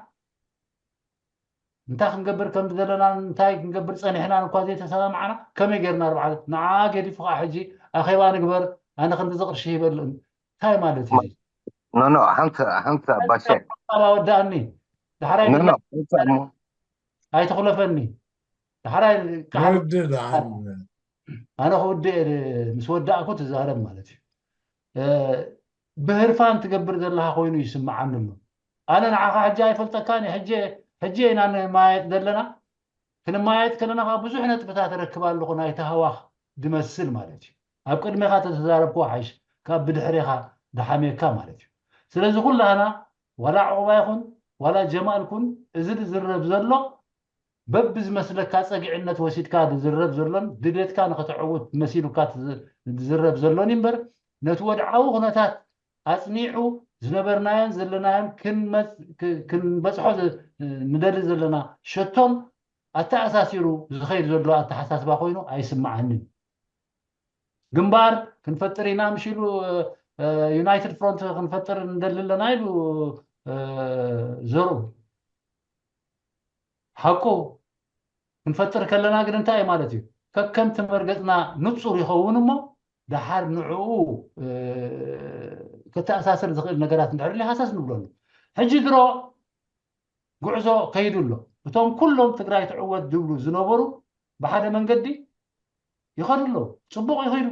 እንታይ ክንገብር ከም ዘለና እንታይ ክንገብር ፀኒሕና እኳ ዘይተሰማማዕና ከመይ ጌርና ኣርባዕተ ንዓ ገዲፉ ከዓ ሕጂ ኣኼባ ንግበር ኣነ ክንዲ ዝቕርሺ ይበልእን እንታይ ማለት እዩ ኖ ኖ ሓንቲ ሓንቲ ኣባሸ ወዳእኒ ዳሕራይ ኣይትኹለፈኒ ዳሕራይ ኣነ ክውድእ ምስ ወዳእኩ ትዛረብ ማለት እዩ ብህርፋን ትገብር ዘለካ ኮይኑ ይስምዓኒ ኣሎ ኣነ ንዓኻ ሕጂ ኣይፈልጠካን ሕጂ ኢና ንማየጥ ዘለና ክንማየጥ ከለና ከዓ ብዙሕ ነጥብታት ረክብ ኣለኹ ናይ ተሃዋኽ ድመስል ማለት እዩ ኣብ ቅድሜኻ ተተዛረብክዎ ሓይሽ ካብ ብድሕሬኻ ድሓሜካ ማለት እዩ ስለዚ ኩላህና ዋላ ዕቑባ ይኹን ዋላ ጀማል ኩን እዚ ዝዝረብ ዘሎ በብዝመስለካ ፀግዕነት ወሲድካ ዝዝረብ ዘሎን ድሌትካ ንክተዕውት መሲሉካ ዝዝረብ ዘሎን እምበር ነቲ ወድዓዊ ኩነታት ኣፅኒዑ ዝነበርናዮን ዘለናዮን ክንበፅሖ ንደሊ ዘለና ሸቶን ኣተኣሳሲሩ ዝኸይድ ዘሎ ኣተሓሳስባ ኮይኑ ኣይስምዓንን ግንባር ክንፈጥር ኢና ምሽ ኢሉ ዩናይትድ ፍሮንት ክንፈጥር ንደሊ ኣለና ኢሉ ዘርኡ ሓቁ ክንፈጥር ከለና ግን እንታይ ማለት እዩ ከከምቲ መርገፅና ንፁር ይኸውን እሞ ደሓር ንዕኡ ከተኣሳስር ዝኽእል ነገራት እንድሕር ሃሰስ ንብለሉ ሕጂ ድሮ ጉዕዞ ከይዱ ኣሎ እቶም ኩሎም ትግራይ ትዕወት ዝብሉ ዝነበሩ ብሓደ መንገዲ ይኸዱ ኣለዉ ፅቡቕ ይኸዱ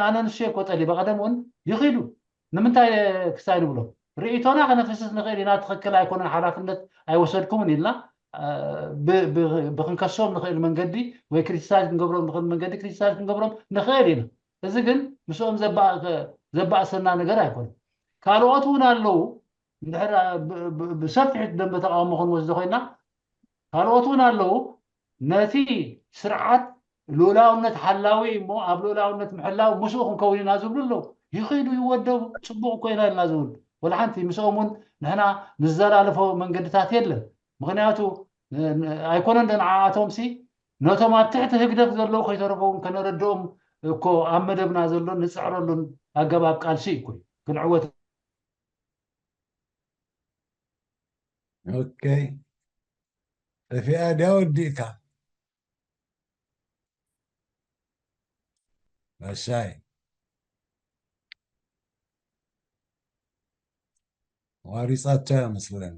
ኣነ ንሱ እኮ ጠሊበ ቀደም እውን ይኸዱ ንምንታይ ክሳይ ንብሎ ርእቶና ከነፍስስ ንኽእል ኢና ትኽክል ኣይኮነን ሓላፍነት ኣይወሰድኩምን ኢልና ብክንከሶም ንኽእል መንገዲ ወይ ክሪቲሳይዝ ክንገብሮም ንኽእል መንገዲ ክሪቲሳይዝ ክንገብሮም ንኽእል ኢና እዚ ግን ምስኦም ዘባእሰና ነገር ኣይኮነን ካልኦት እውን ኣለዉ እንድሕር ብሰፊሕ ደንበ ተቃውሞ ክንወስዶ ኮይና ካልኦት እውን ኣለዉ ነቲ ስርዓት ልኡላውነት ሓላዊ እሞ ኣብ ልኡላውነት ምሕላው ምስኡ ክንከውን ኢና ዝብሉ ኣለዉ ይኽዱ ይወደቡ ፅቡቅ እኮ ኢና ኢልና ዝብል ወላ ሓንቲ ምስኦም እውን ንሕና ንዘላለፎ መንገድታት የለን ምክንያቱ ኣይኮነን ዶ ንዓኣቶም ሲ ነቶም ኣብ ትሕቲ ህግደፍ ዘለዉ ከይተረፈውን ከነረድኦም እኮ ኣብ መደብና ዘሎ ንፅዕረሉን ኣገባብ ቃልሲ እዩ እኮ ክንዕወት ኦኬ ጠፊኣ ድያ ወዲእካ መሳይ ዋሪጻቶ መስለኒ